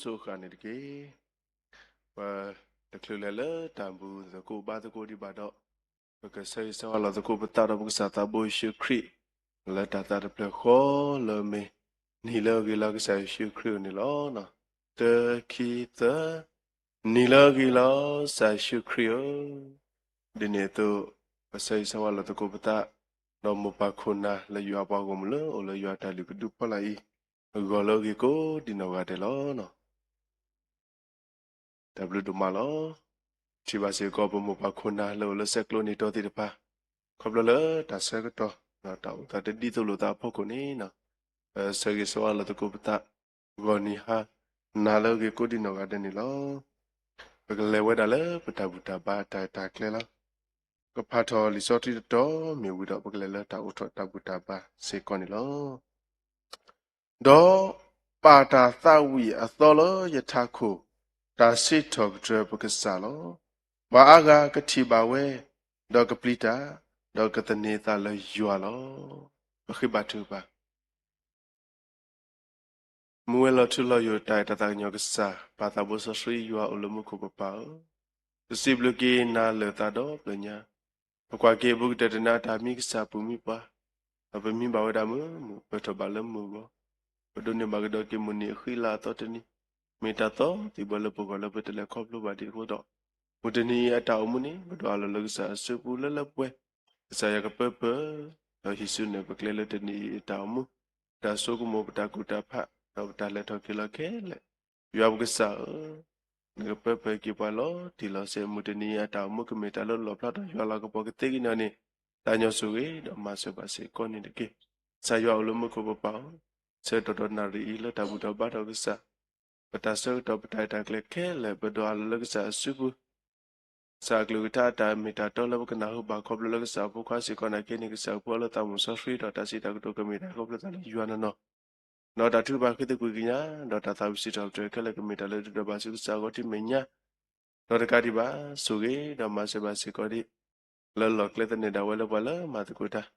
ဆိၣ်ဂ့ၤန့ၣ်တက့ၢ်. ပတချုးလဲၤလၢတၢ်ဘူၣ်သကိးဘါသကိးဒံးဘၣ်ဒီး, ပကဆၢဂ့ၤဆၢဝါလီၤသကိးပသးဒီးပကစၢ်သးဘိယ့ၣ်ၡူးခရံာ်, လၢတၢ်သးတဖျၢၣ်ဃီလၢအမ့ၢ် နံၤလၢအဂ့ၤလီၤကစၢ်ယ့ၣ်ၡူးခရံာ်ဧိၤန့ၣ်လီၤ. တၢ ခံ သၢ. နံၤလၢအဂ့ၤလီၤ ကစၢ်ယ့ၣ်ၡူးခရံာ်ဧၢ. ဒ်န့ၣ်အသိး, ပဆၢဂ့ၤဆၢဝါလီၤသကိးပသး, ဒီးမိၢ်ပၢ်ခိၣ်နၢ်လၢယွၤအပှၤဂီၢ်မုၢ်လၢအိၣ်လၢယွၤတၢ်လုၢ်ကဒုဖီလာ်အံၤ, အဂီၢ်လၢအဂ့ၤကိးဒံးနီၢ်ဂၤဒဲးလီၤ. တၢ်ဘျုးဒိၣ်မးလီၤ. ထံၣ်ဘၣ်စ့ၢ်ကီးပမိၢ်ပၢ်ခိၣ်နၢ်လၢအိၣ်လၢဆဲးကျိးနံၤတီၤသ့ၣ်တဖၣ်, ခီဖျိလၢတၢ်ဆၢကတီၢ်, ဒီးတၢ်အိၣ်သးတဒ်သိးလိာ်သးအဖီခိၣ်န့ၣ်, ပဆၢဂ့ၤဆၢဝါလီၤသကိးပသး, ဂီၤနံၤဟါနၤလၢအဂ့ၤကိးဒံးနီၢ်ဂၤဒဲးန့ၣ်လီၤ. ပကလဲၤဝဲဒၣ်လၢပတၢ်ဘူၣ်တၢ်ဘါတၢ်အဲၣ်တၢ်ကျဲလီၤ. ကဖးထီၣ်လံာ်စီဆှံတတီၤမ့ၢ်ဝံၤဒီး ပကလဲၤလၢတၢ်အိးထီၣ်တၢ်ဘူၣ်တၢ်ဘါစ့ၢ်ကီးန့ၣ်လီၤ. ဒီးပာ်တၢ်သးဝံၣ်အသီလၢယထးခိၣ်, တၢ်စံးထီၣ်ပတြၢၤပကစၢ်လီၤ. ပှၤအါဂၤကထံၣ်ဘၣ်ဝဲ, ဒီးကပျံၤတၢ်, ဒီးကသန့ၤသးလၢယွၤလီၤ. ပဃ့ဘါထုကဖၣ်. မူဝဲလီၤထူလီၤယိာ်တၢ်အဲၣ်တၢ်သးကညီၤကစၢ်, ပၢ်သးဘိစီဆှံယွၤအိၣ်လၢမူခိၣ်ပပၢ်ဧၢ, ပစံးဘျုးက့ၤနၤလၢာ်သးဒီဖျၢၣ်ညါ, ပကွၢ်က့ၤဘူးကတၢၢ်တနၤအတၢ်မံကစၢ်ပူၤမံပှၤ, ဒီးပမံဘၣ်ဝဲဒၣ်မုာ်မုာ် ပၢၢ်ထီၣ်ဘၣ်လၢမုာ်အဂီၢ်, ပဒိးန့ၢ်ဘၣ်ကဒီးက့ၤမုၢ်နံၤအဃံလၤအသီတနံၤ, မ့ၢ်တၢ်သီသံၣ်ဘၢလၢပဂီၢ်လၢပတလဲၤခီဖျိဘၣ်ဒံးအဃိဒီး, မုၢ်တနံၤအံၤအတၢ်အိၣ်မူန့ၣ် ပဒိးအးလီၤလၢကစၢ်အစုပူၤလၢလၢပှဲၤပှဲၤ, ကစၢ်ယွၤကပၢပၢၢ်, ဒီးဟံးစုနဲၣ်ပကျဲလၢတနံၤအံၤအတၢ်အိၣ်မူ, ပတၢ်ဆိကမိၣ် ပတၢ်ကူၣ်တၢ်ဖး ဒီးပတၢ်လဲၤထီၣ်က့ၤလီၤခဲလၢာ်, ယွၤပကစၢ်ဧၢ, နကပၢပၢၢ်က့ၤပှၤလီၤတံၢ်လီၤဆဲး မုၢ်တနံၤအံၤအတၢ်အိၣ်မူကမ့ၢ်တၢ်လၢလီၣ်ဖျါထီၣ်ယွၤလၤကပီၤကသ့က့ၤန့ၣ်န့ၣ်, သးညီဆိၣ်ဂ့ၤဒီးမၤစၢၤဘၣ်စ့ၢ်ကီးန့ၣ်တက့ၢ်. ကစၢ်ယွၤအိၣ်လၢမူခိၣ်ပပၢ်ဧၢ, ဆၢကတီၢ်ဒီးနၣ်ရံၣ်အံၤလၢတၢ်ဘူၣ်ထီၣ်ဘါထီၣ်ကစၢ် ပတၢ်ဆၢကတီၢ်ပတၢ်အဲၣ်တၢ်ကျဲခဲလၢာ် ပဒိးအးလီၤလၢကစၢ်အစုပူၤ, ကစၢ်အကလုၢ်ကထါအတၢ်မ့ၢ်တၢ်တီလၢပကနၢ်ဟူဘၣ်ခီဖျိလၢကစၢ်အဖိခွါစ့ၢ်ကီးနာ်က့န့ၣ် ကစၢ်အဖိလၢသးမုၢ်စီဆှံဒီးတၢ်စံးတၢ်ကတိၤကမ့ၢ်တၢ်ခီဖျိသးလၢယွၤနီၢ်နီၢ်, ဒီးတၢ်ထုကဖၣ်ဃ့သကွံာ်ကညး, ဒီးတၢ်သးဝံၣ်စံးထီၣ်ပတြၢၤခဲလၢာ်ကမ့ၢ်တၢ်လၢဒုၣ်ဒါဘၣ်ဆူကစၢ်အဂီၢ်ထံမဲာ်ညါ, ဒီးတကးဒံးဘၣ်, ဆိၣ်ဂ့ၤဒီးမၤစၢၤဘၣ်စ့ၢ်ကီးဒံး လၢလီၢ်ကျဲသန့ၤဒၣ်ဝဲလၢပှၤလၢမၤသကိးတၢ်,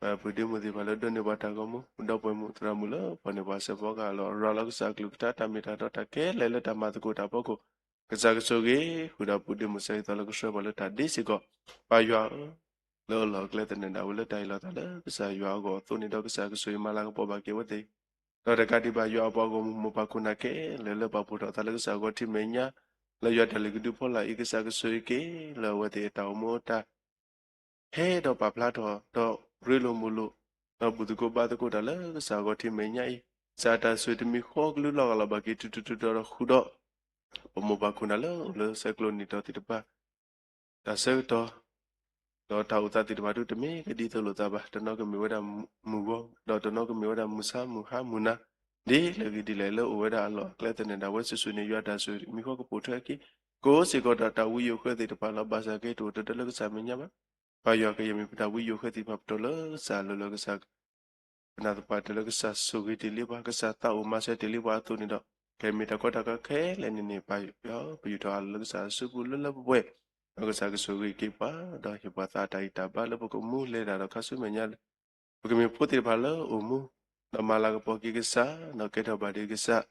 ပပုၢ်ဒ့မုၢ်သ့ၣ်တဖၣ်လၢဒိးန့ၢ်ပှၤတၢ်ဂီၤမူ, ဒီပုၢ်ဝဲၢ်မုၣ်သရၣ်မုၣ်လၢပှၤန့ၢ်ပှၤစဲးဖီကဟၣ်လီၤ ရၤလီၤကစၢ်အကလုၢ်ကထါတၢ်မ့ၢ်တၢ်တီတၢ်ခဲလၢာ်လၢတၢ်မၤသကိးတၢ်အဖီခိၣ်, ကစၢ်ကဆိၣ်ဂ့ၤဃုာ်ဒီးပုၢ်ဒ့မုၢ်စဲးဂ့ၤသီလၢကဆှၢပှၤလၢတၢ်ဒ့စ့ၢ်ကီး, ပၢ်ယွၤဧၢ, လၢအလီၢ်အကျဲသန့ၤဒၣ်ဝဲလၢတၢ်ဟ့ၣ်လီၤသးလၢကစၢ်ယွၤအဂီၢ်အသိးန့ၣ်ဒီး ကစၢ်ကဆိၣ်ဂ့ၤမၤလၤကပီၤဘၣ်က့ၤအဝဲသ့ၣ် ဒီးတကးဒံးဘၣ် ယွၤအပှၤဂီၢ်မုၢ်မိၢ်ပၢ်ခိၣ်နၢ်ခဲလၢာ်လၢပာ်ဖှိၣ်ထီၣ်သးလၢကစၢ်အဂီၢ်ထံမဲာ်ညါ, လၢယွၤတၢ်လုၢ်ကဒုဖီလာ်အံၤ ကစၢ်ကဆိၣ်ဂ့ၤက့ၤလၢအဝဲသ့ၣ်အတၢ်အိၣ်မူအတၢ် ဟဲဒီးပာ်ဖျါထီၣ် ဒီးရ့လိာ်မုာ်လိာ် ဒီးဘူၣ်သကိးဘါသကိးတၢ်လၢကစၢ်အဂီၢ်ထံမဲာ်ညါအံၤ, ကစၢ်တၢ်ဆိၣ်ဂ့ၤတမံၤဃီကလုၢ်လီၢ်ဂၤလီၤဘၣ်က့ၤတုၤတုၤတုၤဒီးဃုာ်ဒီး ပမိၢ်ပၢ်ခိၣ်နၢ်လၢအိၣ်လၢဆဲးကျိးနံၤတီၤသ့ၣ်တဖၣ် တၢ်ဆၢကတီၢ် ဒီးတၢ်အိၣ်သးသ့ၣ်တဖၣ်ဒုးတမ့ၢ်ကဒ်သိးလိာ်သးဘၣ်, တနီၤကမ့ၢ်ဝဲဒၣ်မုၢ်ဂီၤ, ဒီးတနီၤကမ့ၢ်ဝဲဒၣ်မုၢ်ဆါမုၢ်ဟါမုၢ်နၤ, ဒ်လဲၣ်ဂ့ၤဒ်လဲၣ်လၢအိၣ်ဝဲဒၣ်အလီၢ်အကျဲသန့ၤဒၣ်ဝဲစုာ်စုာ်န့ၣ် ယွၤတၢ်ဆိၣ်ဂ့ၤတမံၤဃီကပိာ်ထွဲက့ၤ ကိးစ့ၢ်ကီးဒီးတၢ်ဝံယိၤဃၢသ့ၣ်တဖၣ်လီၤ. ဘၣ်ဆၣ်က့ၤတအိၣ်တၢ်လၢကစၢ်မဲာ်ညါဘၣ်. ပၢ်ယွၤကယဲၢ်မ့ၢ်ပတၢ်ဝံယိၤဃၢသ့ၣ်တဖၣ်ပတီၢ်လၢကစၢ်အလိၤလၢကစၢ် ပနာ်သပှၢ်တၢၢ်လၢကစၢ်ဆိၣ်ဂ့ၤတ့ၢ်လံပှၤ, ကစၢ်သးအိၣ်မၤစၢၤတ့ၢ်လံပှၤအသိးန့ၣ်ဒီး, ကဲမ့ၢ်တၢ်ကီတၢ်ခဲခဲလၢာ်န့ၣ်န့ၣ် ပၢ်ယွၤ ပယူာ်ထီၣ်အလၢကစၢ်အစုပူၤလၢလၢပှဲၤပှဲၤ, ဒီးကစၢ်ကဆိၣ်ဂ့ၤက့ၤပှၤ, ဒီးဟ့ၣ်ပှၤသးအတၢ်ဂံၢ်တၢ်ဘါလၢပကမူလဲၤတၢ်ဒီးခါဆူမဲာ်ညါလၢ ပကမ့ၢ်ဖိသ့ၣ်တဖၣ်လၢအိၣ်မူ, ဒီးမၤလၤကပီၤက့ၤကစၢ်, ဒီးကဲထီၣ်ဘၣ်ဒံးကစၢ်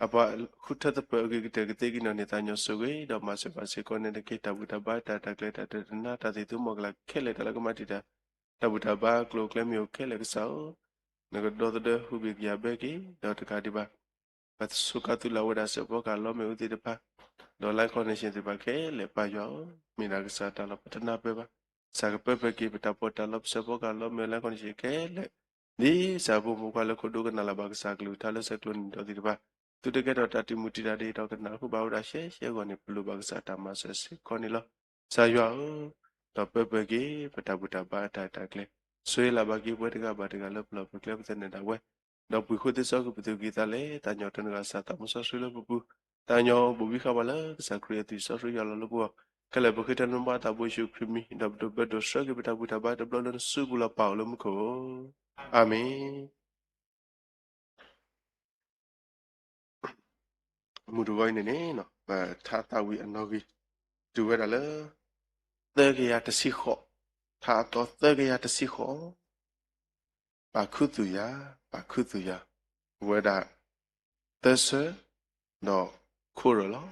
အပှၤဃုထၢသပၢၤအဂ့ၤကတၢၢ်ကသ့က့ၤနီၢ်န့ၣ် သးညီဆိၣ်ဂ့ၤ, ဒီးမၤစၢၤဘၣ်စ့ၢ်ကီးန့ၣ်တက့ၢ်. တၢ်ဘူၣ်တၢ်ဘါတၢ်တၢ်ကျဲၤတၢ်တနါတၢ်သ့ၣ်သူမီၢ်ကလၢ်ခဲလၢာ်တၢ်လၢကမၤတံာ်တာ် တၢ်ဘူၣ်တၢ်ဘါကျိၤကျဲမ့ၢ်အိၣ်ခဲလၢာ်ကစၢ်ဧၢ, နကဒီသဒၢဟူးဘ့ၣ်ကယၤဘၢက့ၤ, ဒီးတကးဒံးဘၣ် ပဆိးကါသုလၢ်ဝဲဒၣ်စဲးဖီကဟၣ်လီမ့ၢ်အူသ့ၣ်တဖၣ်, ဒီး Lion Connection သ့ၣ်တဖၣ်ခဲလၢာ် ပၢ်ယွၤဧၢ, မ့ၢ်ဒၣ်ကစၢ်တၢ်လီၢ်ပတနၢ်ပၢၢ်ဘၣ်. ကစၢ်ကပၢပၢက့ၤပတၢ်ပီးတၢ်လီပစဲးဖီကဟၣ်လီမ့ၢ် Lion Connection ခဲလၢာ်, ဒ်ကစၢ်ဖိမုၣ်ဖိခွါလၢခိၣ်ဒိကနၣ်လၢၤဘၣ်ကစၢ်ကလုၢ်ကထါလၢဆဲးကျိးနံၤဒီးသ့ၣ်တဖၣ်, သုတကဲထီၣ်တၢ်တံာ်မုၢ်တံာ်တာ်ဒ်အံၤဒီးကနၢ်ဟူဘၣ်ဝဲဒၣ်ရှဲရှဲအဂီၢ်န့ၣ် ပလိၣ်ဘၣ်ကစၢ်တၢ်မၤစၢၤစ့ၢ်ကီးန့ၣ်လီၤ. ကစၢ်ယွၤဧၢ, ဒီးပၢပၢက့ၤ ပတၢ်ဘူၣ်တၢ်ဘါအတၢ်အဲၣ်တၢ်ကျဲၤ, ဆိၣ်ဂ့ၤလၢ်ဘၣ်က့ၤပဝဲတဂၤဘၣ်တဂၤလၢပလီၢ်ပကျဲပသန့ၤဒၣ်ဝဲ, ဒီးပှ့ၤဃိသ့စီကွံာ်ပသူၣ်ကံၢ်သးလဲ, သးညီတၢ်နဂၤစၢ်သးမူစီဆှံလၢပပူၤ, သးညီဘိးဘံဃာ်ပှၤလၢကစၢ်ခရံာ်အသွံၣ်စီဆှံယွၤလီၤလၢပဂီၢ်, ခဲလၢာ်ပဃ့ထၢနမါသးဘိယ့ၣ်ၡူးခရံာ်မံၤ, ဒီးပဒိးဘၢဒိးဆှၢက့ၤပတၢ်ဘူၣ်တၢ်ဘါတဘျီလၢနစုပူၤလီၤ ပၢ်အိၣ်လၢမူခိၣ်ဧၢ, အၤမ့ၣ်. မုၢ်တဂီၤအံၤန့ၣ်န့ၣ် ပထါသးဝံၣ်အနီၣ်ဂံၢ် တုၤဝဲဒၣ်လၢ သၢကယၤတဆံဃိး, ထါအသီသၢကယၤတဆံဃိး, ပာ်ခူသူၣ်ယၤ, ပာ်ခူသူၣ်ယၤ, ပဝဲဒၣ် သၢဆၢ ဒီးခိၣ်ရၢၢ်လီၤ.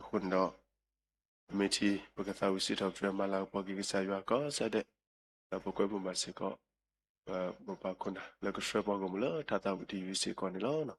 အဃိန့ၣ်ဒီး ပမ့ၢ်ထံၣ် ပကသးဝံၣ်စံးထီၣ်ပတြၢၤ မၤလၤကပီၤက့ၤကစၢ်ယွၤကိးဆၢဒဲး, ဒီးပကွဲမုာ်ဘၣ်စ့ၢ်ကီး ပမိၢ်ပၢ်ခိၣ်နၢ် လၢကဆှၢပှၤဂီၢ်မုၢ်လၢထါသးဝံၣ်တယုၢ်စ့ၢ်ကီးန့ၣ်လီၤ. တ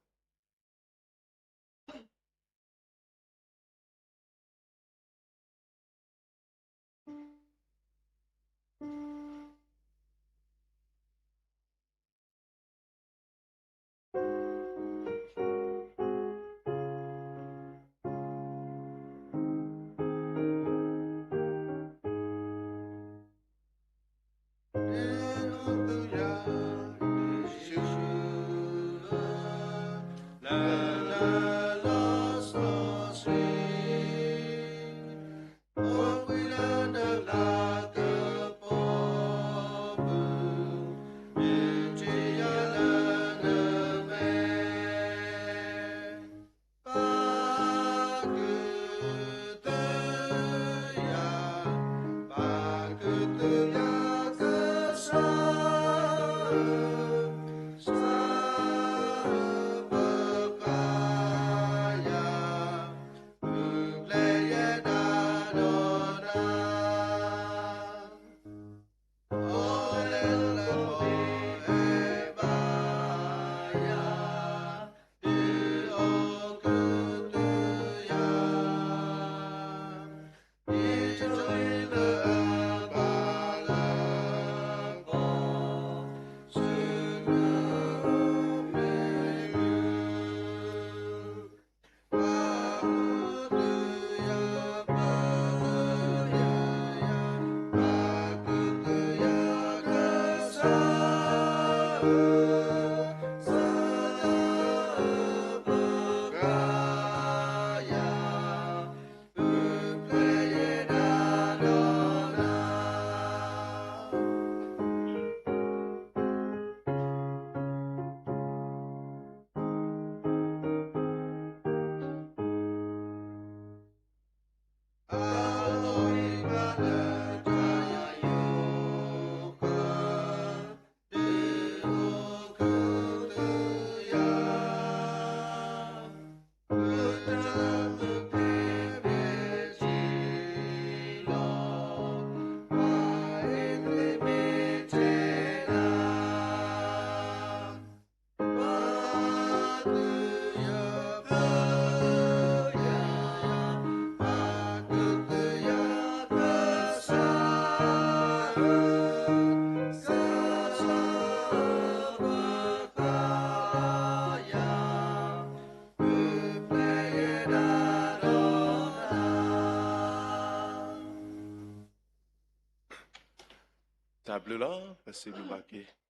ၢ်ဘျုးလီၤ. ပစံးဘျုးဘၣ်က့ၤ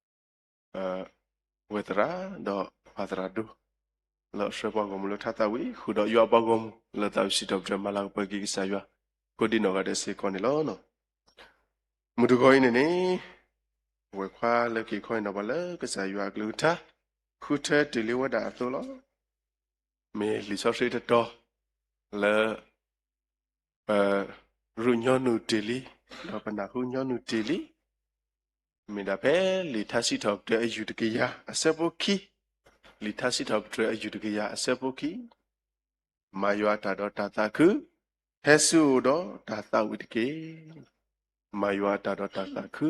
ဝဲၢ်သရၣ် ဒီးပၢ်သရၣ်ဒိၣ် လၢအဆှၢပှၤဂီၢ်မုၢ်လၢထါသးဝံၣ် ဃုာ်ဒီးယွၤအပှၤဂီၢ်မုၢ် လၢသးဝံၣ်စံးထီၣ်ပတြၢၤမၤလၤကပီၤက့ၤကစၢ်ယွၤ ကိးဒံနီၢ်ဂၤဒဲးစ့ၢ်ကီးန့ၣ်လီၤ. မုၢ်တဂီၤအံၤန့ၣ်န့ၣ် ပဝဲၢ်ခွါလၢက့ၤခီအံၤနီၤ ပှၤလၢကစၢ်ယွၤအကလုၢ်ကထါ ဃုထၢတ့ၢ်လံဝဲဒၣ်အသိးလီၤ. မ့ၢ်လံာ်စီဆှံတတီၤ လၢ ပရူၢ်ညီနုၢ်တ့ၢ်လံ, ဒီးပနၢ်ဟူညီနုၢ်တ့ၢ်လံ. မ့ၢ်ဒၣ်ဖဲလံာ်ထါစံးထီၣ်ပတြၢၤအယူၢ်တကယၤအဆၢဖိခံ, လံာ်ထါစံးထီၣ်ပတြၢၤအယူၢ်တကယၤအဆၢဖိခံ, မၤယွၤအတၢ်ဒီးတၢ်သးခု, ဟဲဆူအအိၣ်ဒီးတၢ်သးဝံၣ်တက့ၢ်. မၤယွၤအတၢ်ဒီးတၢ်သးခု,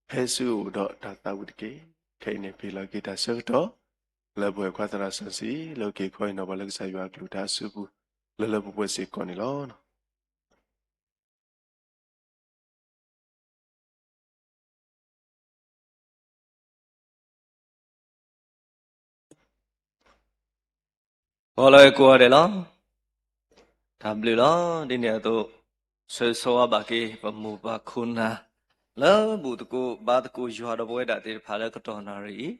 ဟဲဆူအအိၣ်ဒီးတၢ်သးဝံၣ်တက့ၢ်. ခဲအံၤန့ၣ် ပဟ့ၣ်လီၤက့ၤတၢ်ဆၢကတီၢ် လၢပဝဲၢ်ခွါသရၣ်စီဆှံ လၢက့ၤခီအံၤနီၤ ပှၤလၢကစၢ်ယွၤအကလုၢ်ကထါအစုပူၤ လၢလၢပှဲၤပှဲၤစ့ၢ်ကီးန့ၣ်လီၤ. ဂီၤလၢကိးဂၤဒဲးလီၤ. တၢ်ဘျုးလီၤ. ဒ်န့ၣ်အသိး ဆၢဂ့ၤဆၢဝါဘၣ်က့ၤ ပမိၢ်ပၢ်ခိၣ်နၢ် လၢဘူၣ်သကိးဘါသကိးယွၤဒီးပဝဲဒၣ်သ့ၣ်တဖၣ်လၢကတီၢ်နၣ်ရံၣ်အံၤ,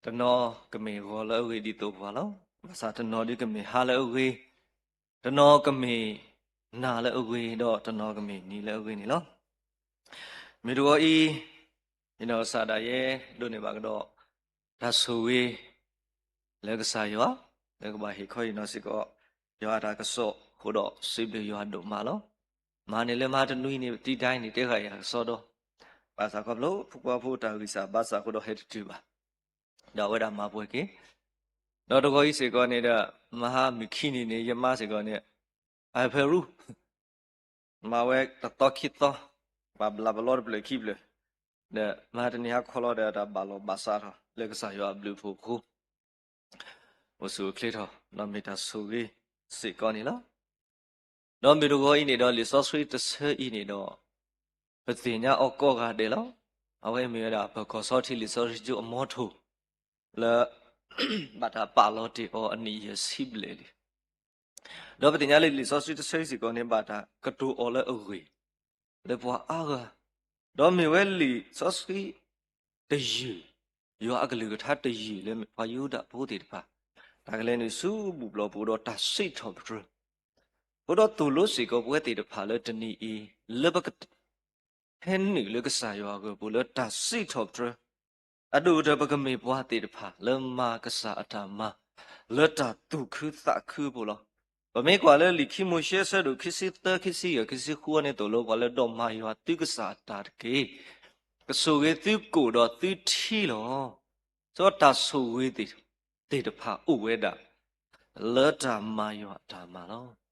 တနီၤကမ့ၢ်ဂီၤလၢအဂ့ၤဒ်သိးပှၤလီၤ. ဘၣ်ဆၣ်တနီၤဒုးကမ့ၢ်ဟါလၢအဂ့ၤ, တနီၤကမ့ၢ်နၤလၢအဂ့ၤ, ဒီးတနီၤကမ့ၢ်နံၤလၢအဂ့ၤန့ၣ်လီၤ. မ့ၢ်တဂီၤအံၤ ယနီၢ်ကစၢ်ဒၣ်ယဲဒိးန့ၢ်ဘၣ်ကဒီး တၢ်ဆိၣ်ဂ့ၤ လၢကစၢ်ယွၤ လၢကဘၣ်ဟ့ၣ်ခီဟ့ၣ်နီၤစ့ၢ်ကီး ယွၤအတၢ်ကစီၣ်အဃိဒီး စံးဘျုးယွၤဒိၣ်မးလီၤ. မၤန့ၢ်လၢမၤတနွံန့ၣ် တံတၢ်အံၤန့ၣ် တဲဃာ်ယၤကစီဒီ, ဘၣ်ဆၣ်ခီဖျိ ဖိခွါဖိတၢ်ဂံၢ်စၢ်ဘါစၢ်အဃိဒီး ဟဲတတုၤဘၣ်, ဒီးအဝဲဒၣ်မၤပှဲၤက့ၤ ဒီးတဂီၤအံၤစ့ၢ်ကီးန့ၣ်ဒီး မဟါမုၢ်ခံနံၤန့ၣ် ယမါစ့ၢ်ကီးန့ၣ် အဖဲရူ မၤဝဲတသီခံသီ, ပှၤဘျးပလီတဖျၢၣ်ခံဖျၢၣ်, ဒီးမဟါတနံၤဟါခီလီၤဒီး တၢ်ဘၣ်လီၤဘၣ်စးထီၣ်လၢကစၢ်ယွၤအဘျုးအဖှိၣ်အဃိ အိၣ်ဆူၣ်အိၣ်ချ့ထီၣ် ဒီးမ့ၢ်တၢ်ဆိၣ်ဂ့ၤစ့ၢ်ကီးန့ၣ်လီၤ. ဒီးမုၢ်တဂီၤအံၤန့ၣ်ဒီး လံာ်စီဆှံတဆၢအံၤန့ၣ်ဒီး ပသ့ၣ်ညါအီၤကိးဂၤဒဲးလီၤ. အဝဲမ့ၢ်ဝဲဒၣ် ပကီၢ်စီထံလံာ်စီဆှံကၠိအမီထိၣ် လၢ ဘၣ်တၢ်ပာ်လီၤတ့ၢ်အီၤအနံၣ်ယဲၢ်ဆံဘျဲၣ်လံ. ဒီးပသ့ၣ်ညါလၢလံာ်စီဆှံတဆၢအံၤစ့ၢ်ကီးန့ၣ် ဘၣ်တၢ်ကတိၤအီၤလၢအဂ့ၢ် လၢပှၤအါဂၤ, ဒီးမ့ၢ်ဝဲလံာ်စီဆှံတယုၢ်, ယွၤအကလုၢ်ကထါတယုၢ်လၢမ့ၢ်ပှၤယူဒၤဖိသ့ၣ်တဖၣ် တၢ်ကလဲၤနုာ်ဆူဘူၣ်ဘျီၣ်ပူၤဒီးတၢ်စံးထီၣ်ပတြၢၤ, အဃိဒီးသိၣ်လိစ့ၢ်ကီးပဝဲသ့ၣ်တဖၣ်လၢတနံၤအံၤ လၢပက ဟဲနုာ်လၢကစၢ်ယွၤအဂီၢ်ပူၤလၢတၢ်စံးထီၣ်ပတြၢၤ, အဒိၣ်ကတၢၢ် ပကမ့ၢ်ပှၤသ့ၣ်တဖၣ်လၢမၤကစၢ်အတၢ်မၤ လၢတၢ်သူၣ်ခုသးခုအပူၤလီၤ. ပမ့ၢ်ကွၢ်လၢလံာ်ခံမိၤၡ့အဆၢဒိၣ်ခံဆံသၢ ခံဆံယဲၢ် ခံဆံဃုန့ၣ် သိၣ်လိပှၤလၢ ဒီးမၤယွၤသုကစၢ်အတၢ်တက့ၢ်. ကဆိၣ်ဂ့ၤသုကိၣ်ဒီးသုထံလီၤ. စီၤတၢ်ဆိၣ်ဂ့ၤသ့ၣ်တဖၣ်အိၣ်ဝဲဒၣ် လၢတၢ်မၤယွၤအတၢ်မၤလီၤ.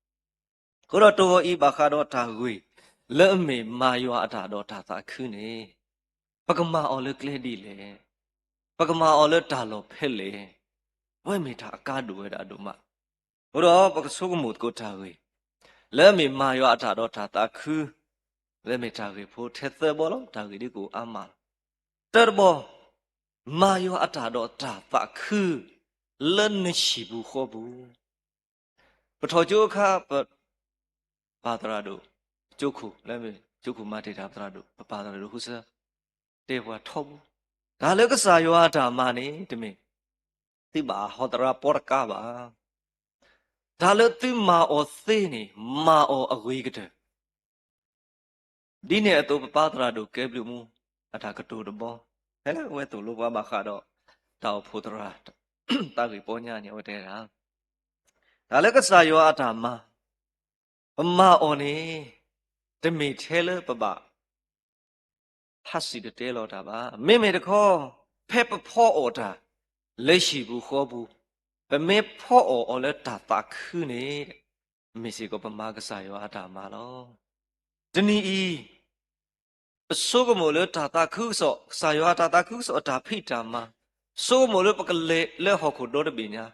အဃိဒီးတဂီၤအံၤဘၣ်ဃးဒီးတၢ်ဂ့ၢ် လၢအမ့ၢ်မၤယွၤအတၢ်ဒီးတၢ်သးခုန့ၣ် ပကမၤအီၤလၢကျဲဒ်လဲၣ်, ပကမၤအီၤလၢတၢ်လီၢ်ဖဲလဲၣ်, အဝဲမ့ၢ်တၢ်အကါဒိၣ်ဝဲဒၣ်ဒိၣ်မး. အဃိဒီးပကဆိကမိၣ်သကိးတၢ်ဂ့ၢ် လၢအမ့ၢ်မၤယွၤအတၢ်ဒီးတၢ်သးခု လၢမ့ၢ်တၢ်ဂ့ၢ်ဖိထဲသၢဘီလီၤ. တၢ်ဂ့ၢ်ဒ်ကိးအါမးလီၤ. တၢတဘီ, မၤယွၤအတၢ်ဒီးတၢ်သးခု လၢနဟံၣ်ပူၤဃီပူၤ ပထီၣ်ကၠိအခါ ပ ပၢ်သရၣ်ဒိၣ်ကၠိခိၣ် လၢမ့ၢ်ကၠိခိၣ်မၤတ့ၢ်တၢ်သရၣ်ဒိၣ် ပပၢ်သရၣ်ဒိၣ်ဃုစၢၤ တဲပှၤထီဘိ တၢ်လၢကစၢ်ယွၤအတၢ်မၤန့ၣ် တမ့ၢ် သုဘၣ်ဟီသရၣ်ပီတကးဘၣ်. တၢ်လၢသုမၤအီၤသ့န့ၣ် မၤအီၤအဂ့ၤကတၢၢ် ဒ်န့ၣ်အသိး ပပၢ်သရၣ်ဒိၣ်ကဲဘျုးမူ အတၢ်ကတိၤတဘီ ဖဲလၢအဝဲသိၣ်လိပှၤဘၣ်ဃးဒီး တၢ်အိၣ်ဖှိၣ်သရၣ် တၢ်ဂ့ၢ်ပီညါန့ၣ် အဝဲတဲဒၣ် တၢ်လၢကစၢ်ယွၤအတၢ်မၤ ပမၤအီၤန့ၣ် တမ့ၢ်ထဲလၢပဘၣ် ဟးစံၣ်တဲၤတဲလီၤတၢ်ဘၣ်. မ့မ့ၢ်တခီ ဖဲပဖီအီၣ်တၢ် လၢဟံၣ်ပူၤဃီပူၤ, ပမ့ၢ်ဖီအီၣ်အီၤလၢတၢ်သးခုန့ၣ် မ့ၢ်စ့ၢ်ကီးပမၤကစၢ်ယွၤအတၢ်မၤလီၤ. တနံၤအံၤ ပဆိကမိၣ်လၢတၢ်သးခုကစီၣ်, ကစၢ်ယွၤအတၢ်သးခုကစီၣ်အတၢ်ဖံးတၢ်မၤ, ဆိကမိၣ်လၢပကလဲၤလၢဟီၣ်ခိၣ်ဒီတဘ့ၣ်ညါ,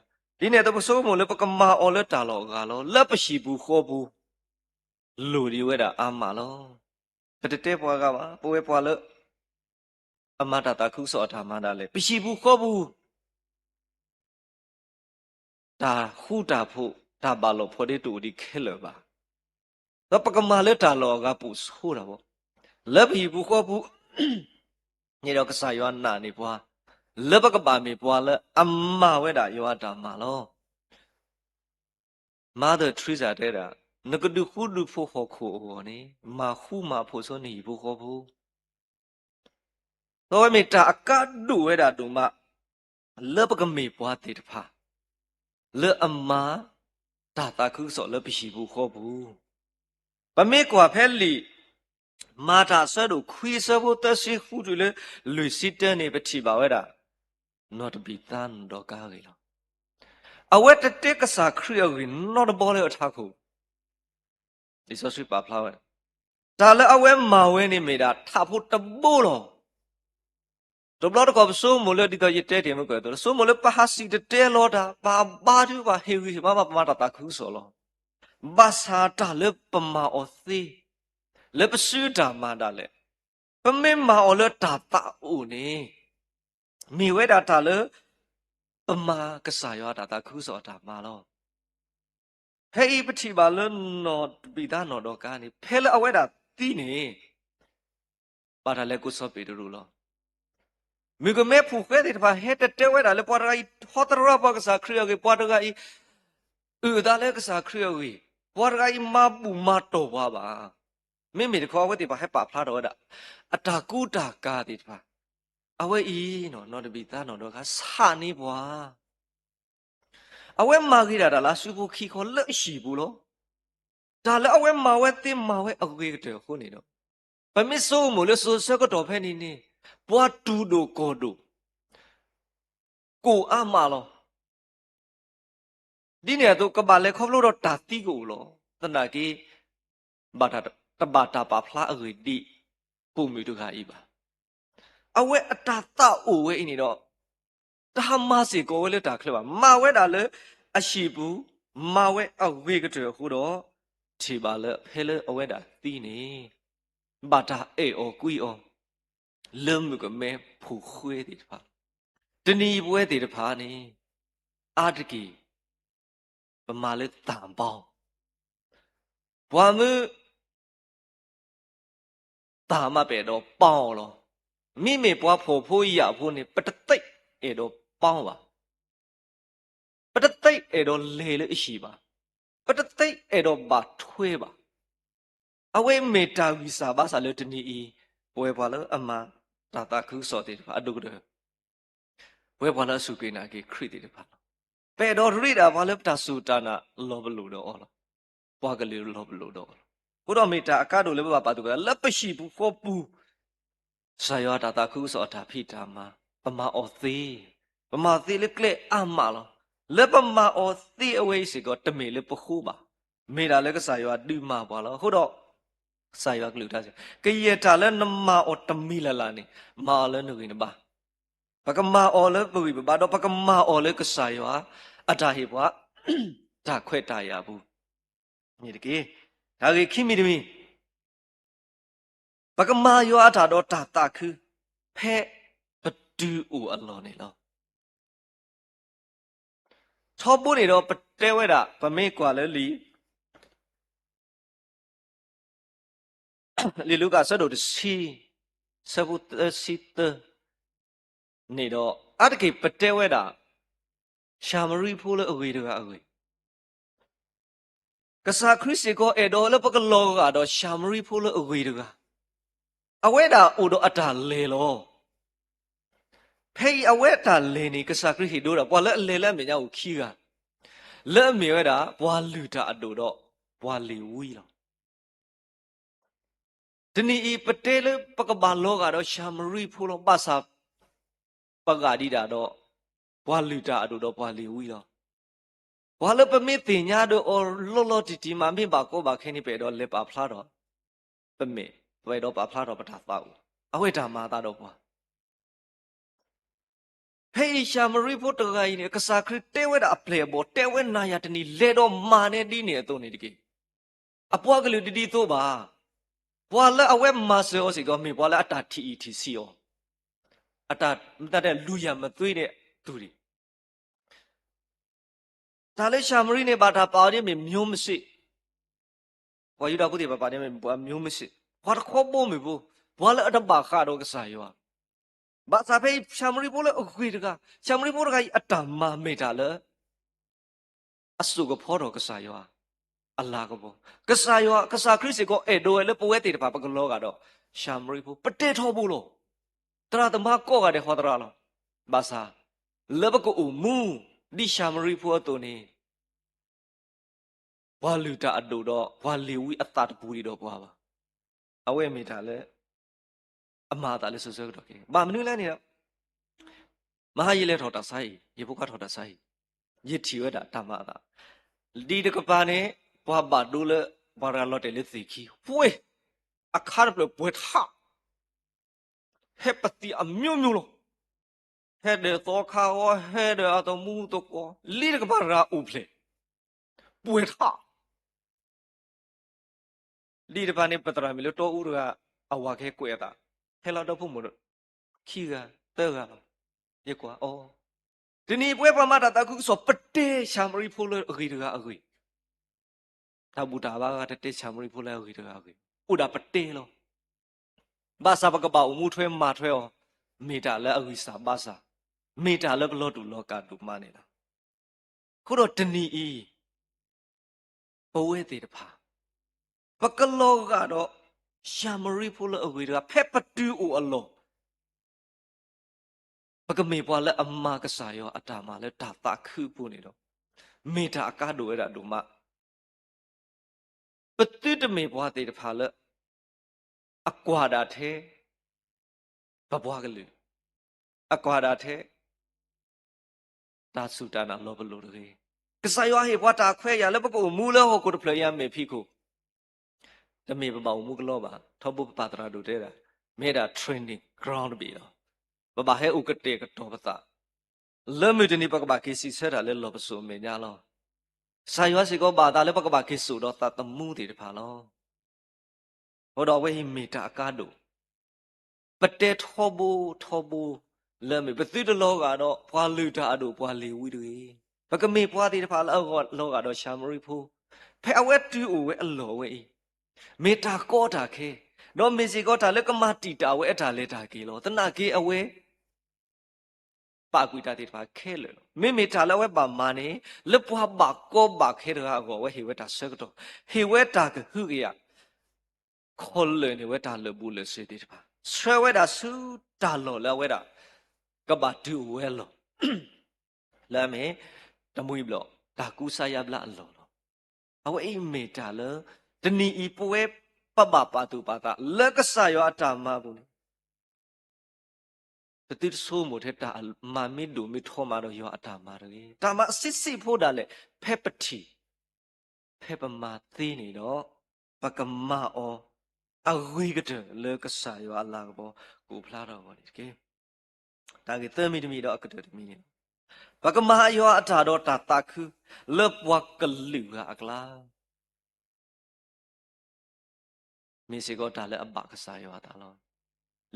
ဒ်န့ၣ်အသိးပဆိကမိၣ်လၢပကမၤအီၤလၢတၢ်လီၢ်အဂၤလီၤ. လၢပဟံၣ်ပူၤဃီပူၤ လိၣ်ဒံးဝဲဒၣ်အါမးလီၤ. ပတတဲပှၤဂၤဘၣ်, ပဝဲပှၤလၢ အမၤတၢ်သးခုကစီၣ်အတၢ်မၤဒၣ်လဲာ်, ပဟံၣ်ပူၤဃီပူၤ တၢ်ဃူတၢ်ဖိး တၢ်ဘၣ်လိာ်ဖိးဒ့တအိၣ်ဒံးခဲလၢာ်ဘၣ်. ဒီးပကမၤလၢတၢ်လီၢ်အဂၤပိာ်ဆိတၢ်ဘီ, လၢပဟံၣ်ပူၤဃီပူၤ န့ၣ်ဒီးကစၢ်ယွၤနာ်န့ၢ်ပှၤ လၢပကဘၣ်မ့ၢ်ပှၤလၢအမၤဝဲဒၣ်ယွၤအတၢ်မၤလီၤ. Mother Teresa တဲဒၣ်, နကဒုးဃူဒုးဖိးဟီၣ်ခိၣ်အဂီၢ်န့ၣ် မၤဃူမၤဖိးဆိနဟံၣ်ဖိဃီဖိ ဒီးအဝဲမ့ၢ်တၢ်အကါဒိၣ်ဝဲဒၣ်ဒိၣ်မး လၢပကမ့ၢ်ပှၤသ့ၣ်တဖၣ် လၢအမၤတၢ်သးခုကစီၣ်လၢပဟံၣ်ပူၤဃီပူၤ. ပမ့ၢ်ကွၢ်ဖဲလံာ် မၤတၢ်အဆၢဒိၣ်ခွံအဆၢဖိသၢဆံဃုတုၤလၢ လွံၢ်ဆံတၢန့ၣ် ပထံၣ်ဘၣ်ဝဲဒၣ် နီၢ်တဘံၣ်သါနီၢ်ဒီကၤအဂ့ၢ်လီၤ. အဝဲတတဲကစၢ်ခရံာ်အဂ့ၢ်နီတဘီလၢအထးခိၣ် လံာ်စီဆှံပာ်ဖျါဝဲ, တၢ်လၢအဝဲမၤဝဲန့ၣ်မ့ၢ်ဒၣ်ထးဖိတဘိလီၤ. တဘျီတခီၣ်ပဆိကမိၣ်လၢ ဒ်သိးယတဲတ့ၢ်မုၢ်ကၢၢ်အသိး ဆိကမိၣ်လၢပဟးစံၣ်တဲၤတဲလီၤတၢ် ပဘါထုကဖၣ်ဟ့ၣ်ဂံၢ်ဟ့ၣ်ဘါမး ပမၤတၢ်သးခုကစီၣ်လီၤ. ဘၣ်ဆၣ်တၢ်လၢပမၤအီၤသ့ လၢပစုတၢ်မၤဒၣ်လဲာ် ပမ့ၢ်မၤအီၤလၢတၢ်သးအိၣ်န့ၣ် မ့ၢ်ဝဲဒၣ်တၢ်လၢ ပမၤကစၢ်ယွၤတၢ်သးခုကစီၣ်အတၢ်မၤလီၤ. ဖဲအံၤပထံၣ်ဘၣ်လၢ နီၢ်တဘံၣ်သါနီၢ်ဒီကၤန့ၣ် ဖဲလၢအဝဲဒၣ်သံန့ၣ် ဘၣ်တၢ်လဲၤကိးစီၤပ့းတရူးလီၤ. မုၣ်ကမဲဖိဃဲသ့ၣ်တဖၣ်ဟဲတဲတဲဝဲဒၣ်လၢ ပှၤတဂၤအံၤ ဟီသရၣ်ပှၤကစၢ်ခရံာ်အဂ့ၢ်, ပှၤတဂၤအံၤ အုၣ်အသးလၢကစၢ်ခရံာ်အဂ့ၢ်, ပှၤတဂၤအံၤမၤဘူၣ်မၤတီၢ်ပှၤဘၣ်. မ့မ့ၢ်တခီ အဝဲသ့ၣ်တဖၣ်ဟဲပာ်ဖျါထီၣ်ဝဲဒၣ် အတၢ်ကူတၢ်ကၤသ့ၣ်တဖၣ်, အဝဲအံၤ နီၢ်တဘံၣ်သါနီၢ်ဒီကၤ ဆးန့ၢ်ပှၤ အဝဲမၤဂ့ၤဒၣ်တၢ်လၢအစုဖိခံခီလၢအဟံၣ်ပူၤလီၤ. တၢ်လၢအဝဲမၤဝဲသ့မၤဝဲအဂ့ၤကတၢၢ်အဃိန့ၣ်ဒီး ပမ့ၢ်ဆိကမိၣ်လၢစိၤဆၢကတီၢ်ဖဲန့ၣ်န့ၣ် ပှၤတူၢ်ဒိၣ်ကီၢ်ဒိၣ် ကိၢ်အါမးလီၤ. ဒ်န့ၣ်အသိး ကဘၣ်လဲၤခီဖျိဒီးတၢ်သံကအိၣ်လီၤ. သနာ်က့ ဘၣ်တၢ် တဘၣ်တၢ်ပာ်ဖျါအဂ့ၢ်ဒ်ပိာ်မုၣ်တဂၤအံၤဘၣ်. အဝဲအတၢ်သးအိၣ်ဝဲအံၤန့ၣ်ဒီး တၢ်မၤစ့ၢ်ကီးဝဲလၢတၢ်ချၢဘၣ်. မၤဝဲဒၣ်လၢအဟံၣ်ပူၤ, မၤဝဲအဂ့ၤကတၢၢ်အဃိဒီး, ထံၣ်ဘၣ်လၢဖဲလၢအဝဲဒၣ်သံန့ၣ် ဘၣ်တၢ်အဲၣ်အီၤကွံအီၤ လၢမုၣ်ကမဲဖိဃဲသ့ၣ်တဖၣ်လီၤ. တနံၤအံၤပဝဲသ့ၣ်တဖၣ်န့ၣ် အါတက့ၢ် ပမၤလၢသၣ်ဘီ, ပှၤမုၢ် သၣ်မးပအဲၣ်ဒိးပီအီၤလီၤ. မ့မ့ၢ်ပှၤဖှီၣ်ဖိယာ်ဖိန့ၣ် ပတသ့အဲၣ်ဒိးပီဘၣ်. ပတသ့အဲၣ်ဒိးလဲၤလၢအဟံၣ်ဘၣ်. ပတသ့အဲၣ်ဒိးဘၣ်ထွဲဘၣ်. အဝဲမ့ၢ်တၢ်ဂံၢ်စၢ်ဘါစၢ်လၢတနံၤအံၤ ပဝဲပှၤလၢအမၤတၢ်သးခုကစီၣ်သ့ၣ်တဖၣ်အဒိၣ်ကတၢၢ် ပဝဲပှၤလၢအစူၢ်က့ၤနာ်က့ၤခရံာ်သ့ၣ်တဖၣ်လီၤ. ပအဲၣ်ဒိးရ့ဒၣ်ပှၤလၢပတၢ်စူၢ်တၢ်နာ်လီၤပလိာ်ဒီးအီၤလီၤ. ပှၤကလုာ်လီၤပလိာ်ဒီးအီၤလီၤ. အဃိဒီးမ့ၢ်တၢ်အကါဒိၣ်လၢပဘၣ်ပာ်သူၣ်ပာ်သး လၢပဟံၣ်ပူၤဃီပူၤ ကစၢ်ယွၤတၢ်သးခုကစီၣ်အတၢ်ဖံးတၢ်မၤ ပမၤအီၤသ့, ပမၤသ့လၢကျဲအါမးလီၤ. လၢပမၤအီၤသ့အဝဲအံၤစ့ၢ်ကီး တမ့ၢ်လၢပဃိဘၣ်, မ့ၢ်ဒၣ်လၢကစၢ်ယွၤဒုးမၤပှၤလီၤ. အဃိဒီး ကစၢ်ယွၤကလုၢ်ကထါစ့ၢ်, ကယဲၢ်တၢ်လၢနမၤအီၤတမံၤလၢ်လၢ်န့ၣ် မၤအီၤလၢနဂံၢ်နဘါ, ပကမၤအီၤလၢပဂံၢ်ပဘါ ဒီးပကမၤအီၤလၢကစၢ်ယွၤအတၢ်ဟ့ၣ်ပှၤ တၢ်ခွဲးတၢ်ယာ်အပူၤန့ၣ်တက့ၢ်. တၢ်ဂ့ၢ်ခံမံၤတမံၤ ပကမၤယွၤအတၢ်ဒီးတၢ်သးခု ဖဲပတုၤအိၣ်အလီၢ်န့ၣ်လီၤ. ထီဘိန့ၣ်ဒီးပတဲဝဲဒၣ် ပမ့ၢ်ကွၢ်လၢလံာ် လံာ်လူၤကၣ်အဆၢဒိၣ်တဆံ အဆၢဖိသၢဆံသၢန့ၣ်ဒီး အါတက့ၢ်ပတဲဝဲဒၣ် ၡၤမရံဖိလၢအဂ့ၤတဂၤအဂ့ၢ် ကစၢ်ခရံာ်စ့ၢ်ကီးအဲၣ်ဒိးလၢပကလီၤဂာ်ဒီးၡၤမရံဖိလၢအဂ့ၤတဂၤ, အဝဲဒၣ်အိၣ်ဒီးအတၢ်လဲၤလီၤ. ဖဲအံၤအဝဲအတၢ်လဲၤန့ၣ် ကစၢ်ခရံာ်ဟ့ၣ်ဒိဝဲဒၣ် ပှၤလၢအလဲၤလၢအမဲာ်ညါအိၣ်ခံဂၤ, လၢအမ့ၢ်ဝဲဒၣ် ပှၤလုၢ်တၢ်အဒိၣ်ဒီးပှၤလ့ၤဝံလီၤ. တနံၤအံၤပတဲလၢပကဘၣ်လီၤဂာ်ဒီးၡၤမရံဖိလီၤ. ဘၣ်ဆၣ် ပဂာ်ဒံးဒၣ်ဒီး ပှၤလုၢ်တၢ်အဒိၣ်ဒီးပှၤလ့ၤဝံလီၤ. ပှၤလၢပမ့ၢ်သ့ၣ်ညါဒီးအီၤလီၤလီၤတံၢ်တံၢ်မး မ့ၢ်ဘၣ်ကီဘၣ်ခဲန့ၣ် ပအဲၣ်ဒိးလဲၤပာ်ဖျါထီၣ် ပမဲာ်, ပအဲၣ်ဒိးပာ်ဖျါထီၣ်ပတၢ်သးအိၣ်, အဝဲတၢ်မၤအသးဒီးပှၤ ဖဲအံၤၡၤမရံဖိတဂၤအံၤန့ၣ် ကစၢ်ခရံာ်တဲဝဲဒၣ်အပျဲၢ်အဘီၣ်, တဲဝဲနၤယၤတနံၤ လဲၤဒီးမၤန့ၢ်ဒ်န့ၣ်အသိးန့ၣ်တက့ၢ်. အပှၤကလုာ်တဒ်သိးဘၣ်. ပှၤလၢအဝဲမၤစၢၤအီၤစ့ၢ်ကီး မ့ၢ်ပှၤလၢအတၢ်ထံၣ်အံၣ်ထံၣ်ဆံးအီၤ, အတၢ် တၢ်တဲလူၤယၤမသွ့ဒီးသူၣ်ဒံး တၢ်လၢၡၤမရံန့ၣ် ဘၣ်တၢ်ပာ်အီၤဒ်မ့ၢ် မျိုးမစ့း, ပှၤယူဒၤဖိသ့ၣ်တဖၣ်ပာ်န့ၣ်မ့ၢ် မျိုးမစ့း, ပှၤတခီဘိမုၢ်ဖိ, ပှၤလၢအတဘၣ်ဃးဒီးကစၢ်ယွၤ. ဘၣ်ဆၣ်ဖဲအံၤ ၡၤမရံဖိလၢအဂ့ၤတဂၤ, ၡၤမရံဖိတဂၤအံၤအတၢ်မၤမ့ၢ်တၢ်လၢ အစိာ်ကဖီထီၣ်ကစၢ်ယွၤအလၤကပီၤ, ကစၢ်ယွၤ ကစၢ်ခရံာ်စ့ၢ်ကီးအဲၣ်ဒိးဝဲလၢပဝဲသ့ၣ်တဖၣ်ပကလီၤဂာ်ဒီး ၡၤမရံဖိ, ပတဲထီဘိလီၤ. သရၣ်သမါကိးဂၤဒဲးဃီသရၣ်လီၤ. ဘၣ်ဆၣ် လၢပကအိၣ်မူ ဒ်ၡၤမရံဖိအသိးန့ၣ် ပှၤလုၢ်တၢ်အဒိၣ်ဒီး ပှၤလ့ၤဝံအသးတပူၤဒံးဒီးပှၤဘၣ်. အဝဲမ့ၢ်တၢ်လၢ အမၤအသးလၢစိၤဆၢကတီၢ်ခဲအံၤ, ဘၣ်မနုၤလဲၣ်န့ၣ်ဒီး မဟါယလဲၤထီၣ်တၢ်ဆါအံၤ, ယဖိခွါထီၣ်တၢ်ဆါအံၤ, ယထံၣ်ဝဲဒၣ်တၢ်မၤအသး, ဒ်တကပၤန့ၣ် ပှၤဘၣ်ဒိလၢ ပှၤတဂၤလီၤတဲာ်လၢသ့ၣ်ခံ, ဝ့ၢ်, အခါတဖျၢၣ်ပှဲၤထး ဟဲပသံးအမျိုးမျိုးလီၤ. ဟဲဒီးသီခါဂီၤ, ဟဲဒီးအသမူသကိး, လံတကပၤတဂၤအိၣ်ဖျဲၣ်, ပှဲၤထး. ဒ်တဖၣ်န့ၣ် ပသရၣ်မုၣ်လၢတီအူတဂၤ အဝၤကဟဲကွဲးအသး, ဟဲလီၤဒီဖိမိၢ် ခံဂၤ သၢဂၤလီၤ. ယကွၢ်အီၤ, တနံၤအံၤပဝဲပှၤမၤတၢ်သးခုကစီၣ် ပတဲၡၤမရံဖိလၢအဂ့ၤတဂၤအဂ့ၢ်, တၢ်ဘူၣ်တၢ်ဘါဂၤတတဲၡၤမရံဖိလၢအဂ့ၤတဂၤအဂ့ၢ်, အိၣ်ဒၣ်ပတဲလီၤ. ဘၣ်ဆၣ်ပကဘၣ်အိၣ်မူထွဲမၤထွဲအီၤ, မ့ၢ်တၢ်လၢအဂံၢ်စၢ်ဘါစၢ်, မ့ၢ်တၢ်လၢပလီၤတူာ်လီၤကာ်ဒိၣ်မးန့ၣ်လီၤ. အဃိဒီးတနံၤအံၤ ပဝဲသ့ၣ်တဖၣ် ပကလီၤဂာ်ဒီး ၡၤမရံဖိလၢအဂ့ၤတဂၤ ဖဲပတုၤအိၣ်အလီၢ်, ပကမ့ၢ်ပှၤလၢအမၤကစၢ်ယွၤအတၢ်မၤလၢတၢ်သးခုအပူၤန့ၣ်ဒီး မ့ၢ်တၢ်အကါဒိၣ်ဝဲဒၣ်ဒိၣ်မး. ပသုတမ့ၢ်ပှၤသ့ၣ်တဖၣ်လၢ အကွၢ်ဒၣ်ထဲ ပပှၤကလုာ်, အကွၢ်ဒၣ်ထဲ တၢ်စူၢ်တၢ်နာ်လီၤပလိာ်တဂ့ၤ. ကစၢ်ယွၤဟ့ၣ်ပှၤတၢ်ခွဲးယာ်လၢပကအိၣ်မူလၢဟီၣ်ခိၣ်တဖျၢၣ်အံၤအမဲာ်ဖံးခိၣ်, တမ့ၢ်ပဘၣ်အိၣ်မူကလီဘၣ်. ထီဘိပပၢ်သရၣ်ဒိၣ်တဲဒၣ်, မ့ၢ်ဒၣ် training ground တဘ့ၣ်လီၤ. ပဘၣ်ဟဲအိၣ်ကတဲာ်ကတီၤပသး, လၢမုၢ်တနံၤပကဘၣ်က့ၤစံးဆၢတၢ်လၢလီၢ်ပစိာ်အမဲာ်ညါလီၤ. ကစၢ်ယွၤစ့ၢ်ကီးဘၣ်သးလၢပကဘၣ်က့ၤစိာ်ဒီးသးသမူသ့ၣ်တဖၣ်လီၤ. အဃိဒီးအဝဲအံၤမ့ၢ်တၢ်အကါဒိၣ်, ပတဲထီဘိထီဘိ, လၢမ့ၢ်ပသုတလီၤဂာ်ဒီးပှၤလုၢ်တၢ်အဒိၣ်ပှၤလ့ၤဝံတဂ့ၤ, ပကမ့ၢ်ပှၤသ့ၣ်တဖၣ်လၢအဂီၢ်လီၤဂာ်ဒီးၡၤမရံဖိ, ဖဲအဝဲတုၤအိၣ်ဝဲအလီၢ်ဝဲအံၤ, မ့ၢ်တၢ်ကီတၢ်ခဲ, ဒီးမ့ၢ်စ့ၢ်ကီးတၢ်လၢကမၤတံာ်တာ်ဝဲအတၢ်လဲၤတၢ်က့ၤလီၤ. သနာ်က့အဝဲ ပာ်ကွံာ်တၢ်သ့ၣ်တဖၣ်ခဲလၢာ်လီၤ. မ့မ့ၢ်တၢ်လၢအဝဲဘၣ်မၤန့ၣ်, လၢပှၤဘၣ်ကီဘၣ်ခဲတဂၤအဂီၢ် အဝဲဟ့ၣ်ဝဲတၢ်ဆၢကတီၢ်, ဟ့ၣ်ဝဲတၢ်ကဟုကယာ်, ခီၣ်လၢာ်န့ၢ်ဝဲတၢ်လၢာ်ဘူၣ်လၢာ်စ့ၤသ့ၣ်တဖၣ်, ဆှၢဝဲဒၣ်ဆူတၢ်လီၢ်လၢအဝဲဒၣ် ကဘၣ်တုၤအိၣ်ဝဲအလီၢ် လၢအမ့ၢ် တမှံဘျီၣ် တၢ်ကူစါယါဘျါအလီၢ်လီၤ. အဝဲအံၤမ့ၢ်တၢ်လၢ တနံၤအံၤပဝဲပဘၣ်ပာ်သူၣ်ပာ်သးလၢကစၢ်ယွၤအတၢ်မၤအပူၤန့ၣ် ပသုတဆိကမိၣ်ထဲတၢ်မၤမ့ၢ်ဒိၣ်မ့ၢ်ထီမးဒီးယွၤအတၢ်မၤတဂ့ၤ. တၢ်မၤဆံးဆံးဖိဒၣ်လဲာ် ဖဲပထံၣ် ဖဲပမၤသ့န့ၣ်ဒီး ပကမၤအီၤ အဂ့ၤကတၢၢ်လၢကစၢ်ယွၤအလၤကပီၤ ကအိၣ်ဖျါထီၣ်အဂီၢ်န့ၣ်တက့ၢ်. တၢ်ဂ့ၢ်သၢမံၤတမံၤဒီးအကတၢၢ်တမံၤန့ၣ်လီၤ. ပကမၤယွၤအတၢ်ဒီးတၢ်သးခု လၢပှၤကလုာ်ဂၤအကျါ မ့ၢ်စ့ၢ်ကီးတၢ်လၢအဘၣ်ကစၢ်ယွၤအသးလီၤ.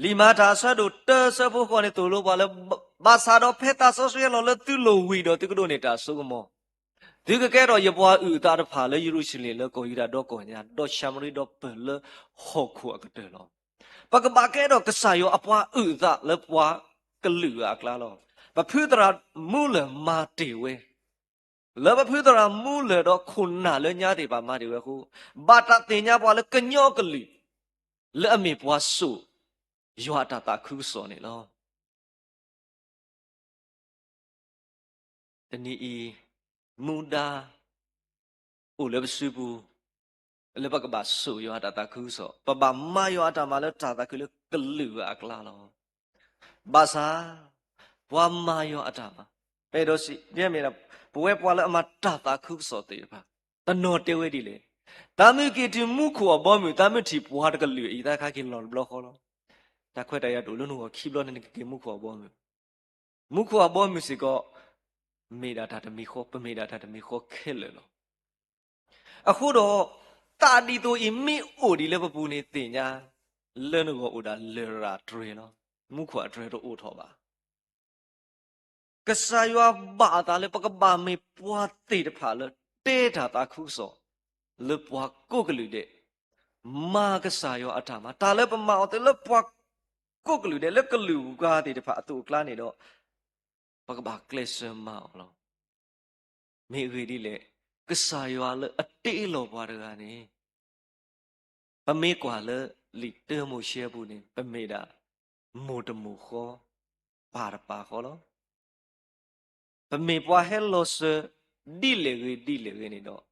လံာ်မၤတၢ်အဆၢဒိၣ်တၢ ဆၢဖိဃိးန့ၣ် သိၣ်လိပှၤလၢ ဘၣ်ဆၣ်ဒီးဖဲသးစီဆှံဟဲလီၤလၢသုလိၤဝံၤဒီး သုကဒိးန့ၢ်တၢ်စိကမီၤ, သုကကဲထီၣ်ယပှၤအုၣ်အသးတဖၣ်လၢယရူၤၡလ့ၣ် လၢကီၢ်ယူဒၤဒီကီၢ်ညါ ဒီးၡၤမရံဒီးပၢၢ်လၢဟီၣ်ခိၣ်အကတၢၢ်လီၤ. ပကဘၣ်ကဲထီၣ်ကစၢ်ယွၤအပှၤအုၣ်အသးလၢပှၤကလုာ်ဂၤအကျါလီၤ. ပဖုသရၣ်မူလၢၢ်မၤတ့ၢ်ဝဲ လၢပဖုသရၣ်မူလၢၢ်ဒီးခိၣ်နၢ်လၢညါသ့ၣ်တဖၣ်မၤတ့ၢ်ဝဲအဃိ, ဘၣ်တၢ်သ့ၣ်ညါပှၤလၢကညီကလုာ် လၢအမ့ၢ်ပှၤစိာ်ယွၤအတၢ်သးခုကစီၣ်န့ၣ်လီၤ. တနံၤအံၤ မူဒါ အိၣ်လၢပစုပူၤ လၢပကဘၣ်စိာ်ယွၤအတၢ်သးခုကစီၣ်, ပဘၣ်မၤယွၤအတၢ်မၤလၢတၢ်သးခုလၢကလုာ်ဂၤအကျါလီၤ. ဘၣ်ဆၣ် ပှၤမၤယွၤအတၢ်မၤ, ပအဲၣ်ဒိးစံး, မ့ၢ် ပဝဲပှၤလၢအမၤတၢ်သးခုကစီၣ်သ့ၣ်တဖၣ်, တနီၤတဲဝဲဒ်လဲၣ်, သးမုၢ်က့ၤတုၤမူခိၣ်အဘီအမုၢ်, သးမုၢ်ထံၣ်ပှၤတကလုာ်အံၤ သးခါက့ၤလီၤတဘျီဃီလီၤ. တၢ်ခွဲးတၢ်ယာ်တအိၣ်လၢနဂီၢ်ခံဘျီန့ၣ် နကက့ၤမူခိၣ်အဘီအမုၢ်. မူခိၣ်အဘီအမုၢ်စ့ၢ်ကီး မ့ၢ်ဒၣ်တၢ်တမံၤဃီ, ပမ့ၢ်ဒၣ်တၢ်တမံၤဃီခဲလၢာ်လီၤ. အဃိဒီး သးဒ်သိးအံၤမ့ၢ်အိၣ်ဒံးလၢပပူၤန့ၣ်သ့ၣ်ညါ, လၢနဂီၢ်အိၣ်ဒၣ်လရာ်တြဲၤလီၤ. မူခိၣ်အတြဲၤတအိၣ်ထီၣ်ဘၣ်. ကစၢ်ယွၤဘၣ်အသးလၢပကဘၣ်မ့ၢ်ပှၤသ့ၣ်တဖၣ်လၢတဲတၢ်သးခုကစီၣ် လၢပှၤကိးကလုာ်ဒဲး, မၤကစၢ်ယွၤအတၢ်မၤ, တၢ်လၢပမၤအီၤသ့လၢပှၤကိးကလုာ်ဒဲး လၢကလုာ်ဂၤသ့ၣ်တဖၣ်အသိးအကျါန့ၣ်ဒီး ပကဘၣ်ကျဲးစၢးမၤအီၤလီၤ. မ့ၢ်အဂ့ၢ်ဒ်လဲၣ်, ကစၢ်ယွၤလၢအတ့လီၤပှၤတဂၤန့ၣ် ပမ့ၢ်ကွၢ်လၢလံာ်တၢမိၤၡ့အပူၤန့ၣ် ပမ့ၢ်ဒၣ်မိၢ်တမိၢ်ဃီ, ပၢ်တပၢ်ဃီလီၤ. ပမ့ၢ်ပှၤဟဲလီၤစၢၤ ဒ်လဲၣ်ဂ့ၤဒ်လဲၣ်ဂ့ၤန့ၣ်ဒီး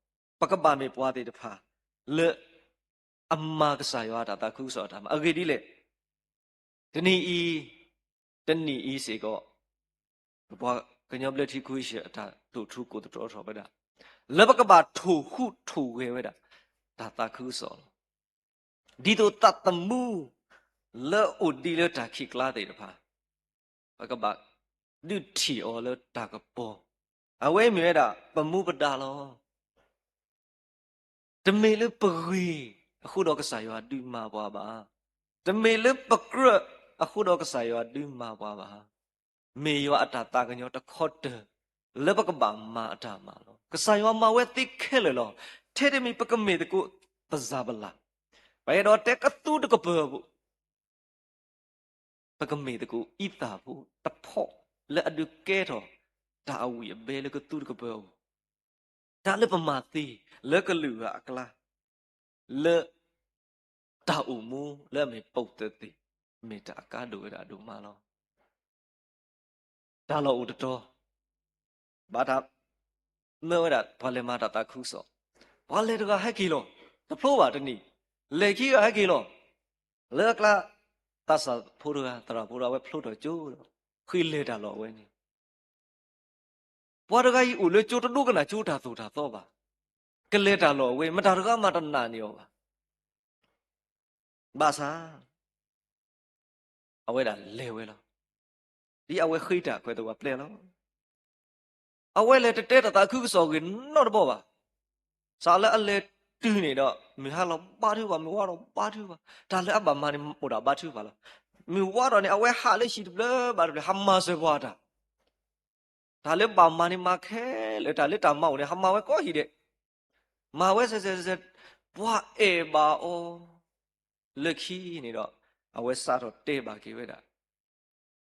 ပကဘၣ်မ့ၢ်ပှၤသ့ၣ်တဖၣ် လၢအမၤကစၢ်ယွၤအတၢ်သးခုကစီၣ်အတၢ်မၤ. အဂ့ၢ်ဒ်လဲၣ်, တနံၤအံၤ တနံၤအံၤစ့ၢ်ကီး ပပှၤကညီဘျၢထံခဝ့ၡၢၣ်အတၢ်တိာ်ထူကိးသတြီထီၣ်ဝဲဒၣ် လၢပကဘၣ်ထိၣ်ဟူးထိၣ်ဂဲၤဝဲဒၣ် တၢ်သးခုကစီၣ်လီၤ. ဒ်သိးသးသမူ လၢအိၣ်ဒံးလၢတၢ်ခံးကျါသ့ၣ်တဖၣ် ပကဘၣ်ဒုးထံၣ်အီၤလၢတၢ်ကပီၤ, အဝဲမ့ၢ်ဝဲဒၣ် ပမူပဒါလီၤ. တမ့ၢ်လၢပဂ့ၤအဃိဒီးကစၢ်ယွၤဒုးမၤပှၤဘၣ်. တမ့ၢ်လၢပကြၢးအဃိဒီးကစၢ်ယွၤဒုးမၤပှၤဘၣ်. မ့ၢ်ယွၤအတၢ်သးကညီၤတခီတၢၢ် လၢပကဘၣ်မၤအတၢ်မၤလီၤ. ကစၢ်ယွၤမၤဝဲသ့ခဲလၢာ်လီၤ. ထဲတမံၤပကမ့ၢ်သကိးပစၢပလၢ်, ပအဲၣ်ဒိးတဲကသူတကပၢၤအပူၤ ပကမ့ၢ်သကိးအံသၣ်ဖိတဖီၣ် လၢအဒုးကဲထီၣ် တၢ်အဝံၣ်အဘဲလၢကသူတကပၢၤအပူၤ, တၢ်လၢပမၤသ့လၢကလုာ်ဂၤအကျါ, လၢတၢ်အိၣ်မူလၢအမ့ၢ်ပိာ်သၢသ့ၣ်, မ့ၢ်တၢ်အကါဒိၣ်ဝဲဒၣ်ဒိၣ်မးလီၤ. တၢ်လီၢ်အိၣ်တတီၤ ဘၣ်တၢ်မၢဝဲဒၣ် ပှၤလဲၤမၤတၢ်သးခုကစီၣ်, ပှၤလဲၤတဂၤဟဲက့ၤလီၤ, တဖျိဘၣ်တနံၤ, လဲၤခံဂၤဟဲက့ၤလီၤ, လၢအကျါ သးစၢ်ဖိတဂၤ သရၣ်ဖိတဂၤ အဝဲဖျိထီၣ်ကၠိဒီး ဃ့လဲၤတၢ်လီၢ်ဝဲန့ၣ် ပှၤတဂၤအံၤအိၣ်လၢကၠိတဒိကနၣ်ကၠိတၢ်သိၣ်တၢ်သီဘၣ်. ကလဲၤတၢ်လီၢ်အဝဲ မတၤတဂၤမးတနာ်န့ၢ်အီၤဘၣ်. ဘၣ်ဆၣ် အဝဲဒၣ်လဲၤဝဲလီၤ. ဒ်အဝဲဃ့တၢ်ခွဲးတဝၢ်ပျဲၢ်လီၤ. အဝဲလဲၤတတဲတၢ်သးခုကစီၣ်အဂ့ၢ်နီတဘီဘၣ်. စးလၢအလဲၤတုၤန့ၣ်ဒီး မုၢ်ဟါလီၤဘါထုကဖၣ်, မုၢ်ဝါထီၣ်ဘါထုကဖၣ်, တၢ်လၢအဘၣ်မၤန့ၣ်အိၣ်ဒၣ်ဘါထုကဖၣ်လီၤ. မုၢ်ဝါထီၣ်န့ၣ် အဝဲဟးလၢဟံၣ်တဖျၢၣ်ဘၣ်တဖျၢၣ် ဟးမၤစၢၤပှၤတၢ် တၢ်လၢဘၣ်မၤန့ၣ်မၤခဲလၢာ်, တၢ်လၢတၢ်မၤအိၣ်န့ၣ် ဟးမၤဝဲကိးဟံၣ်ဒဲး, မၤဝဲစဲးစဲးစဲး, ပှၤအဲၣ်ဘၣ်အီၤလၢခံန့ၣ်ဒီး အဝဲစးထီၣ်တဲဘၣ်က့ၤဝဲဒၣ်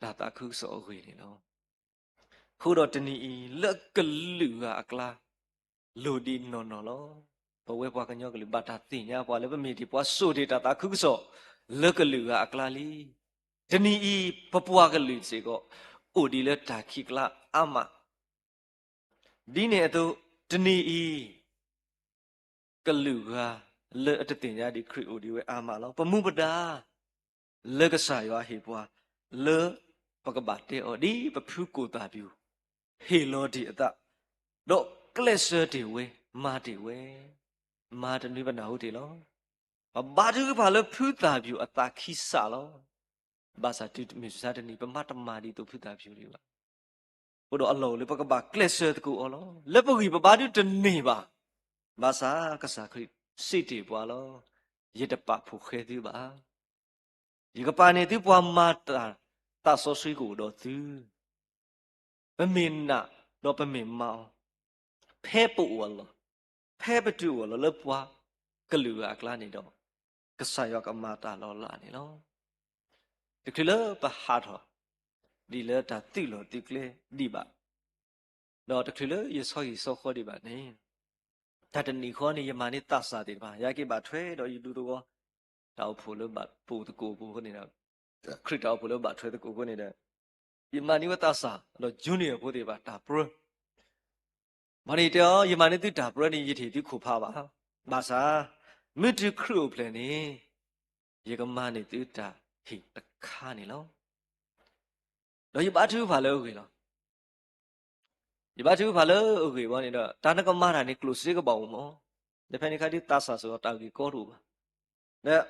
တၢ်သးခုကစီၣ်အဂ့ၢ်န့ၣ်လီၤ. အဃိဒီးတနံၤအံၤ လၢကလုာ်ဂၤအကျါ လိၣ်ဒံးနီၢ်နီၢ်လီၤ. ပဝဲပှၤကညီကလုာ်ဘၣ်တၢ်သ့ၣ်ညါပှၤလၢပမ့ၢ်ဒံးပှၤစိာ်တ့ၢ်တၢ်သးခုကစီၣ် လၢကလုာ်ဂၤအကျါလံ. တနံၤအံၤ ပပှၤကလုာ်စ့ၢ်ကီး အိၣ်ဒံးလၢတၢ်ခံးကျါအါမး ဒ်န့ၣ်အသိး တနံၤအံၤ ကလုာ်ဂၤလၢအတသ့ၣ်ညါဒံးခရံာ်အိၣ်ဒံးဝဲအါမးလီၤ. ပမူပဒါ လၢကစၢ်ယွၤဟ့ၣ်ပှၤ လၢပကဘၣ်တဲအီၤဒ်ပဖုကိၣ်သၣ်ပျူၤ ဟ့ၣ်လီၤတ့ၢ်အသး ဒီးကျဲးစၢးတ့ၢ်ဝဲ မၤတ့ၢ်ဝဲ, မၤတနွံပနၢ်ဟူတ့ၢ်လီၤ. ပဘါထုကဖၣ်လၢဖုသၣ်ပျူၤအသးခံစးလီၤ. ဘၣ်ဆၣ်တုၤမုၢ်မဆါတနံၤ ပမၤတမၤဒ်သိးဖုသၣ်ပျူၤဒံးဘၣ်. အဃိဒီးအလီၢ်အိၣ်လၢပကဘၣ်ကျဲးစၢးသကိးအီၤလီၤ. လၢပဂံၢ်ပဘါဒုတန့ၢ်ဘၣ်. ဘၣ်ဆၣ်ကစၢ်ခရံာ်စံးတ့ၢ်ပှၤလီၤ. ယတပာ်ဖှိၣ်ဃဲသုဘၣ်. ယကပာ်န့ၢ်သုပှၤမၤတၢ်သးစီဆှံကအိၣ်ဒီးသု ပမ့ၢ်နာ်ဒီးပမ့ၢ်မၤအီၤ, ဖဲပအိၣ်အလီၢ်, ဖဲပတုၤအိၣ်အလီၢ်လၢပှၤကလုာ်ဂၤအကျါန့ၣ်ဒီး ကစၢ်ယွၤကမၤတၢ်လီၤလးန့ၣ်လီၤ. တချုးလၢပဟးထီၣ်ဒံးလၢတၢ်သုးလီၢ်သုးကျဲဒံးဘၣ်, ဒီးတချုးလၢယဆီဟံၣ်ဆီဃီဒံးဘၣ်န့ၣ်, တၢ်တနံၤဃီန့ၣ် ယမၤန့ၢ်သးစၢ်သ့ၣ်တဖၣ် ယဟဲက့ၤဘၣ်ထွဲဒီးယဒူသဝီ တၢ်အိၣ်ဖှိၣ်လၢဘၣ်ပိာ်သကိးအပူၤအဃိန့ၣ်ဒီး ခရံာ်တၢ်အိၣ်ဖှိၣ်လၢဘၣ်ထွဲသကိးအဃိန့ၣ်ဒီး ယမၤန့ၢ်ဝဲသးစၢ်ဒီး junior ဖိသ့ၣ်တဖၣ်တၢ်ပြၢ ဘၣ်န့ၣ်တဲအီၤ ယမၤန့ၢ်သုတၢ်ပြၢန့ၣ် ယတဟ့ၣ်သုခိၣ်ဖးဘၣ်. ဘၣ်ဆၣ် မ့ၢ်တုၤခရံာ်အိၣ်ဖျဲၣ်န့ၣ် ယကမၤန့ၢ်သုတၢ်ဟ့ၣ်တခါန့ၣ်လီၤ. ဒီးယဘါထုကဖၣ်လၢအဂ့ၢ်လီၤ. ယဘါထုကဖၣ်လၢအဂ့ၢ်ဘၣ်န့ၣ်ဒီး တၢ်နကမၤတၢ်န့ၣ် ကျိၣ်စ့ကဘၣ်အိၣ်မး. ဒီးဖဲန့ၣ်အခါဒ်သးစၢ်စ့ၢ်ကီးတၢ်ဂ့ၢ်ကီတအိၣ်ဘၣ်. ဒီး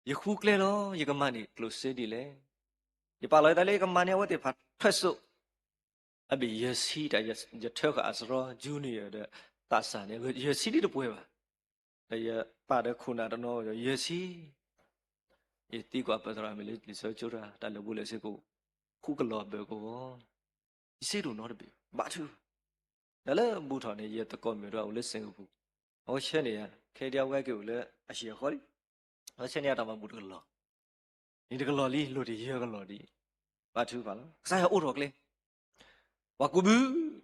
ယဃုကျဲလီၤ ယကမၤန့ၢ်ကျိၣ်စ့ဒ်လဲၣ်. ယပာ်လီၤယသးလၢယကမၤန့ၢ်အဝဲသ့ၣ်တဖၣ်ထွဲစိး အဘ့ၣ်ယဲၢ်ဆံတၢ် ယထၢဃာ်အစရီ junior ဒီးသးစၢ်န့ၣ် ယဲၢ်ဆံဒ်တပှဲၤဘၣ်. ဒီးယပာ်ဒီးခိၣ်နၢ်တနီၤ ယဲၢ်ဆံ ယသံကွၢ်ပသရၣ်မုၣ်လၢလံာ်စီဆှံကၠိတၢ် တၢ်လၢာ်ဘူၣ်လၢာ်စ့ၢ်ကီး ဃုကလီၤဘၢၣ်ကဝီၤ, ယစ့တအိၣ်နီတဘ့ၣ် ဘါထုကဖၣ်. တၢ်လၢဘူၣ်ထီၣ်န့ၣ် ယသကိးမုၣ်တဂၤအိၣ်လၢစ့ၣ်ကပူၤ, အဝဲဆှၢန့ၢ်ယၤ ခဲဒ်အဝဲက့ၤအိၣ်လၢအဟံၣ်အဃီလံ, အဝဲဆှၢန့ၢ်ယၤတၢ်မၤဘူၣ်တကလီၤ, န့ၣ်တကလီၤလံ လိၣ်တ့ၢ်ယဲၢ်ကလီၤဒံး, ဘါထုကဖၣ်လီၤ. ကစၢ်ယွၤအိးထီၣ်ကျဲ ပှၤကူးဘု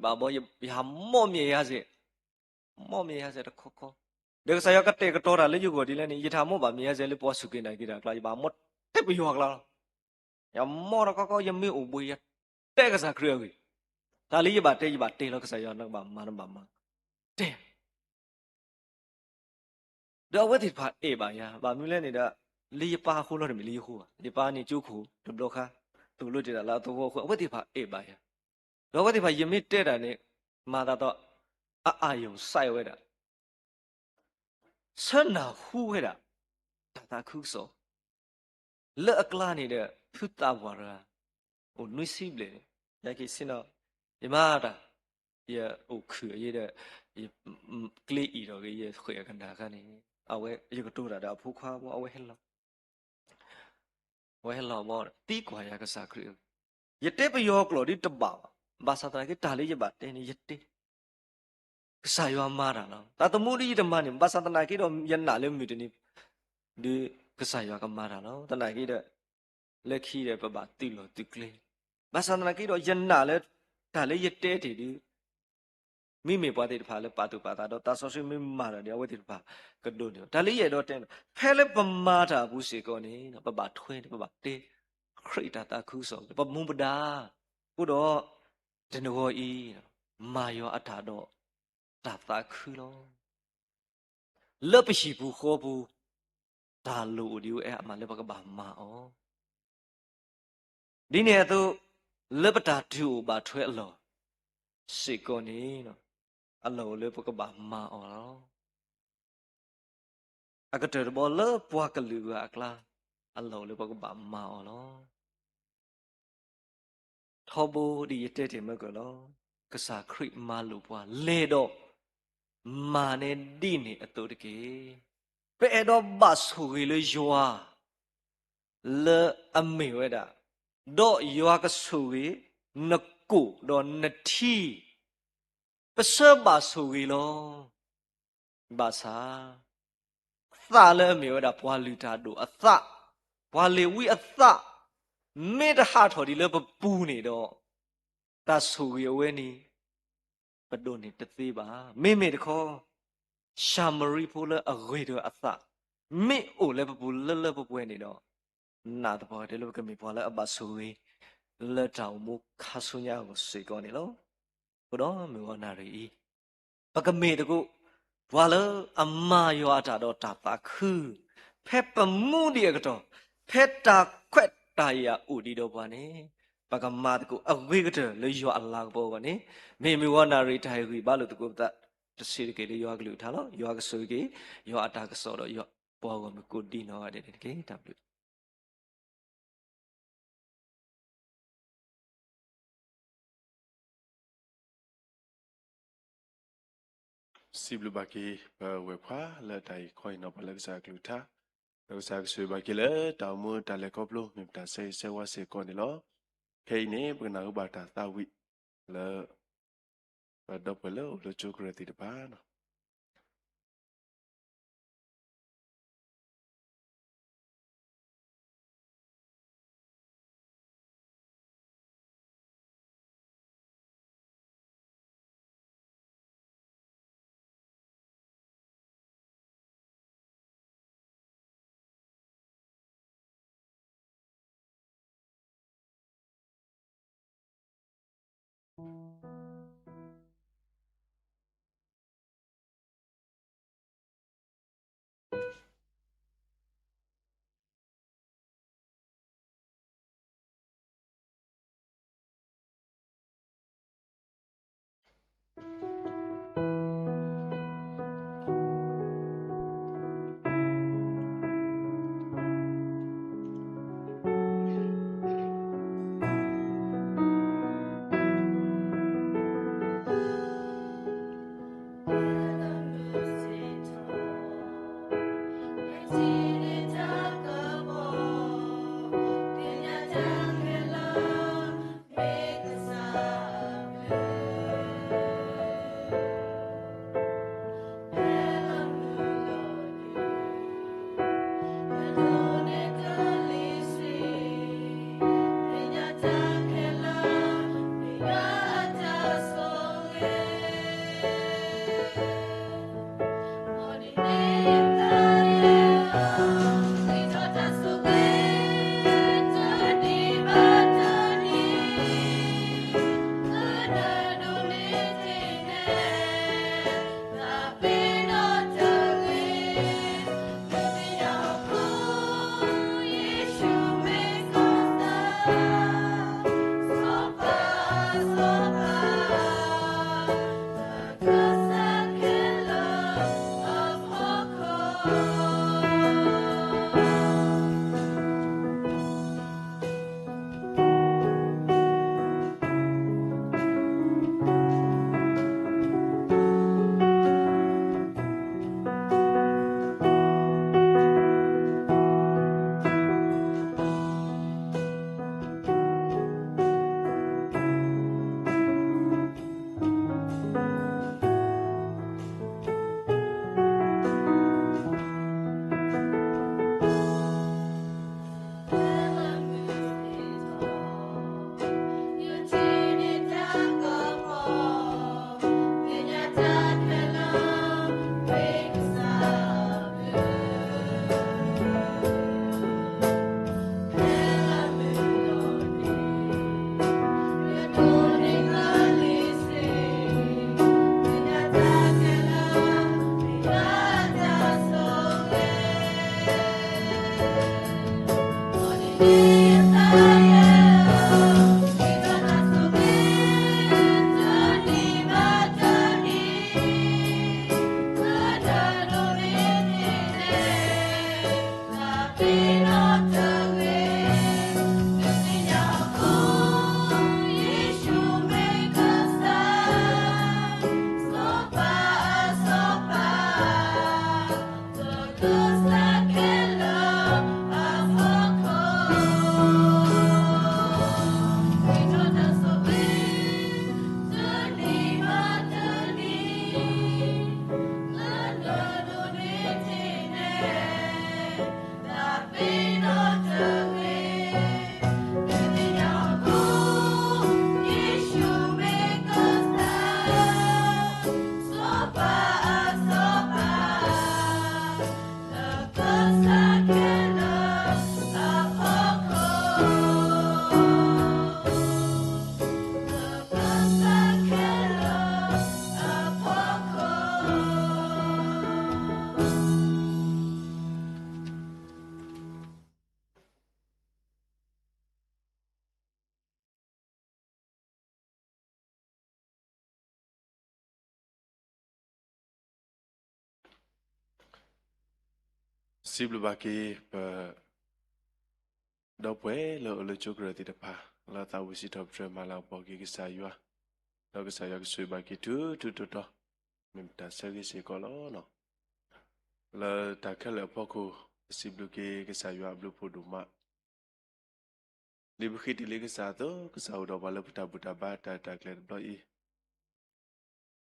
ဘၣ်ဘီ ယဟးမီၣ်မ့ၢ်ယၤစဲး, မီၣ်မ့ၢ်ယၤစဲးတခီခီ, ဒီးကစၢ်ယွၤကတဲာ်ကတီၤတၢ်လၢယဂီၢ်ဒ်လဲၣ်န့ၣ် ယတဟးမီၣ်ဘၣ်မ့ၢ်ယၤစဲးလၢပှၤစူၢ်က့ၤနာ်က့ၤတၢ်အကျါ, ယဘၣ်မီၣ်ထဲပယီၤအကျါလီၤ. ယမီၣ်တခီခီ ယမ့ၢ်အိၣ်ဘှံး ယတဲကစၢ်ခရံာ်အဂ့ၢ်, တၢ်လၢယဘၣ်တဲ ယဘၣ်တဲလီၤ ကစၢ်ယွၤနကဘၣ်မၤနဘၣ်မၤ, တဲ ဒီးအဝဲသ့ၣ်တဖၣ်အဲၣ်ဘၣ်ယၤ, ဘၣ်မနုၤလဲၣ်န့ၣ်ဒီး လၢယပၢ်အဃိလီၤတမ့ၢ်လၢယဃိဘၣ်, ယပၢ်န့ၣ်ကၠိခိၣ်တဘျီခါ, သိၣ်လိတ့ၢ်တၢ်လၢအသဝီအဃိ အဝဲသ့ၣ်တဖၣ်အဲၣ်ဘၣ်ယၤ, ဒီးအဝဲသ့ၣ်တဖၣ်ယမ့ၢ်တဲတၢ်န့ၣ် မၤသးဒီး အအၢၣ်ယိၤစဲးဝဲဒၣ် ဆၢနၢ်ဟူဝဲဒၣ် တၢ်သးခုကစီၣ် လၢအကျါန့ၣ်ဒီး ဖုသးပှၢ်တဂၤ အိၣ်နွံဆံဘျဲၣ်န့ၣ်, ယက့ၤဆ့ၣ်နီၤ, ယမၤတၢ်, ယအိၣ်ခုၣ်အံၤဒီး ယကျ့အံၤဒီးဂ့ၤ ယဃဲၢ်အကနၣ်ခါန့ၣ်, အဝဲ ယကတိၤတၢ်ဒီးအဖိခွါဘီ အဝဲဟဲလီၤ အဝဲဟဲလီၤဘီ သံကွၢ်ယၤကစၢ်ခရံာ်, ယတဲပယီၤကျိာ်ဒ်တဘၣ်ဘၣ်, ဘၣ်ဆၣ်သနာ်က့ တၢ်လၢယဘၣ်တဲန့ၣ် ယတဲ ကစၢ်ယွၤမၤတၢ်လီၤ. တၢ်သမူဒ်ယတမၤန့ၣ် ဘၣ်ဆၣ်သနာ်က့ဒီး ယနာ်လၢမုၢ်တနံၤ ဒီးကစၢ်ယွၤကမၤတၢ်လီၤ. သနာ်က့ဒီး လၢခံဒီးပဘၣ်သုးလီၢ်သုးကျဲ, ဘၣ်ဆၣ်သနာ်က့ဒီး ယနာ်လၢ တၢ်လၢယတဲတ့ၢ်ဒီး မ့မ့ၢ်ပှၤသ့ၣ်တဖၣ်လၢပာ်သူၣ်ပာ်သးဒီးသးစီဆှံမ့ၢ်မၤတၢ်ဒီး အဝဲသ့ၣ်တဖၣ်ကဒိးန့ၢ်အီၤ. တၢ်လၢယအဲၣ်ဒိးတဲန့ၣ် ဖဲလၢပမၤတၢ်အပူၤစ့ၢ်ကီးန့ၣ် ပဘၣ်ထွဲန့ၣ် ပဘၣ်တဲ ခရံာ်တၢ်သးခုကစီၣ် ပမူပဒါ, အဃိဒီး တနံၤအံၤ မၤယွၤအတၢ်ဒီး တၢ်သးခုလီၤ. လၢပဟံၣ်ပူၤဃီပူၤ တၢ်လိၣ်အိၣ်ဒံးဝဲအါမးလၢပကဘၣ်မၤအီၤ ဒ်န့ၣ်အသိး လၢပတၢ်တုၤအိၣ်ဘၣ်ထွဲအလီၢ် စ့ၢ်ကီးန့ၣ် အလီၢ်အိၣ်လၢပကဘၣ်မၤအီၤလီၤ. အကတၢၢ်တဘီလၢပှၤကလုာ်ဂၤအကျါ အလီၢ်အိၣ်လၢပကဘၣ်မၤအီၤလီၤ. ထီဘိဒ်ယတဲတ့ၢ်မၢကၢၢ်လီၤ. ကစၢ်ခရံာ်မၤလိာ်ပှၤ လဲၤဒီး မၤန့ၢ်ဒ်န့ၣ်အသိးတက့ၢ်. ပအဲၣ်ဒိးဘၣ်ဆိၣ်ဂ့ၤလၢယွၤ လၢအမ့ၢ်ဝဲဒၣ်, ဒီးယွၤကဆိၣ်ဂ့ၤနကိၣ်ဒီးနထံ, ပဆၢဘၣ်ဆိၣ်ဂ့ၤလီၤ. ဘၣ်ဆၣ် သးလၢအမ့ၢ်ဝဲဒၣ်ပှၤလုၢ်တၢ်ဒိၣ်အသး, ပှၤလ့ၤဝံအသး, မ့ၢ်တဟးထီၣ်ဒံးလၢပပူၤန့ၣ်ဒီး တၢ်ဆိၣ်ဂ့ၤအဝဲန့ၣ် ပဒိးန့ၢ်တသ့ဘၣ်. မ့မ့ၢ်တခီ ၡၤမရံဖိလၢအဂ့ၤတၢၢ်အသး မ့ၢ်အိၣ်လၢပပူၤလၢလၢပှဲၤပှဲၤန့ၣ်ဒီး နာ်သပှၢ်ကတၢၢ်လၢပကမ့ၢ်ပှၤလၢအဘၣ်ဆိၣ်ဂ့ၤ လၢတၢ်အိၣ်မူခါဆူညါအဂီၢ်စ့ၢ်ကီးန့ၣ်လီၤ. အဃိဒီးမုၢ်ဂီၤနၣ်ရံၣ်အံၤ ပကမ့ၢ်သကိး ပှၤလၢအမၤယွၤအတၢ်ဒီးတၢ်သးခု, ဖဲပမူဒံးအကတီၢ်, ဖဲတၢ်ခွဲးတၢ်ယာ်အိၣ်ဒံးဒီးပှၤန့ၣ်, ပကမၤသကိးအဂ့ၤကတၢၢ်လၢယွၤအလၤကပီၤအဂီၢ်န့ၣ်, မ့ၢ်မုၢ်ဂီၤနၣ်ရံၣ်တၢ်ဟ့ၣ်ဂံၢ်ဘါလိာ်သကိးပသး တဆံးတက့ၢ်လၢယွၤကလုၢ်ကထါလီၤ. ယွၤကဆိၣ်ဂ့ၤက့ၤ ယွၤအတၢ်ကစီၣ်ဒီးယွၤပှၤဂီၢ်မုၢ်ကိးဒံနီၢ်ဂၤဒဲးန့ၣ်တက့ၢ်. တၢ်ဘျုး စံးဘျုးဘၣ်က့ၤ ပဝဲၢ်ခွါလၢတၢ်အံၤခီအံၤနီၤ ပှၤလၢကစၢ်အကလုၢ်ကထါ, ဒီးကစၢ်ကဆိၣ်ဂ့ၤဘၣ်က့ၤလၢတၢ်အိၣ်မူတၢ်လဲၤခီဖျိ မ့ၢ်ပတၢ်ဆၢဂ့ၤဆၢဝါစ့ၢ်ကီးန့ၣ်လီၤ. ခဲအံၤန့ၣ် ပကနၢ်ဟူဘၣ်တၢ်သးဝံၣ်လၢ ပဒီပုၢ်ဝဲၢ်လၢအိၣ်လၢကၠိကရၢၢ်သ့ၣ်တဖၣ်နီၤ. စံးဘျုးဘၣ်က့ၤပ ဒီပုၢ်ဝဲၢ်လၢအအိၣ်လၢကၠိကရၢၢ်သ့ၣ်တဖၣ် လၢသးဝံၣ်စံးထီၣ်ပတြၢၤမၤလၤကပီၤက့ၤကစၢ်ယွၤ, ဒီးကစၢ်ယွၤကဆိၣ်ဂ့ၤဘၣ်က့ၤထူထူတီတီ, မ့ၢ်ပတၢ်ဆၢဂ့ၤစ့ၢ်ကီးလီၤ. လၢတၢ်ခဲလၢာ်အဖီခိၣ် ပစံးဘျုးက့ၤကစၢ်ယွၤအဘျုးဖှိၣ်ဒိၣ်မး ဒ်ပဃ့တ့ၢ်လံကစၢ်အသိး, ကစၢ်အိၣ်ဒီးပှၤလၢပတၢ်ဘူၣ်တၢ်ဘါတၢ်ရဲၣ်တၢ်ကျဲၤတဘျီ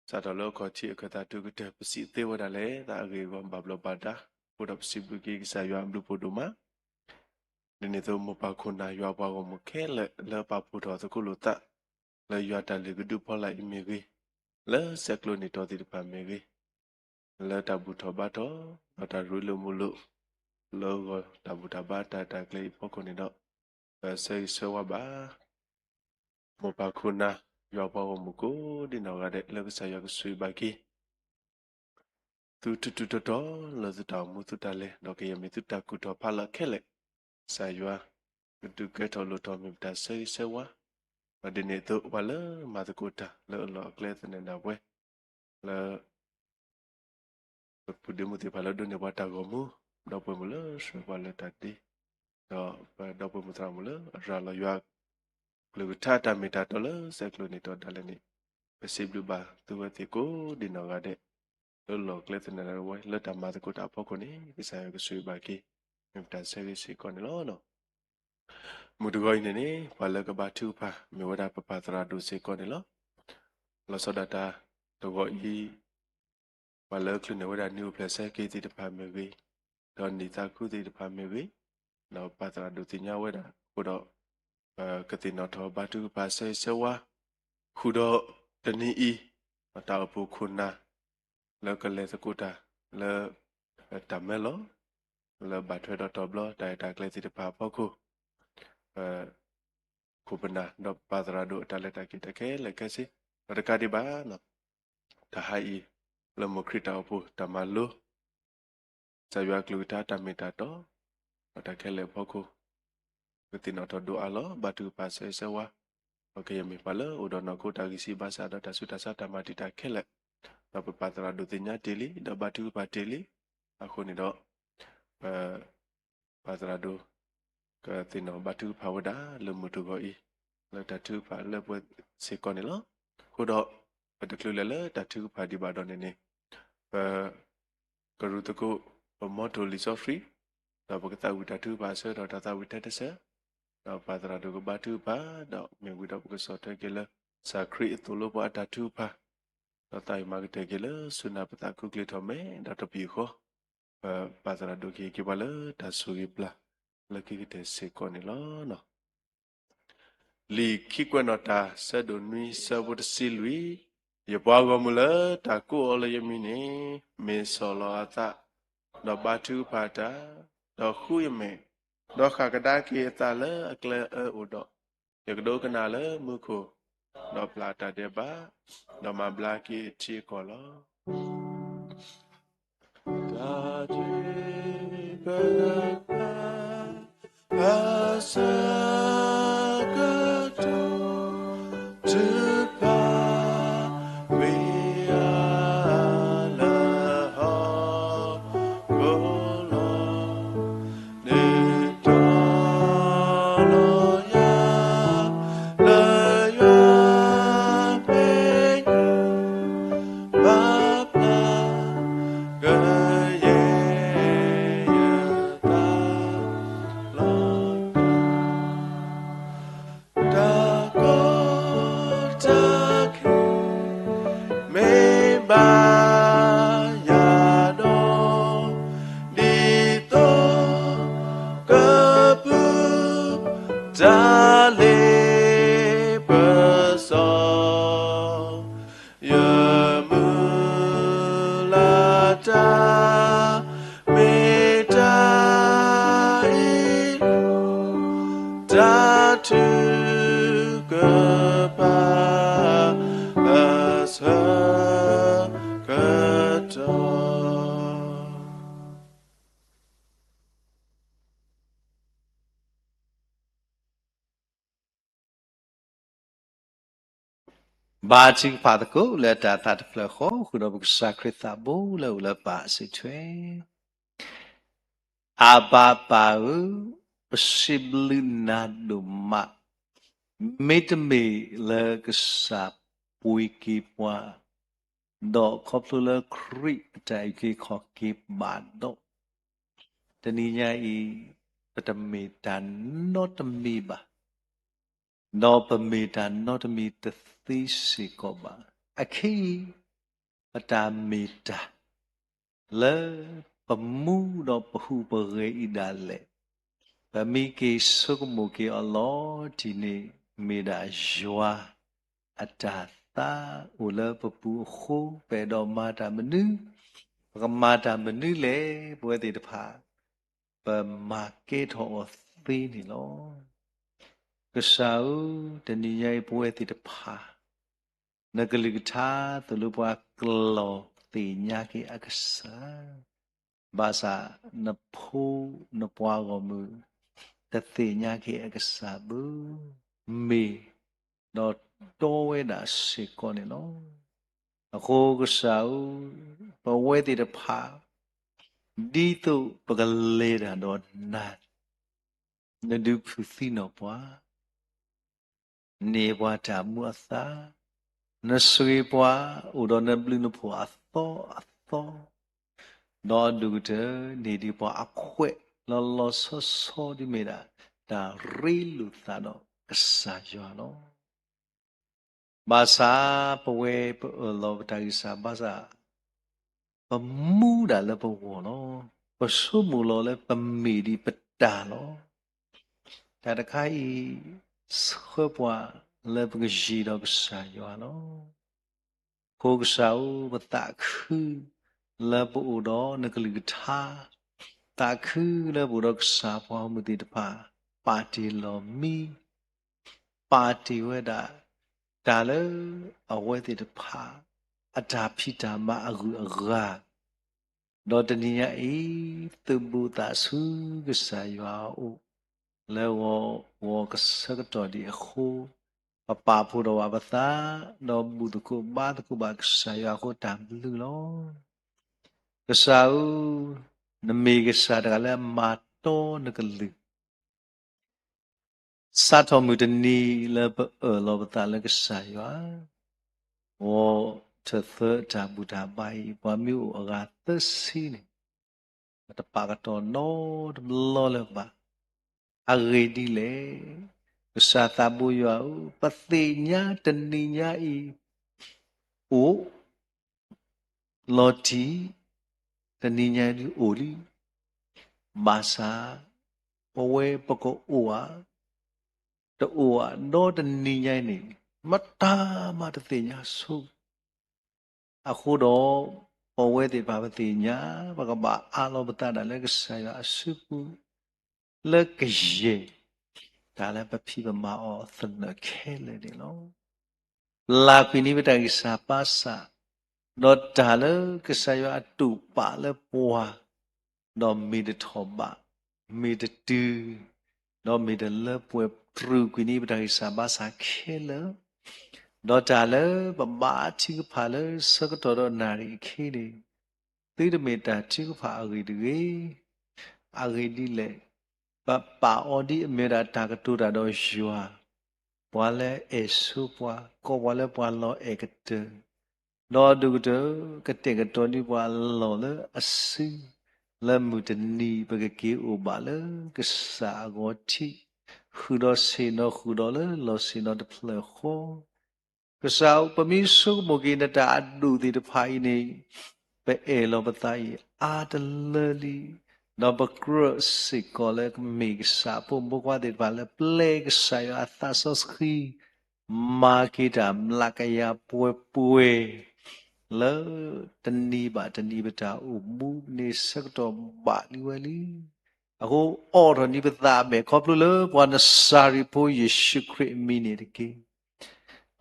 အံၤ စးထီၣ်လၢအခီၣ်ထံးအခၢၣ်သးတုၤကတၢၢ် ပစံးသ့ဝဲဒၣ်လၢသးအဂ့ၢ်အဂီၢ်ဘၣ်ဘျီးဘၣ်ဒါ, အဃိဒီးပစံးဘျုးက့ၤကစၢ်ယွၤအဘျုးဖှိၣ်ဒိၣ်မး, ဒ်န့ၣ်အသိးမိၢ်ပၢ်ခိၣ်နၢ်ယွၤပှၤဂီၢ်မုၢ်ခဲလၢာ်လၢပာ်ဖှိၣ်ထီၣ်သကိးလိာ်သး လၢယွၤတၢ်လုၢ်ကဒုဖီလာ်အံၤမ့ၢ်ဂ့ၤ, လၢဆဲးကျိးန့ၢ်တီၤသ့ၣ်တဖၣ်မ့ၢ်ဂ့ၤ, လၢတၢ်ဘူၣ်ထီၣ်ဘါထီၣ် ဒီးတၢ်ရ့လိာ်မုာ်လိာ် လၢအဂီၢ်တၢ်ဘူၣ်တၢ်ဘါတၢ်ရဲၣ်တၢ်ကျဲၤအံၤအဖီခိၣ်န့ၣ်ဒီး, ပဆၢဂ့ၤဆၢဝါဘၣ် မိၢ်ပၢ်ခိၣ်နၢ် ယွၤပှၤဂီၢ်မုၢ်ကိးဒံနီၢ်ဂၤဒဲး လၢကစၢ်ယွၤကဆိၣ်ဂ့ၤဘၣ်က့ၤ သုတၢ်ထူးတၢ်တီၤလၢသုတၢ်အိၣ်မူသုတၢ်လဲၤ ဒီးကယဲၢ်မ့ၢ်သုတၢ်ကူၣ်ထီၣ်ဖးလီၤခဲလၢာ်, ကစၢ်ယွၤ ကဒုးကဲထီၣ်လိၣ်ထီၣ်မ့ၢ်ပတၢ်ဆၢဂ့ၤဆၢဝါ, ဒီးဒ်န့ၣ်အသိးပှၤလၢမၤသကိးတၢ်လၢအလီၢ်အကျဲသနၢၣ်ဒၣ်ဝဲ လၢ ပပုၢ်ဒ့မုၣ်သ့ၣ်တဖၣ်လၢဒိးန့ၢ်ပှၤတၢ်ဂီၤမူ, ဒီပုၢ်ဝဲၢ်မုၣ်လၢဆှၢပှၤလၢတၢ်ဒ့, ဒီးပဒီပုၢ်ဝဲၢ်မုၣ်သရၣ်မုၣ်လၢအရၤလီၤယွၤကလုၢ်ကထါတၢ်မ့ၢ်တၢ်တီလၢဆဲးကျိးန့ၢ်တီၤဒၣ်လဲာ်န့ၣ်, ပစံးဘျုးဘၣ်သုဝဲသ့ၣ်ကိးဒံနီၢ်ဂၤဒဲး လၢအလီၢ်အကျဲသနၢၣ်ဒၣ်ဝဲလၢတၢ်မၤသကိးတၢ်အဖီခိၣ်န့ၣ် ကစၢ်ယွၤကဆိၣ်ဂ့ၤဘၣ်က့ၤ မ့ၢ်ပတၢ်ဆၢဂ့ၤစ့ၢ်ကီးန့ၣ်လီၤ. မုၢ်တဂီၤအံၤန့ၣ်န့ၣ် ပှၤလၢကဘါထုကဖၣ် မ့ၢ်ဝဲဒၣ်ပပၢ်သရၣ်ဒိၣ်စ့ၢ်ကီးန့ၣ်လီၤ. လီၤဆီဒၣ်တၢ်တဂီၤအံၤ ပှၤလၢချုးန့ၢ်ဝဲဒၣ်နံၣ်အိၣ်ဖျဲၣ်ဆၢက့ၤသ့ၣ်တဖၣ်မ့ၢ်ဂ့ၤ, ဒီးနံၣ်သးခုသ့ၣ်တဖၣ်မ့ၢ်ဂ့ၤ, ဒီးပၢ်သရၣ်ဒိၣ်သ့ၣ်ညါဝဲဒၣ်အဃိဒီး, ပကသ့ၣ်နီၣ်ထီၣ်ဘါထုကဖၣ်ဆၢဂ့ၤဆၢဝါ, ဃုာ်ဒီးတနံၤအံၤ, တၢ်အိၣ်ဖှိၣ်ခိၣ်နၢ် လၢကလဲၤသကိးတၢ်လၢ တၢ်မဲလီၤ, လၢဘၣ်ထွဲဒီးတီၤဘျီတၢ်ရဲၣ်တၢ်ကျဲၤသ့ၣ်တဖၣ်အဖီခိၣ်, ပခိၣ်ပနၢ်ဒီးပပၢ်သရၣ်ဒိၣ်အတၢ်လဲၤတၢ်က့ၤတၢ်ခဲလၢာ်ခဲဆ့, ဒီးတကးဒံးဘၣ် တဟါအံၤ လၢမိၢ်ခရံာ်တၢ်အိၣ်ဖှိၣ်တၢ်မၤလိ ကစၢ်ယွၤအကလုၢ်ကထါတၢ်မ့ၢ်တၢ်တီ, ဒီးတၢ်ခဲလၢာ်အဖီခိၣ်, ကသ့ၣ်နီၣ်ထီၣ်ဒိၣ်အါလီၤ ဘါထုကဖၣ်ဆၢဂ့ၤဆၢဝါ, ပကယဲၢ်မ့ၢ်ပှၤလၢအိၣ်ဒီးနီၢ်ခိတၢ်ဂံၢ်စၢ်ဘါစၢ်ဒီးတၢ်ဆူးတၢ်ဆါတၢ်မၤတံာ်တာ်ခဲလၢာ်, ဒီးပပၢ်သရၣ်ဒိၣ်သ့ၣ်ညါတ့ၢ်လံ ဒီးဘါထုကဖၣ်တ့ၢ်လံ, အဃိန့ၣ်ဒီး ပ ပၢ်သရၣ်ဒိၣ် ကသ့ၣ်နီၣ်ဘါထုကဖၣ်ဝဲဒၣ်လၢမုၢ်တဂီၤအံၤ, လၢတၢ်ထုကဖၣ်လၢပှဲၤစ့ၢ်ကီးန့ၣ်လီၤ. အဃိဒီး ပတချုးလဲၤလၢတၢ်ထုကဖၣ်ဒံးဘၣ်ဒီးန့ၣ်န့ၣ်, ပ ကရူၢ်သကိး ပမီထိၣ်လံာ်စီဆှံ, ဒီးပကသးဝံၣ်တၢ်ထုကဖၣ်အဆၢဒီးတၢ်သးဝံၣ်ထဲတဆၢ, ဒီးပၢ်သရၣ်ဒိၣ်ကဘါထုကဖၣ်, ဒီးမ့ၢ်ဝံၤဒီးပကဆီၣ်ထွဲက့ၤလၢ ကစၢ်ခရံာ်အသိၣ်လိပှၤအတၢ်ထုကဖၣ်, ဒီးသးဝံၣ်မၤကတၢၢ်က့ၤလၢဆူနၢ်ပသးခုကျ့ထီၣ်မဲာ်ဒီးတပံာ်ဃီ, ပၢ်သရၣ်ဒိၣ်ကဟ့ၣ်က့ၤပှၤလၢတၢ်ဆိၣ်ဂ့ၤပျၢ် လၢခံကတၢၢ်စ့ၢ်ကီးန့ၣ်လီၤ. လံာ်ခံကွဲးနီၣ်တၢ် ဆၢဒိၣ်နွံ ဆၢဖိတဆံလွံၢ်, ယပှၤဂီၢ်မုၢ်လၢတၢ်ကိးအီၤလၢယမံၤန့ၣ် မ့ၢ်ဆီၣ်လီၤအသး, ဒီးဘါထုကဖၣ်တၢ်, ဒီးဃုယမဲာ်, ဒီးဃၣ်ကဒါက့ၤအသးလၢအကျဲအၢအိၣ်ဒီး, ယကဒိကနၣ်လၢမူခိၣ်, ဒီးပျၢ်တၢ်ဒဲးဘး, ဒီးမၤဘျါက့ၤအထံအကီၢ်လီၤ. တၢ်ဒုးပာ် အဆၢကတီၢ် ထုကဖၣ်ဝံၤအါလၢဟီၣ်ခိၣ်လီၤ. နုာ်တီၤလီၤယၤ လၢယွၤဖဲညါ ဘၣ်ဖျါ ကယဲၢ်ယသးလီၤ. တၢ်ကီတၢ်ခဲ မ့ၢ်ဘၣ်ယၤဒီး ဒ်သိးကပုၢ် တၢ်လ့ပစီ ယမုၢ်လၢ်တၢ် မ့ၢ်တၢ်အံၤ တၢ်ထုကဖၣ် အဆၢကတီၢ် ဘါထုကဖၣ်သကိးလၢတၢ်သးတဖျၢၣ်ဃီ ဃုာ်ဒီးပကစၢ်ခရံာ်သးဘိလၢအအိၣ်လၢပၢ်အစုထွဲ. အၢဘၤပၢ်ဧၢ, ပစံးဘျုးနၤဒိၣ်မး, မ့တမ့ၢ်လၢကစၢ်ပှ့ၤက့ၤပှၤ, ဒီးခီဖျိလၢခရံာ်အတၢ်အုၣ်က့ၤခီၣ်က့ၤဘၣ်ဒီး, တနံၤညါအံၤ ပတမ့ၢ်တၢ်နီတမံၤဘၣ်, ဒီးပမ့ၢ်တၢ်နီတမံၤတသ့စ့ၢ်ကီးဘၣ်. အခဲအံၤ ပတၢ်မ့ၢ်တၢ် လၢပမူဒီးပဟူးပဂဲၤအံၤဒၣ်လဲာ်, ပမ့ၢ်က့ၤဆိကမိၣ်က့ၤအီၤလီၤတံၢ်န့ၣ် မ့ၢ်ဒၣ်ယွၤအတၢ်သးအိၣ်လၢပပူၤအဃိ, ပအဲၣ်ဒိးမၤတၢ်မနုၤ, ပကမၤတၢ်မနုၤလဲၣ်, ပဝဲသ့ၣ်တဖၣ် ပမၤကဲထီၣ်အီၤသ့န့ၣ်လီၤ. ကစၢ်ဧၢ, တနံၤညါအံၤပဝဲသ့ၣ်တဖၣ် နကလုၢ်ကထါသိၣ်လိပှၤ ကလီၤသ့ၣ်ညါက့ၤအကစၢ်, ဘၣ်ဆၣ်နဖိနပှၤဂီၢ်မုၢ် တသ့ၣ်ညါက့ၤအကစၢ်ဘၣ်, မ့ၢ်ဒီးတီဝဲဒၣ်စ့ၢ်ကီးန့ၣ်လီၤ. အဃိကစၢ်ဧၢ, ပဝဲသ့ၣ်တဖၣ် ဒ်သိးပကလဲၤတၢ်ဒီးနၤ, နဒုးဖုးသံနီၣ်ပှၤ န့ၢ်ပှၤတၢ်မူအသါ, နဆိၣ်ဂ့ၤပှၤ အိၣ်ဒီးနဘျုးနဖှိၣ်အသီအသီ, ဒီးအဒိၣ်ကတၢၢ်န့ၢ်ဒံးပှၤအခွဲးလီၤလီၤဆီဆီဒ်မ့ၢ်ဒၣ် တၢ်ရ့လိာ်သးဒီးကစၢ်ယွၤလီၤ. ဘၣ်ဆၣ်ပဝဲပအၢၣ်လီၤပတၢ်ဂံၢ်စၢ်ဘါစၢ် ပမူဒၣ်လၢပဂီၢ်လီၤ. ပဆိကမိၣ်လီၤလၢပမ့ၢ်ဒံးပတၢ်လီၤ. တၢ်တခါအံၤ ဆှၢပှၤလၢပကယံၤဒီးကစၢ်ယွၤလီၤ. အဃိကစၢ်ဧၢ, ပသးခုလၢပအိၣ်ဒီးနကလုၢ်ကထါ, သးခုလၢပအိၣ်ဒီးကစၢ်ပှၤဂီၢ်မုၢ်သ့ၣ်တဖၣ် ပာ်တ့ၢ်လီၤမံ ပာ်တ့ၢ်ဝဲဒၣ် တၢ်လၢအဝဲသ့ၣ်တဖၣ် အတၢ်ဖံးတၢ်မၤအဂုၤအဂၤ, ဒီးတနံၤညါအံၤ သုးဘူးသးဆူကစၢ်ယွၤအအိၣ် လၢဂီၤဂီၤကဆၢကတီၢ်ဒံးအဃိ, ပပာ်ဖှိၣ်ထီၣ်ဘၣ်ပသး, ဒီးဘူၣ်သကိးဘါသကိးဘၣ်ကစၢ်ယွၤအဃိတၢ်ဘျုးလီၤ. ကစၢ်ဧၢ, နမ့ၢ်ကစၢ်တဂၤလၢအမၤတီနကလုၢ် စးထီၣ်မုၢ်တနံၤလၢပအၢၣ်လီၤပသးလၢကစၢ်ယွၤ, ဂီၤထၢၣ်သၢအတၢ်ဘူၣ်တၢ်ဘါအံၤ ပှၤမ့ၢ်အိၣ်အဂၤသၢဆံန့ၣ်, ပတပာ်ကတီၢ်နီတဘျီလၢၤဘၣ်. အဂ့ၢ်ဒ်လဲၣ်, ကစၢ်သးဘိယွၤဧၢ, ပသ့ၣ်ညါတနံၤညါအံၤ အိၣ် လီၤတံၢ်, တနံၤညါဒုးအိၣ်လံ. ဘၣ်ဆၣ် ပဝဲပကအိၣ်ဧါ, တအိၣ်ဧါ, ဒီးတနံၤညါအံၤန့ၣ် မတၤမးတသ့ၣ်ညါဆိ. အဃိဒီး ပဝဲသ့ၣ်တဖၣ်ပသ့ၣ်ညါ ပကဘၣ်အးလီၤပသးဒၣ်လၢကစၢ်ယွၤအစုပူၤ လၢကယဲၢ် တၢ်လၢပဖံးပမၤအီၤသနၢၣ်ခဲလၢာ်န့ၣ်လီၤ. ပျၢ်ကွံာ်န့ၢ်ပတၢ်ဂံၢ်စၢ်ဘါစၢ်, ဒီးတၢ်လၢကစၢ်ယွၤအတူၢ်ပာ်လၢပှၤ, ဒီးမ့ၢ်တထီၣ်ဘး, မ့ၢ်တတုၤ, ဒီးမ့ၢ်တလၢပှဲၤ ပျၢ်ကွံာ်န့ၢ်ပတၢ်ဂံၢ်စၢ်ဘါစၢ်ခဲလၢာ်, ဒီးတၢ်လၢပဘၣ်ထုကဖၣ်လၢဆၢကတီၢ်ဒီးနၣ်ရံၣ်အခံန့ၣ် သုတမ့ၢ်တၢ်ထုကဖၣ်အဂ့ၢ်တဂ့ၤ. အဂ့ၢ်ဒ်လဲၣ်, ပပာ်အီၤဒ်အမ့ၢ်ဝဲဒၣ်တၢ်ကတိၤတၢ်ဒီးယွၤ, ပှၤလၢအဲၣ်ဆိပှၤ, ကိးပှၤလၢပှၤလီၤအဲၣ်ကတၢၢ်, ဒီးအဒိၣ်ကတၢၢ် ကတဲာ်ကတီၤန့ၢ်ပှၤအလီၢ်လၢအစု, လၢမုၢ်တနံၤ ပကက့ၤအိၣ်ဘၣ်လၢကစၢ်အဂီၢ်ထံး, ဃုာ်ဒီးဆ့ၣ်နီၤဃုာ်ဒီးလၢလီၢ်ဆ့ၣ်နီၤတဖျၢၣ်ဃီ ကစၢ်ဧၢ, ပမ့ၢ်ဆိကမိၣ်က့ၤနတၢ်အဒိၣ်သ့ၣ်တဖၣ်အံၤန့ၣ်, ပအဲၣ်လီၤပသးအံၤအါတလၢလံ, ဒီးပကြၢးစ့ၢ်ကီးလၢကမ့ၢ်ကစၢ်အဖိမုၣ်ဖိခွါသ့ၣ်တဖၣ်လၢ ပျဲကစၢ်ယွၤအသးစီဆှံ, မၤက့ၤတၢ်မျးကယၤပှဲၤပှဲၤ လၢတနံၤဘၣ်တနံၤပတၢ်အိၣ်မူန့ၣ်ဆၢကတီၢ်ဘၣ်လံဝဲလံ. အဃိအိးထီၣ်န့ၢ်ပသးအမဲာ်ခီဖျိလၢပှၤနစၤရ့းဖိယ့ၣ်ၡူးခရံာ်အမံၤန့ၣ်တက့ၢ်.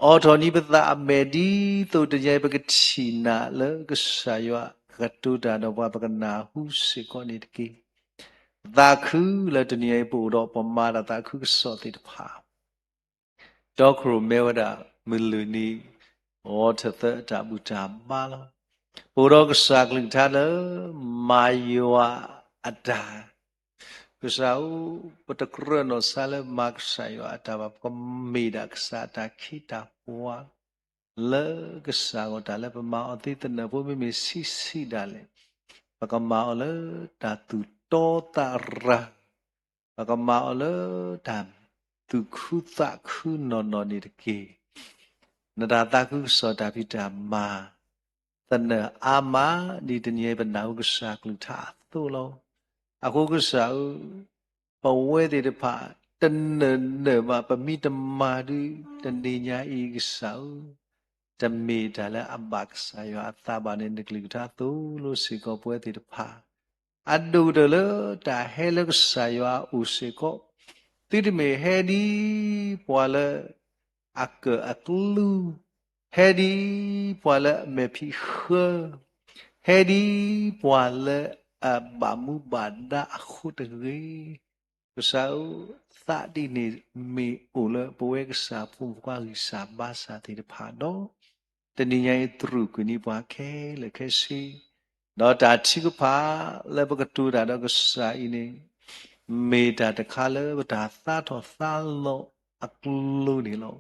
အိးထီၣ်န့ၢ်ပသးအမဲာ် ဒ်သိးတနံၤအံၤပကထံၣ်နၤလၢကစၢ်ယွၤကတိၤတၢ်ဒီးပှၤ ပကနၢ်ဟူစ့ၢ်ကီးန့ၣ်တက့ၢ်. သးခုလၢတနံၤအံၤပအိၣ်ဒီးပမၤတၢ်သးခုကစီၣ်သ့ၣ်တဖၣ် တီခိၣ်ရိၣ်မဲဝဲဒၣ် မုၢ်လွံၢ်နံၤ ဂီၤထၢၣ်သၢအတၢ်ဘူၣ်တၢ်ဘါလီၤ. ပအိၣ်ဒီးကစၢ်ကလုၢ်ကထါလၢ မၤယွၤအတၢ် ကစၢ်ဧၢ, ပတကြၢးနီၢ်ဆါလၢမၤကစၢ်ယွၤအတၢ်ဘၣ်, ပကမ့ၢ်ဒၣ်ကစၢ်အတၢ်ခ့တၢ်ပှၤ လၢကစၢ်အဂီၢ် တၢ်လၢပမၤအီၤသ့သနၢၣ်ဖိ မ့မ့ၢ်ဆံးဆံးဒၣ်လဲာ်, ပကမၤအီၤလၢတၢ်သူၣ်တီသးရၤ, ပကမၤအီၤလၢတၢ်သူၣ်ခုသးခုနီၢ်နီၢ်န့ၣ်တက့ၢ်. နတၢ်သးခုကစီၣ်တၢ်ဖံးတၢ်မၤ သနၢၣ်အါမး ဒ်တနံၤအံၤပနၢ်ဟူကစၢ်ကလုၢ်ကထါအသိးလီၤ. အဃိကစၢ်ဧၢ, ပဝဲသ့ၣ်တဖၣ် တနၢၤနၢၤဘၣ် ပမ့ၢ်တမၤဒုး တနံၤညါအံၤကစၢ်ဧၢ, တမ့ၢ်တၢ်လၢအဘၣ်ကစၢ်ယွၤအသးဘၣ်န့ၣ် နကလုၢ်ကထါသိၣ်လိစ့ၢ်ကီးပဝဲသ့ၣ်တဖၣ် အဒိၣ်ကတၢၢ်လၢတၢ်ဟဲလၢကစၢ်ယွၤအအိၣ်စ့ၢ်ကီး, သုတမ့ၢ်ဟဲဒ်ပှၤလၢ အကၢၣ်အကျူ, ဟဲဒ်ပှၤလၢအမဲာ်ဖံးဃၢ, ဟဲဒ်ပှၤလၢအဘၣ်မူဘၣ်ဒါအဃိတဂ့ၤ. ကစၢ်ဧၢ, သးဒ်န့ၣ်မ့ၢ်အိၣ်လၢပဝဲကစၢ်ဖိမုၣ်ဖိခွါဂံၢ်စၢ်ဘါစၢ်သ့ၣ်တဖၣ်ဒီး, တနံၤညါအံၤတြူာ်ကွံာ်န့ၢ်ပှၤခဲလၢာ်ခဲဆ့ ဒီးတၢ်ထုကဖၣ်လၢပကတိၤတၢ်ဒီးကစၢ်အံၤန့ၣ်, မ့ၢ်တၢ်တခါလၢပတၢ်သးထီၣ်သးလီၤအကျိၤန့ၣ်လီၤ.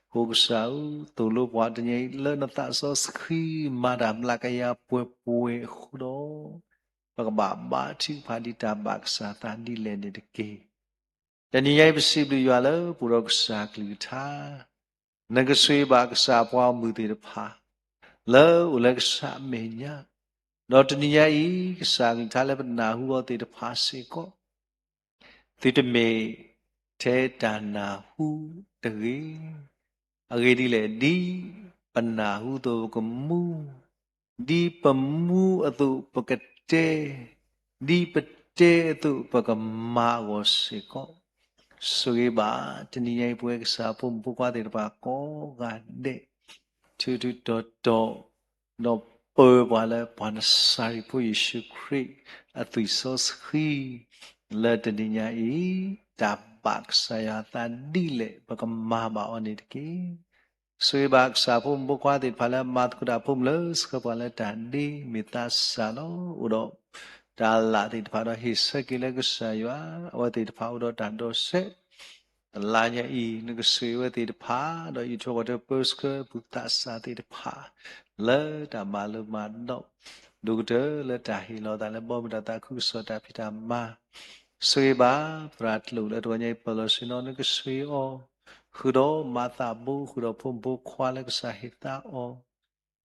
အဃိကစၢ်ဧၢ, သိၣ်လိပှၤတနံၤအံၤလၢနသးစီဆှံမၤတၢ်မျးကယၤပှဲၤပှဲၤအဃိဒီး, ပကဘၣ်ဘါထုကဖၣ်ဒ်တၢ်ဘၣ်ကစၢ်သးဒ်လဲၣ်န့ၣ်တက့ၢ်. တနံၤညါအံၤပစံးဘျုးယွၤလၢပအိၣ်ဒီးကစၢ်ကလုၢ်ကထါ, နကဆိၣ်ဂ့ၤဘၣ်ကစၢ်အပှၤဂီၢ်မုၢ်သ့ၣ်တဖၣ် လၢအိၣ်လၢကစၢ်အမဲာ်ညါ, ဒီးတနံၤညါအံၤ ကစၢ်ကလုၢ်ကထါလၢပနၢ်ဟူအီၤသ့ၣ်တဖၣ်စ့ၢ်ကီး သုတမ့ၢ်ထဲတၢ်နၢ်ဟူတဂ့ၤ. အဂ့ၢ်ဒ်လဲၣ်, ဒ်ပနၢ်ဟူအသိးပကမူ, ဒ်ပမူအသိးပကတဲ, ဒ်ပတဲအသိးပကမၤအဂီၢ်စ့ၢ်ကီး, ဆိၣ်ဂ့ၤဘၣ် တနံၤညါအံၤပဝဲကစၢ်ဖိမုၣ်ဖိခွါသ့ၣ်တဖၣ်ကိးဂၤဒဲး ထူထူတီတီ ဒီးပၢပှၤလၢပှၤနစၤရ့းဖိယ့ၣ်ၡူးခရံာ်အသွံၣ်စီဆှံ လၢတနံၤညါအံၤ တၢ်ဘၣ်ကစၢ်ယွၤအသးဒ်လဲၣ် ပကမၤဘၣ်အီၤန့ၣ်တက့ၢ်. ဆိၣ်ဂ့ၤဘၣ်ကစၢ်ဖိမုၣ်ဖိခွါသ့ၣ်တဖၣ်လၢမၤသကိးတၢ်ဖိမုၣ်လၢဆှၢပှၤလၢတၢ်ဒ့မ့ၢ်သးစၢ်လီၤ. အိၣ်ဒီးတၢ်လၢ်သ့ၣ်တဖၣ်ဒီး ဟ့ၣ်ဆၢက့ၤလၢကစၢ်ယွၤ, အဝဲသ့ၣ်တဖၣ်အိၣ်ဒီးတၢ်ဒိးစဲး တလါညါအံၤ နကဆိၣ်ဂ့ၤဝဲသ့ၣ်တဖၣ် ဒီးအံးထွဲကွၢ်ထွဲပၢဆှၢပှၤသးစၢ်သ့ၣ်တဖၣ် လၢတၢ်မၤလိမၤဒိး ဒိၣ်ကတၢၢ်လၢတၢ်ဟ့ၣ်လီၤသးလၢဘီမုၢ်တၢ်သးခုကစီၣ်တၢ်ဖံးတၢ်မၤ, ဆိၣ်ဂ့ၤဘၣ်သရၣ်ကျိာ်လၢတဂီၤညါအံၤ ပၢလီၤဆ့ၣ်နီၤ နကဆိၣ်ဂ့ၤအီၤ, ဃုာ်ဒီးမၤသးဘိ ဃုာ်ဒီးဖိမုၣ်ဖိခွါလၢကစၢ်ဟ့ၣ်သါအီၤ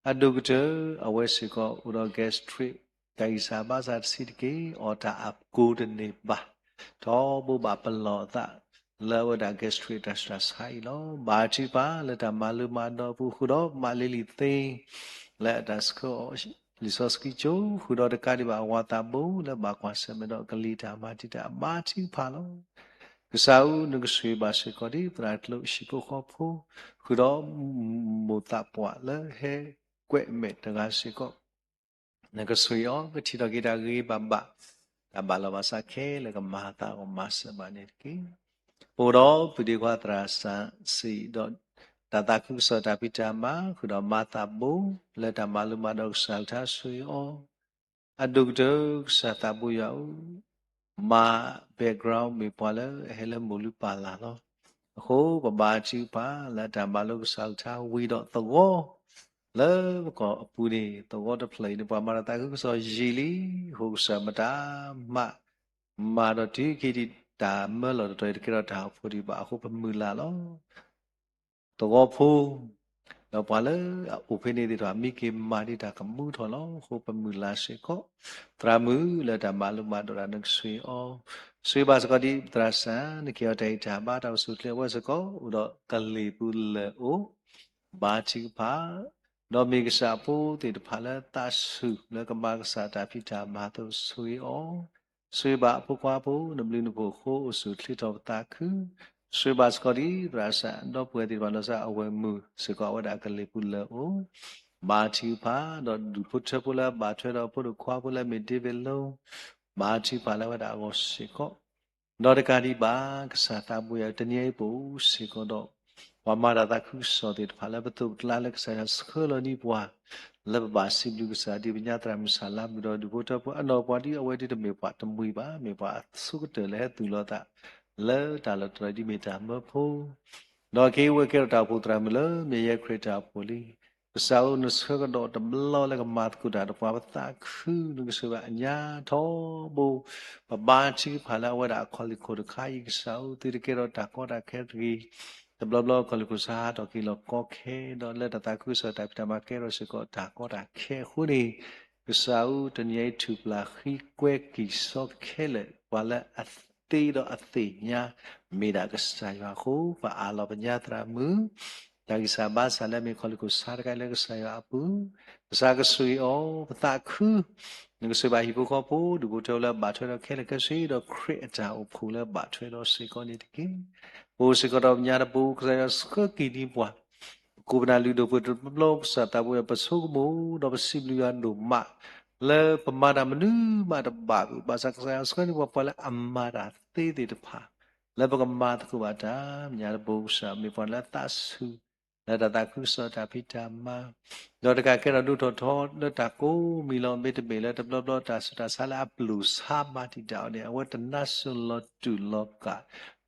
အဒိၣ်ကတၢၢ် အဝဲစ့ၢ်ကီးအိၣ်ဒီး gastric တၢ်ဂံၢ်စၢ်ဘါစၢ်တဆံးတက့ၢ်, အီၣ်တၢ်အကိတန့ၢ်ဘၣ်, ထီဘိဘၣ်ပလီၢ်အသး လၢအဝဲဒၣ် gastric တၢ်ဆူးတၢ်ဆါအံၤလီၤ. ဘါထုကဖၣ်လၢတၢ်မၤလိမၤဒိးအပူၤ ဃုာ်ဒီးမးလ့လံာ်သ့ လၢအတၢ်ဆှၢအီၤ လံာ်စီဆှံကၠိ, ဃုာ်ဒီးတကးဒံးဘၣ် အဝၤသးဘိလၢဘၣ်ကွၢ်ဆၢၣ်မဲာ်ဒီးကလံၤတၢ်မၤတံာ်တာ် ဘါထုကဖၣ်လီၤ. ကစၢ်ဧၢ, နကဆိၣ်ဂ့ၤဘၣ်စ့ၢ်ကီးဒ် သရၣ်ကျိာ်ဟံၣ်ဖိဃီဖိ, ဃုာ်ဒီးမိၢ်သးပှၢ်လၢဟဲကွဲးမဲာ်တဂၤစ့ၢ်ကီး, နကဆိၣ်ဂ့ၤအီၤ ကထံၣ်ထီၣ်က့ၤတၢ်ဂ့ၤဂ့ၤဘၣ်ဘၣ်, တၢ်ဘၣ်လီၤဘၣ်စးခဲလၢာ်ကမၤအသးအဂီၢ် မၤစၢၤဘၣ်န့ၣ်တက့ၢ်. ပအိၣ်ဒီးပုၢ်ဒ့ခွါသရၣ်စၢ်စံးဒီး တၢ်သးခုကစီၣ်တၢ်ဖံးတၢ်မၤ ဃုာ်ဒီးမၤသးဘိ လၢတၢ်မၤလိမၤဒိးကစၢ်ကလုၢ်ကထါ ဆိၣ်ဂ့ၤအီၤ, အဒိၣ်ကတၢၢ်ကစၢ်သးဘိယွၤဧၢ, မၤ background မ့ၢ်ပှၤလၢအဟဲလၢမိၢ်လုၢ်ပၢ်လၢ်လီၤ. အဃိပဘါထုကဖၣ်လၢတၢ်မၤလိကစၢ်ကလုၢ်ကထါဝံၤဒီးသဝီ လၢပကီၢ်အပူၤန့ၣ် သဝီတဖျၢၣ်အံၤန့ၣ် ပှၤမၤတၢ်သးခုကစီၣ်ယံာ်လံ, အဃိကစၢ်မတၤမၤ မၤဒီးတုၤခဲအံၤဒံး တၢ်မၢလီၤတတီၤအံၤ တကဲထီၣ်တၢ်အိၣ်ဖှိၣ်ဒံးဘၣ်အဃိ ပမုၢ်လၢ်လီၤ. သဝီဖိ ဒီးပှၤလၢအအိၣ်ဖဲန့ၣ်သ့ၣ်တဖၣ် မံက့ၤမၤဒံးတၢ်ကမူထီၣ်လီၤ. အဃိပမုၢ်လၢ်စ့ၢ်ကီး သရၣ်မုၣ်လၢတၢ်မၤလိမၤဒိးတၢ် နကဆိၣ်ဂ့ၤအီၤ, ဆိၣ်ဂ့ၤဘၣ်စ့ၢ်ကီးဒ်သရၣ်စၢ် နကဟ့ၣ်အီၤတၢ်ဂံၢ်တၢ်ဘါ တၢ်အိၣ်ဆူၣ်အိၣ်ချ့ အဝဲစ့ၢ်ကီး အိၣ်ဒီးကလံၤပူၤလၢၢ်အိၣ် ဘါထုကဖၣ်, ဒီးမ့ၢ်ကစၢ်အဖိသ့ၣ်တဖၣ်လၢသးဆူၣ်လၢကမၤကစၢ်တၢ်ဖံးတၢ်မၤအသိး ဆိၣ်ဂ့ၤအီၤ, ဆိၣ်ဂ့ၤဘၣ်အဖိခွါဖိ နဘျုးနဖှိၣ်အဃိ အိၣ်ဆူၣ်အိၣ်ချ့ထီၣ်ပသးခု, ဆိၣ်ဂ့ၤဘၣ်စ့ၢ်ကီးဒ်သရၣ်စၢ် ဒီပုၢ်ဝဲၢ်သ့ၣ်တဖၣ် လီၤဆီအဝဲၢ်မုၢ်စ့ၢ်ကီး အဝဲဒၣ်ကလံၤပူၤလၢၢ်အိၣ် ဘါထုကဖၣ်, ဒီးဒူၣ်ဖိထၢဖိလၢဘၣ်ထွဲဒီးဖိဒိၣ်ခွါဖိလၢအမ့ၢ် David Low ဘါထုကဖၣ်လၢအဝဲဒၣ်အဂီၢ်စ့ၢ်ကီး, ဒီးတကးဒံးဘၣ် ကစၢ်သးဘိယွၤ တနံၤအံၤပအိၣ်စ့ၢ်ကီးဒီး ပှၤမၤတၢ်သးခုကစီၣ်သ့ၣ်တဖၣ်လၢပသိးပကျါလၢကစၢ်ယွၤဆှၢလီၤန့ၢ်ပှၤ လၢပဘၣ်စံးဘျုးကစၢ်ဒ်ပညါသရၣ်မုၣ်ဆၣ်လါမုၣ်ဒီးဒူၣ်ဖိထၢဖိအနီၢ်ပှၤဒ်အဝဲဒ်တမ့ၢ်ပှၤတမှံၤဘၣ် မ့ၢ်ပှၤအဆိကတၢၢ်လၢဟဲသူၣ်လီၤသး လၢတၢ်လီၢ်တတီၤဒ်မ့ၢ်တၢ်မၢဖိ ဒီးက့ၤဝဲကဲထီၣ်တၢ်အိၣ်ဖှိၣ်သရၣ်မုၣ်လၢမ့ၢ်ယဲခရံာ်တၢ်အိၣ်ဖှိၣ်လံ. ကစၢ်ဧၢနဆှၢကဒီးတဘျီလၢကမၤသကိးတၢ်ဒီးပှၤပသးခု နကစၢ်ယွၤအညါထီဘိ ပဘါထုကဖၣ်လၢအဝဲဒၣ်အခီၣ်လ့ၢ်ခိၣ်တခါအံၤ ကစၢ်ဧၢ သုတကဲထီၣ်တၢ်ကီတၢ်ခဲတဂ့ၤ တဘျီဘျီအခီၣ်လ့ၢ်ခိၣ်စါဟးထီၣ်က့ၤလီၤကီခဲ ဒီးလၢတၢ်သးခုကစီၣ်တၢ်ဖံးတၢ်မၤကဲထီၣ်စ့ၢ်ကီးတၢ်ကီတၢ်ခဲအဃိန့ၣ် ကစၢ်ဧၢ တနံၤအံၤထူၣ်ပျၢ်ဃံကွဲက့ၤစီခဲလၢာ် ပှၤလၢအသ့ဒီးအသ့ၣ်ညါ မ့ၢ်ဒၣ်ကစၢ်ယွၤအဃိ ပအးလီၤပညါသရၣ်မုၣ် တၢ်ဂံၢ်စၢ်ဘါစၢ်လၢအမ့ၢ်ခီၣ်လ့ၢ်ခိၣ်စါတခါအံၤလၢကစၢ်ယွၤအပူၤ ကစၢ်ကဆိၣ်ဂ့ၤအီၤ ပသးခု နကဆိၣ်ဂ့ၤဘၣ်ဟံၣ်ဖိဃီဖိ ဒူၣ်ဖိထၢဖိလၢအဘၣ်ထွဲဒီးခဲလၢာ်ခဲဆ့ ဒီးခရံာ်အတၢ်အိၣ်ဖှိၣ်လၢအဘၣ်ထွဲဒီးစ့ၢ်ကီးန့ၣ်တက့ၢ်. ပအိၣ်စ့ၢ်ကီးဒီးပညါတပူၤ ကစၢ်ယွၤဆှၢက့ၤန့ၢ်ပှၤ ပခိၣ်ပနၢ်လုၢ်ဒိၣ်ပှ့ၤဒိၣ်တဘျီဘျီ ကစၢ်သးဘိယွၤ ပဆိကမိၣ်ဒီးပစံးဘျုးယွၤဒိၣ်မး လၢပမၤတၢ်မနုၤမးတဘၣ်ဘၣ် ဘၣ်ဆၣ်ကစၢ်ယွၤဆှၢန့ၢ်ပှၤ ပှၤလၢအမၤတၢ်သ့သ့ၣ်တဖၣ် လၢပကမၤသကိးဘၣ်တၢ် ပညါတပူၤ ကစၢ်မ့ၢ်ပှၤလၢအသးဆူၣ် လၢတၢ်သးခုကစီၣ်တၢ်ဖံးတၢ်မၤ ဒီးတကးကဲထီၣ်ဒိၣ်ထီၣ်ထီလၢတၢ်ကိးမံၤလီၤ မ့တမ့ၢ်လၢတဘျီဘျီတၢ်ဆူးတၢ်ဆါလၢအပျိာ်ဆါမၤတံာ်တာ်အီၤန့ၣ် အဝဲတနါစိၤလီၤတူာ်လီၤကာ်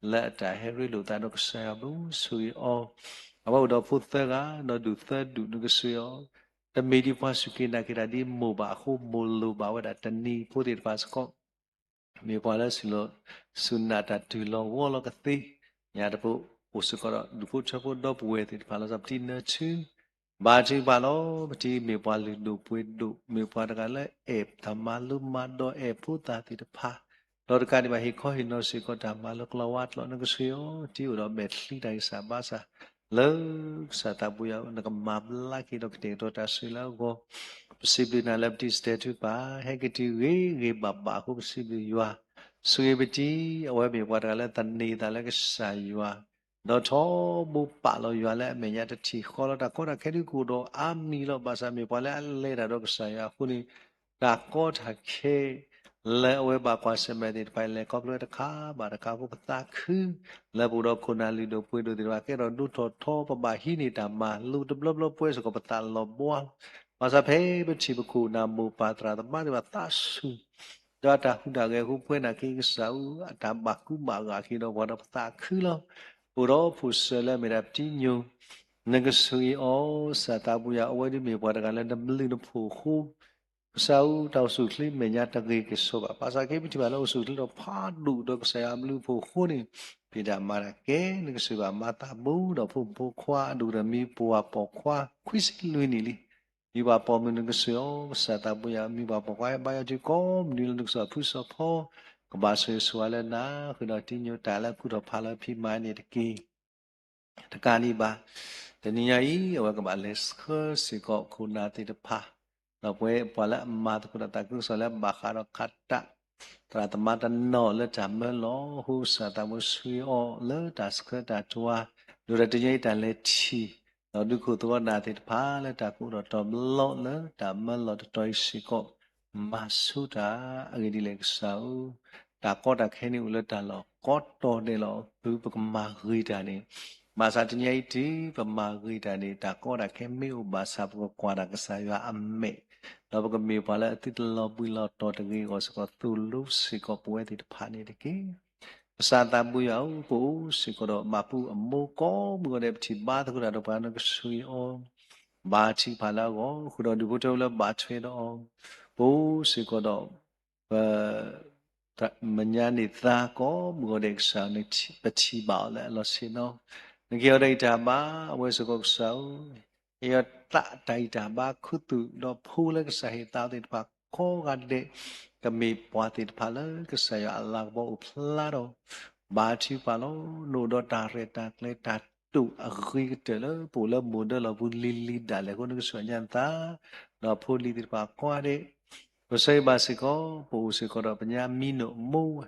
လၢအတၢ်ဟဲရ့လိာ်သးဒီးကစၢ်ယွၤဘၣ် ဆိၣ်ဂ့ၤအီၤ အဝဲအိၣ်ဒီးဖိသၢဂၤ ဒီးဒူၣ်သၢဒူၣ် နကဆိၣ်ဂ့ၤအီၤ တမ့ၢ်ဒ်ပှၤစူၢ်က့ၤနာ်က့ၤတၢ်ဒ်မိၢ်ဘၣ်အဃိ မိၢ်လိၣ်ဘၣ်ဝဲဒၣ်တနံၤဖိသ့ၣ်တဖၣ်စ့ၢ်ကီး မ့ၢ်ပှၤလၢ စူၢ်နာ်တၢ်တုၤလီၤဝီလီၤကသ့ ညါတပူၤ အိၣ်စ့ၢ်ကီးဒီးဒူၣ်ဖိထၢဖိဒီပုၢ်ဝဲၢ်သ့ၣ်တဖၣ်လီၤ ပတံနၢၤထု ဘါထုကဖၣ်လီၤ ပတံမ့ၢ်ပှၤလုၢ်ဒိၣ်ပှ့ၤဒိၣ် မ့ၢ်ပှၤတဂၤလၢအဲၣ်တၢ်မၤလိမၤဒိးအဲၣ်ဖိသၣ်သ့ၣ်တဖၣ် ဒီးတကးဒံးဘၣ်ဟ့ၣ်ခီဟ့ၣ်နီၤစ့ၢ်ကီးတၢ်မၤလၢကျီဝါကျီ နကဆိၣ်ဂ့ၤအီၤ တံအိၣ်ဒီးမဲာ်ချံတၢ်ဂံၢ်စၢ်ဘါစၢ် လၢကစၢ်သးဘိယွၤ နကမၤဘျါက့ၤဒီးကတဲာ်ကတီၤတၢ်ဆိၣ်ဂ့ၤလၢအဂီၢ် ပစံးဘျုးနၤလၢပတံစတဲၤထုပၢ် ဟဲက့ၤတုၤဂ့ၤဂ့ၤဘၣ်ဘၣ်အဃိ ပစံးဘျုးယွၤ ဆိၣ်ဂ့ၤပတံ အဝဲမ့ၢ်ပှၤတဂၤလၢသန့ၤသးလၢကစၢ်ယွၤ ဒီးထီဘိပာ်လီၤယွၤလၢအမဲာ်ညါတထံၣ်ဃီလီၤ တၢ်ကီတၢ်ခဲဒုးကအိၣ်ဒီးအါမံၤလီၤ ဘၣ်ဆၣ်မ့ၢ်ပှၤလၢအလဲၤတၢ်ဒီးကစၢ်ယွၤအဃိန့ၣ် တၢ်ကီတၢ်ခဲ လၢအဝဲဘၣ်ကွၢ်ဆၢၣ်မဲာ်သ့ၣ်တဖၣ် လဲၤခီဖျိတခါဘၣ်တခါအဃိ ပသးခု လၢပအိၣ်ဒီးခိၣ်နၢ်လုၢ်ဒိၣ်ပှ့ၤဒိၣ်သ့ၣ်တဖၣ် ကဲထီၣ်ဒိၣ်ထီၣ်ထီ ပဘၣ်ဟံးန့ၢ်တၢ်မၤလိတဘျီဘျီပဝဲစ့ၢ်ကီး ပသးလီၤဘှါလီၤ ဘၣ်ဆၣ်ဖဲပထံၣ်ပခိၣ်နၢ်မိၢ်ပၢ်သရၣ်သမါသ့ၣ်တဖၣ်သးဆူၣ် ဒီးအတၢ်ဟူးတၢ်ဂဲၤအဃိ ပဝဲနာ်က့ကစၢ်ဧၢ အတၢ်ဘၣ်ကူဘၣ်ဂာ်က့ၤဒီးပှၤဒီးပသးခုလီၤ ပအိၣ်ဒီးဖိၣ်စၢၤလၢအမ့ၢ်ဒၣ်ပတံညိၣ် နကဆိၣ်ဂ့ၤအီၤ ကစၢ်သးဘိယွၤ အဝဲဒၣ်မ့ၢ်ပှၤတဂၤလၢနဘျုးနဖှိၣ်အဃိ ကစၢ်ဧၢ တၢ်အိၣ်ဆူၣ်အိၣ်ချ့မဲာ်ညါတဂ့ၤကစီၤဘၣ် ဘၣ်ဆၣ်က့ ပထံၣ်ဘၣ်လၢအိၣ်ဆူၣ်အိၣ်ချ့ဒီးဖးဒိၣ်ဒီးကစၢ်ယွၤအဘျုးအဖှိၣ်အဃိန့ၣ် ဖံးတၢ်မၤတၢ်ကဲ နကဆိၣ်ဂ့ၤဘၣ်မၤသးဘိဒီးဖိမုၣ်ဖိခွါ အဒိၣ်ကတၢၢ်မံၤပှၢ်ပိာ်ခွါ ခွံဆံလွံၢ်နံၣ်လံ မံၤပှၢ်ပိာ်မုၣ် နကဆိၣ်ဂ့ၤအီၤ ကစၢ်သးဘိယွၤ မံၤပှၢ်ပိာ်ခွါ ဟဲဘါယွၤထံကီၢ်မနုၤလၢနကစၢ်ဖုစီၤဖီ ကဘၣ်ဆိၣ်ဂ့ၤဆိၣ်ဝါလၢနၤ ဃုာ်ဒီးတံညိၣ်တၢ်လၢကူၣ်ထီၣ်ဖးလီၤဖံးမၤန့ၣ်တက့ၢ် တကးဒံးဘၣ် တနံၤညါအံၤ အဝဲကဘၣ်လဲၤဆှၢစ့ၢ်ကီးခိၣ်နၢ်သ့ၣ်တဖၣ် ဒီးပဝဲပှၤလၢအမၤသကိးတၢ်သးခုကစီၣ်လၢဘၣ်ဃးဒီးခးတၢ် သရၣ်သမါတနီၤလၢတၢ်မၢလီၤအဃိ ကစၢ်သးဘိဆိၣ်ဂ့ၤအီၤလၢတၢ်ဆှၢတၢ်တွါ ဒိၣ်ဒီးတနံၤညါအံၤတၢ်လဲၤထံၣ် ဒီးဒုးခိၣ်သဝီနၢ်သ့ၣ်တဖၣ်လၢတၢ်ကအိၣ်ဒီးတီၤဘျီလၢတၢ်မၢလီၤတတီၤအံၤစ့ၢ်ကီး မၤဆူၣ်တၢ် အဂ့ၢ်ဒ်လဲၣ်ကစၢ်ဧၢ တၢ်ကီတၢ်ခဲန့ၣ်အိၣ်လၢတၢ်လီၢ်ကိးတီၤဒဲးလီၤ တုၤပကမၤဂ့ၤတၢ်န့ၣ် ဘၣ်ဆၣ်တနံၤညါအံၤတုၤပမၤဂ့ၤတၢ်န့ၣ် တၢ်ကီတၢ်ခဲမ့ၢ်အိၣ်ဘၣ်ဆၣ် ပကကွၢ်တၢ်ကစၢ်ယွၤအမဲာ် ဒီးပကမ့ၢ်ပှၤလၢအသုတလီၤဘှံးလီၤတီၤတဂ့ၤအဂီၢ်စ့ၢ်ကီး သိၣ်လိစ့ၢ်ကီးပဝဲသ့ၣ်တဖၣ်န့ၣ်တက့ၢ် ကစၢ်သးဘိယွၤဧၢ ပအိၣ်စ့ၢ်ကီးဒီးမၤဘူၣ်အမိၢ်ကိးမုၢ်ဂီၤဒဲး ပထံၣ်ဘါသကိးတၢ်ဒီးပှၤ နကဆိၣ်ဂ့ၤအီၤ ဘါထုကဖၣ်လၢအဂီၢ် ဃုာ်ဒီးဒူၣ်ဖိထၢဖိလၢဘၣ်ထွဲဒီးအီၤ ပအိၣ်စ့ၢ်ကီးဒီး ပ မညါန့ၢ်သါကိးမုၢ်ဂီၤဒဲးကစၢ် ပထံၣ်ဘၣ်အီၤလၢအလီၢ်ဆ့ၣ်နီၤ နကဟ့ၣ်အီၤတၢ်ဂံၢ်တၢ်ဘါ အဝဲစ့ၢ်ကီးကစၢ်ဧၢ ဟ့ၣ်အီၤသးတၢ်ဂံၢ်တၢ်ဘါ ခူသူၣ်ဒီးဖိလၢကစၢ်ဟ့ၣ်သးသ့ၣ်တဖၣ်ကိးဂၤဒဲး ကမ့ၢ်ပှၤသ့ၣ်တဖၣ်လၢကစၢ်ယွၤအလၤကပီၤအိၣ်ဖျါဒီး ဘါထုကဖၣ်လီၤ နအိၣ်ဒီးတၢ်ရဲၣ်တၢ်ကျဲၤတၢ်တိာ်အဂ့ၤကတၢၢ်လၢ ပအိၣ်လၢမိၢ်ဒၢလီၢ်ပူၤလံၤလံၤဒၣ်လဲာ်အဃိ နကဆိၣ်ဂ့ၤအသး ဒီးဖိလံၤသ့ၣ်တဖၣ်ကိးဂၤဒဲး ပဆၢဂ့ၤဘၣ်စ့ၢ်ကီး ပအိၣ်စ့ၢ်ကီးဒီးပညါမံနီၣ်မိၢ်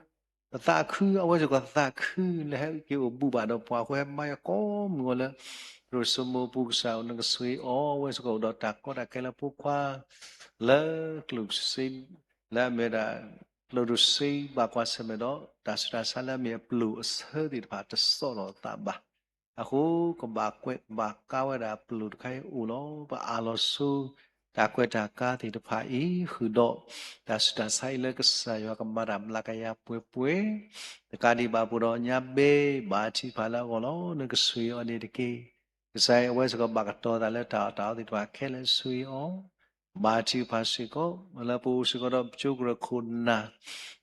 ပသးခု အဝဲစ့ၢ်ကီးသးခု လၢဟဲက့ၤအိၣ်ဘူးဘၣ်ဒီးပှၤအဃိ ဟဲဘါယွၤကိးမုၢ်ဂီၤလၢ ပဒိၣ်စိမိၢ်ပူၤကစၢ်ဧၢ နကဆိၣ်ဂ့ၤအီၤ အဝဲစ့ၢ်ကီးအိၣ်ဒီးတၢ်ကီတၢ်ခဲလၢဖိခွါ လၢကျိၣ်စ့ လၢအမ့ၢ်ဝဲဒၣ် ကျိၣ်စ့ဘၣ်ကွၢ်ဆၢၣ်မဲာ်ဒီး တၢ်ဆူးတၢ်ဆါလၢအမ့ၢ်အပျိၢ်အဆၢသ့ၣ်တဖၣ် တစီၣ်လီၤအသးဘၣ်. အဃိကဘၣ်ကွဲးဘၣ်ကါဝဲဒၣ်ပျိာ်တခါအံၤအိၣ်လီၤ. ပအးလီၤဆိ တၢ်ကွဲးတၢ်ကါသ့ၣ်တဖၣ်အံၤ ဃုာ်ဒီး တၢ်ဆူးတၢ်ဆါအံၤလၢကစၢ်ယွၤကမၤတၢ်မျးကယၤပှဲၤပှဲၤ, တကးဒံးဘၣ်ပှၤဒီးညါဘဲ ဘါထုကဖၣ်လၢအဂီၢ်လီၤ. နကဆိၣ်ဂ့ၤအီၤန့ၣ်တက့ၢ်. ကစၢ်အဝဲစ့ၢ်ကီးဘၣ်ကတီၤသးလၢတၢ်အီၣ်တၢ်အီသ့ၣ်တဖၣ်ခဲလၢာ် ဆိၣ်ဂ့ၤအီၤ ဘါထုကဖၣ်စ့ၢ်ကီး လၢပအိၣ်စ့ၢ်ကီးဒီးပကၠိကရၢခိၣ်နၢ်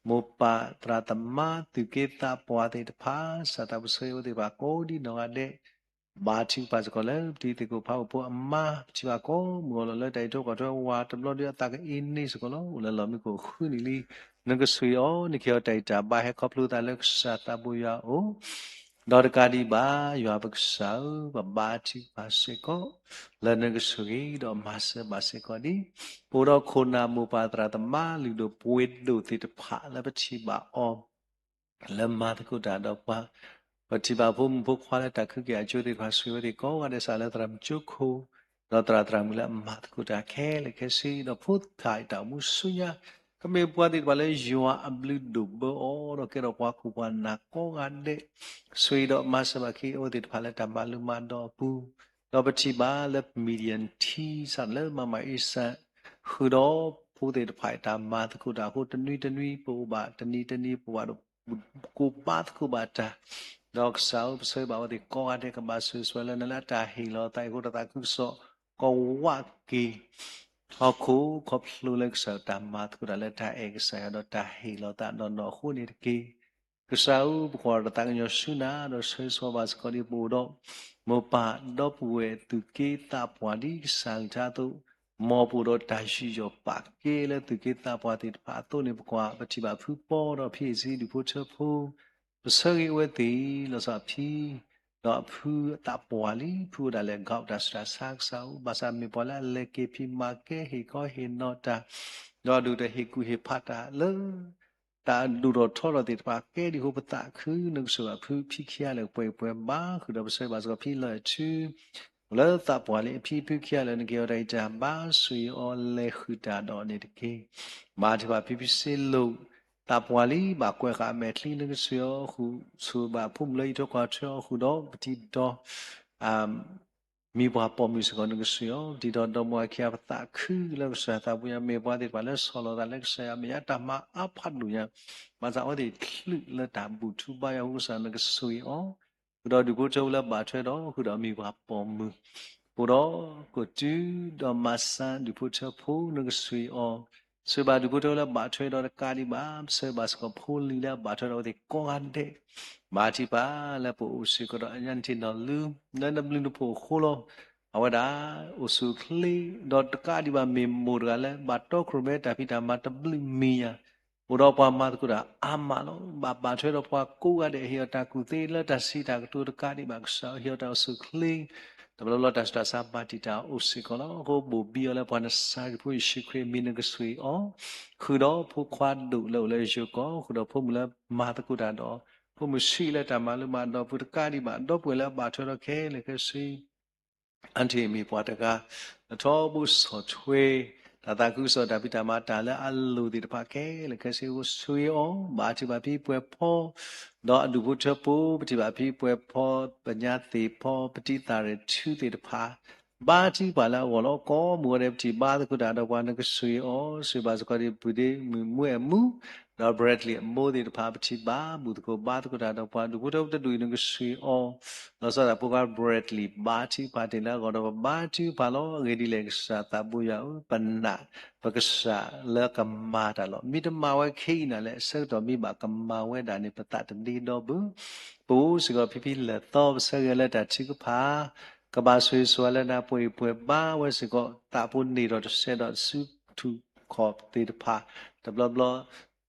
မိၢ်ပၢ်သရၣ်သမါ သူၣ်က့သးပှၢ်သ့ၣ်တဖၣ် စၢ်သးပူၤဆိၣ်ဂ့ၤအဝဲသ့ၣ်တဖၣ်ကိးဒံနီၢ်ဂၤဒဲး ဘါထုကဖၣ်စ့ၢ်ကီးလၢပတံၤသကိးဖးအိၣ်ဖိအမါ ပထံၣ်ဘၣ်ကိးမုၢ်ဂီၤလီၤလၢတၢ်အံးထွဲကွၢ်ထွဲဝၤတဘျီဒီးအသးကအ့န့ၣ်စ့ၢ်ကီးလီၤ. အိၣ်လၢလီၢ်မံခိၣ်ဃုနံၣ်လံ. နကဆိၣ်ဂ့ၤအီၤ နကဟ့ၣ်အီၤတၢ်ဂံၢ်တၢ်ဘါ ဟဲခီဖျိသးလၢကစၢ်သးဘိယွၤအအိၣ် ဒီးတကးဒံးဘၣ် ယွၤပကစၢ်ဧၢ, ပဘါထုကဖၣ်စ့ၢ်ကီး လၢနကဆိၣ်ဂ့ၤဒီးမၤစၢၤဘၣ်စ့ၢ်ကီးဒံး ပအိၣ်ဒီးခိၣ်နၢ်မိၢ်ပၢ်သရၣ်သမါလုၢ်ဒိၣ်ပှ့ၤဒိၣ်သ့ၣ်တဖၣ်လၢပထံၣ်ဘၣ်အီၤ လၢမၤသကိးတၢ်ဒီးပှၤ, ပထံၣ်ဘၣ်ဖိမုၣ်ဖိခွါလၢတၢ်ခုက့ၤအကၠိသ့ၣ်တဖၣ် ဆိၣ်ဂ့ၤအဝဲသ့ၣ်ကိးဂၤဒဲးစးလၢသရၣ်မုၣ်ကၠိခိၣ်, ဒီးသရၣ်သရၣ်မုၣ်လၢအမၤသကိးတၢ်ခဲလၢာ်ခဲဆ့ ဒီးဖိသ့ၣ်တဖၣ်အတၢ်အိၣ်မူဆူညါ, ကမ့ၢ်ပှၤသ့ၣ်တဖၣ်လၢယွၤအဘျုးဒိၣ်ဘၢအီၤ ဒီးကဲထီၣ်ပှၤခိၣ်ပှၤနၢ်ကိးဂၤဒဲး, ဆိၣ်ဂ့ၤဒီးမၤစၢၤဘၣ်က့ၤအဝဲသ့ၣ်တဖၣ်လၢတၢ်မၤလိမၤဒိးအပူၤ, ဒီးပထံၣ်ဘၣ်လၢ Midian Team စးလၢမၤမၤအ့စၣ် ဃုာ်ဒီးဖိသ့ၣ်တဖၣ်အတၢ်မၤသကိးတၢ်အဃိ တနွံတနွံပအိၣ်ဘၣ် တနံၤတနံၤပအိၣ်ဘၣ်ဒီး ကိးဘါသကိးဘၣ်တၢ်, ဒီးကစၢ်ဧၢ ပဆိၣ်ဂ့ၤဘၣ်အဝဲသ့ၣ်ကိးဂၤဒဲး ကဘၣ်ဆိၣ်ဂ့ၤဆိၣ်ဝါလၢနၤလၢအတၢ်ဟ့ၣ်လီၤသးအံၤအဃိ တၢ်သးခုကစီၣ် ကဝးက့ၤ ဟီၣ်ခိၣ်ခီဖျိလၢကစၢ်တၢ်မၤသကိးတၢ်လၢတၢ်အဲၣ်ကစၢ်ယွၤဒီးတၢ်ဟ့ၣ်လီၤသးဒီးနီၢ်နီၢ်အဃိန့ၣ်တက့ၢ်. ကစၢ်ဧၢ ပကွၢ်တၢ်သးကညီၤဆူနၤ ဒီးဆိၣ်ဂ့ၤဆိၣ်ဝါဘၣ်စ့ၢ်ကီးဒ်ပအိၣ်ဒီး မိၢ်ပၢ်ဒီပုၢ်ဝဲၢ်သူၣ်က့သးပှၢ်ဒ်ကစၢ်အကလုၢ်ကထါအသိး, မ်ပအိၣ်ဒီးတၢ်ယူးယီၣ်ပာ်ကဲလၢသူၣ်က့သးပှၢ်သ့ၣ်တဖၣ်အသိးန့ၣ် ပကွၢ် ပထံၣ်ဘၣ်ဖုပီဒီးဖံအ့ၣ်စံဒူၣ်ဖိထၢဖိ, ပဆိၣ်ဂ့ၤအဝဲသ့ၣ် လီၤဆီဖံ ဒီးအဖုအသးပှၢ်လံ ဖုအိၣ်ဒၣ်လဲာ် ကီး တၢ်ဆူးတၢ်ဆါကစၢ်ဧၢ, ဘၣ်ဆၣ်မ့ၢ်ပှၤလၢအလဲၤက့ၤဖံးမၤကဲ ဟ့ၣ်ကီဟ့ၣ်နီၤတၢ်, ဒီးအဒိၣ်တၢ်ဟ့ၣ်ကူၣ်ဟ့ၣ်ဖးတၢ်လၢ တၢ်ဒိၣ်ထီၣ်ထီထီၣ်သ့ၣ်တဖၣ်ကဲဒ်အဃိ ပသးခု နကဆိၣ်ဂ့ၤဘၣ်ဖုဖံခံဂၤလၢာ်ပှဲၤပှဲၤဘၣ်, ဃုာ်ဒီးပဆိၣ်ဂ့ၤဘၣ်စ့ၢ်ကီးဖံလီၤအဲၣ်ထူ လၢသးပှၢ်လံအဖံဖုခံဂၤလၢာ် နကဟ့ၣ်အီၤတၢ်ဂံၢ်တၢ်ဘါ ဆိၣ်ဂ့ၤအီၤလဲၤဃုာ်တၢ်ဒီးန့ၣ်တက့ၢ်. ဘါထုကဖၣ်ဖံဖံစ့လိာ် သးပှၢ်လံ ဘၣ်ကွဲးဃာ်အမဲာ်ချံ နကဆိၣ်ဂ့ၤအီၤဃုာ် ဆိၣ်ဂ့ၤဘၣ်ဖိမုၣ်လၢအံးထွဲကွၢ်ထွဲအီၤဃုာ်ဒီး ပတံၤဒီ မံၤပှၢ်ပိာ်မုၣ်စ့ၢ်ကီး နကဆိၣ်ဂ့ၤအီၤ, ပတံၤဒီဒီမိၢ်အခံဂၤ ပသးခုလၢကစၢ်သးပူၤညါ မ့ၢ်ပှၤသ့ၣ်တဖၣ်လၢဆီၣ်လီၤသးလၢကစၢ်ယွၤ မ့ၢ်ညါတၢ်မၤအါဖးဒိၣ်ညါ, ဘၣ်ဆၣ်အဝဲသ့ၣ်ချုးလၢတၢ်ဘူၣ်ထူဘါယွၤအဃိ ကစၢ်နကဆိၣ်ဂ့ၤအီၤ, ဃုာ်ဒီးဒူၣ်ဖိထၢဖိလၢဘၣ်ထွဲဒီး ဃုာ်ဒီးမံၤပှၢ်ပိာ်မုၣ်, ပအိၣ်ဒီးကီၢ်တုဒီးမၤစၢၤဒူၣ်ဖိထၢဖိ နကဆိၣ်ဂ့ၤအီၤ, ဆိၣ်ဂ့ၤဘၣ်ဒူၣ်ဖိထၢဖိလၢဘၣ်ထွဲဒီးတကးဒံးဘၣ် ပဆိၣ်ဂ့ၤဘၣ်စ့ၢ်ကီးဖိလံၤလၢအဘၣ်ထွဲဒီးအဝဲသ့ၣ်ကိးဂၤဒဲး ဘါထုကဖၣ်လၢပအိၣ်စ့ၢ်ကီးဒီးအညါနထံၣ်နီၢ်လူၤ လၢနဘျုးနဖှိၣ်အဃိလီၤ. အဝဲဒၣ်အိၣ်ဆူၣ်အိၣ်ချ့ ဒီးတကးဒံးဘၣ်မ့ၢ်မိၢ်တဂၤလၢ ဘၣ်တီခိၣ်ရိၣ်မဲတၢ်ဖံးတၢ်မၤတဘျုးမံၤယၤ, အိၣ်ဒီးပှၤမၤသကိးတၢ်အါမးလီၤ. ဘၣ်ဘၣ်ထွဲဒီးပှၤကိးဂၤဒဲး ဟ့ၣ်အီၤတၢ်ကူၣ်သ့လၢတၢ်ဆံးတၢ်ကတိၤတကးဒံးဘၣ် ကစၢ်ဟ့ၣ်အီၤတၢ်အိၣ်ဆူၣ်အိၣ်ချ့ တဘျီဘျီတၢ်ဆူးတၢ်ဆါဘၣ်တံာ်တာ်အိၣ်စ့ၢ်ကီးလီၤ. အဃိဘိၣ်ဘံအီၤလၢပှၤနဆါကံၢ်ဖိယ့ၣ်ၡူးခရံာ်အမံၤ နကဆိၣ်ဂ့ၤအီၤ, ဃုာ်ဒီးဖိခွါဒိၣ်လၢအိၣ်လၢယိၤကီၢ် ဃုာ်ဒီးဖိမုၣ်လၢမၤသကိးတၢ်ဒီး ဖိမုၣ်ဆံးလၢတၢ်မၤလိမၤဒိးပူၤတကးဒံးဘၣ် ဒီပုၢ်ဝဲၢ်လၢအဘၣ်ထွဲဒီးခဲလၢာ်ခဲဆ့ အါတက့ၢ်မ့ၢ်ပှၤတဂၤ လၢထီဘိဆီၣ်ထွဲ တၢ်သးခုကစီၣ်တၢ်ဖံးတၢ်မၤတၢ်လၢအလိၤသ့ၣ်တဖၣ်ခဲလၢာ်ခဲဆ့အဃိ ဆိၣ်ဂ့ၤအီၤ ဘါထုကဖၣ်ဖံပှဲၤဖီ ဒီးအဒူၣ်ဖိထၢဖိ ပထံၣ်ဘၣ်ဖံပှဲၤဖီ ပညါသ့ၣ်ဖီ ပတံၤသၣ်ရဲၣ်ထူသ့ၣ်တဖၣ် ဘါထုကဖၣ်လၢအဂီၢ်လီၤ. ကိးမုၢ်ဂီၤဒဲးပထံၣ်ဘါသကိးတၢ်ဒီးပှၤ နကဆိၣ်ဂ့ၤအီၤ ဆိၣ်ဂ့ၤဘၣ်စ့ၢ်ကီးဒ်ပူၤဒ့မုၣ်မူအဲၣ်မူ ဒီး Bradley အမိၢ်သ့ၣ်တဖၣ် ပထံၣ်ဘၣ်ဘူၣ်သကိးဘါသကိးတၢ်ဒီးပှၤ ဒူၣ်ဖိထၢဖိတဒူၣ်အံၤ နကဆိၣ်ဂ့ၤအီၤ လီၤဆီဒၣ်တၢ်ဖိခွါ Bradley ဘါထုကဖၣ်တ့ၢ်လၢအဂီၢ်ဒီး ပဘါထုကဖၣ်လီၤ. အဂ့ၢ်ဒ်လဲၣ် ကစၢ်သးဘိယွၤဧၢ, ပနာ်ပကစၢ်လၢကမၤတၢ်လီၤ. မ့ၢ်တမၤဝဲခဲအံၤနၤလဲၣ်, အဆၢကတီၢ်မ့ၢ်ဘၣ်ကမၤဝဲဒၣ်န့ၣ် ပသးတဒ့ဒီဘၣ်. ပအိၣ်စ့ၢ်ကီးဖံဖံလၢာ်သီ ပဆၢဂ့ၤလၢတၢ်ထုကဖၣ် ကဘၣ်ဆိၣ်ဂ့ၤဆိၣ်ဝါလၢနၤ ပှဲၤပှဲၤဘါဝဲစ့ၢ်ကီး သးဖိန့ၢ်ထီၣ်တစဲးဒီးဆူထူၣ်ခီၣ်သ့ၣ်တဖၣ် တဘျီ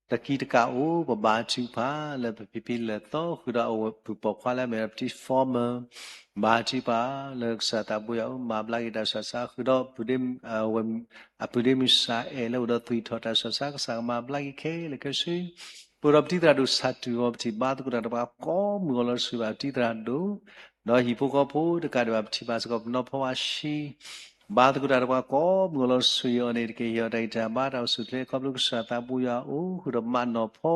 ဘျီ တကံတကးအိၣ် ပဘါထုကဖၣ်လၢပဖံဖံလၢာ်သီ ဃုာ်ဒီးအဝဲၢ်ပူၤပိာ်ခွါလၢအမ့ၢ်ဒီးပတံၤ former ဘါထုကဖၣ်လၢကစၢ်သးဘိယွၤအိၣ် မၤဘျါက့ၤတၢ်ဆူးတၢ်ဆါ ဃုာ်ဒီး အပုၢ်ဒ့မုၣ်စၢ်အဲၣ်လၢအိၣ်ဒီးသွံၣ်ထီၣ်တၢ်ဆူးတၢ်ဆါ ကစၢ်ကမၤဘျါက့ၤခဲလၢာ်ခဲဆ့ ပအိၣ်ဒီးပတံၤသရၣ်ဒိၣ်ဆၣ်တူၢ်အီၤ ပထံၣ်ဘါသကိးတၢ်ဒီးပှၤကိးမုၢ်ဂီၤလီၤ ဆိၣ်ဂ့ၤဘၣ်ပတံၤသရၣ်ဒိၣ် ဒီးဟံၣ်ဖိဃီဖိတကးဒံးဘၣ် ပထံၣ်ဘၣ်စ့ၢ်ကီးပနီၢ်ဖီဝါဆှံ ဘါသကိးတၢ်ဒီးပှၤကိးမုၢ်ဂီၤလီၤ ဆိၣ်ဂ့ၤအီၤန့ၣ်တက့ၢ်. ဟ့ၣ်အီၤတၢ်ဂံၢ်တၢ်ဘါ တၢ်အိၣ်ဆူၣ်အိၣ်ချ့ ခီဖျိကစၢ်သးဘိယွၤအအိၣ် ဃုာ်ဒီးမးနီၢ်ဖီ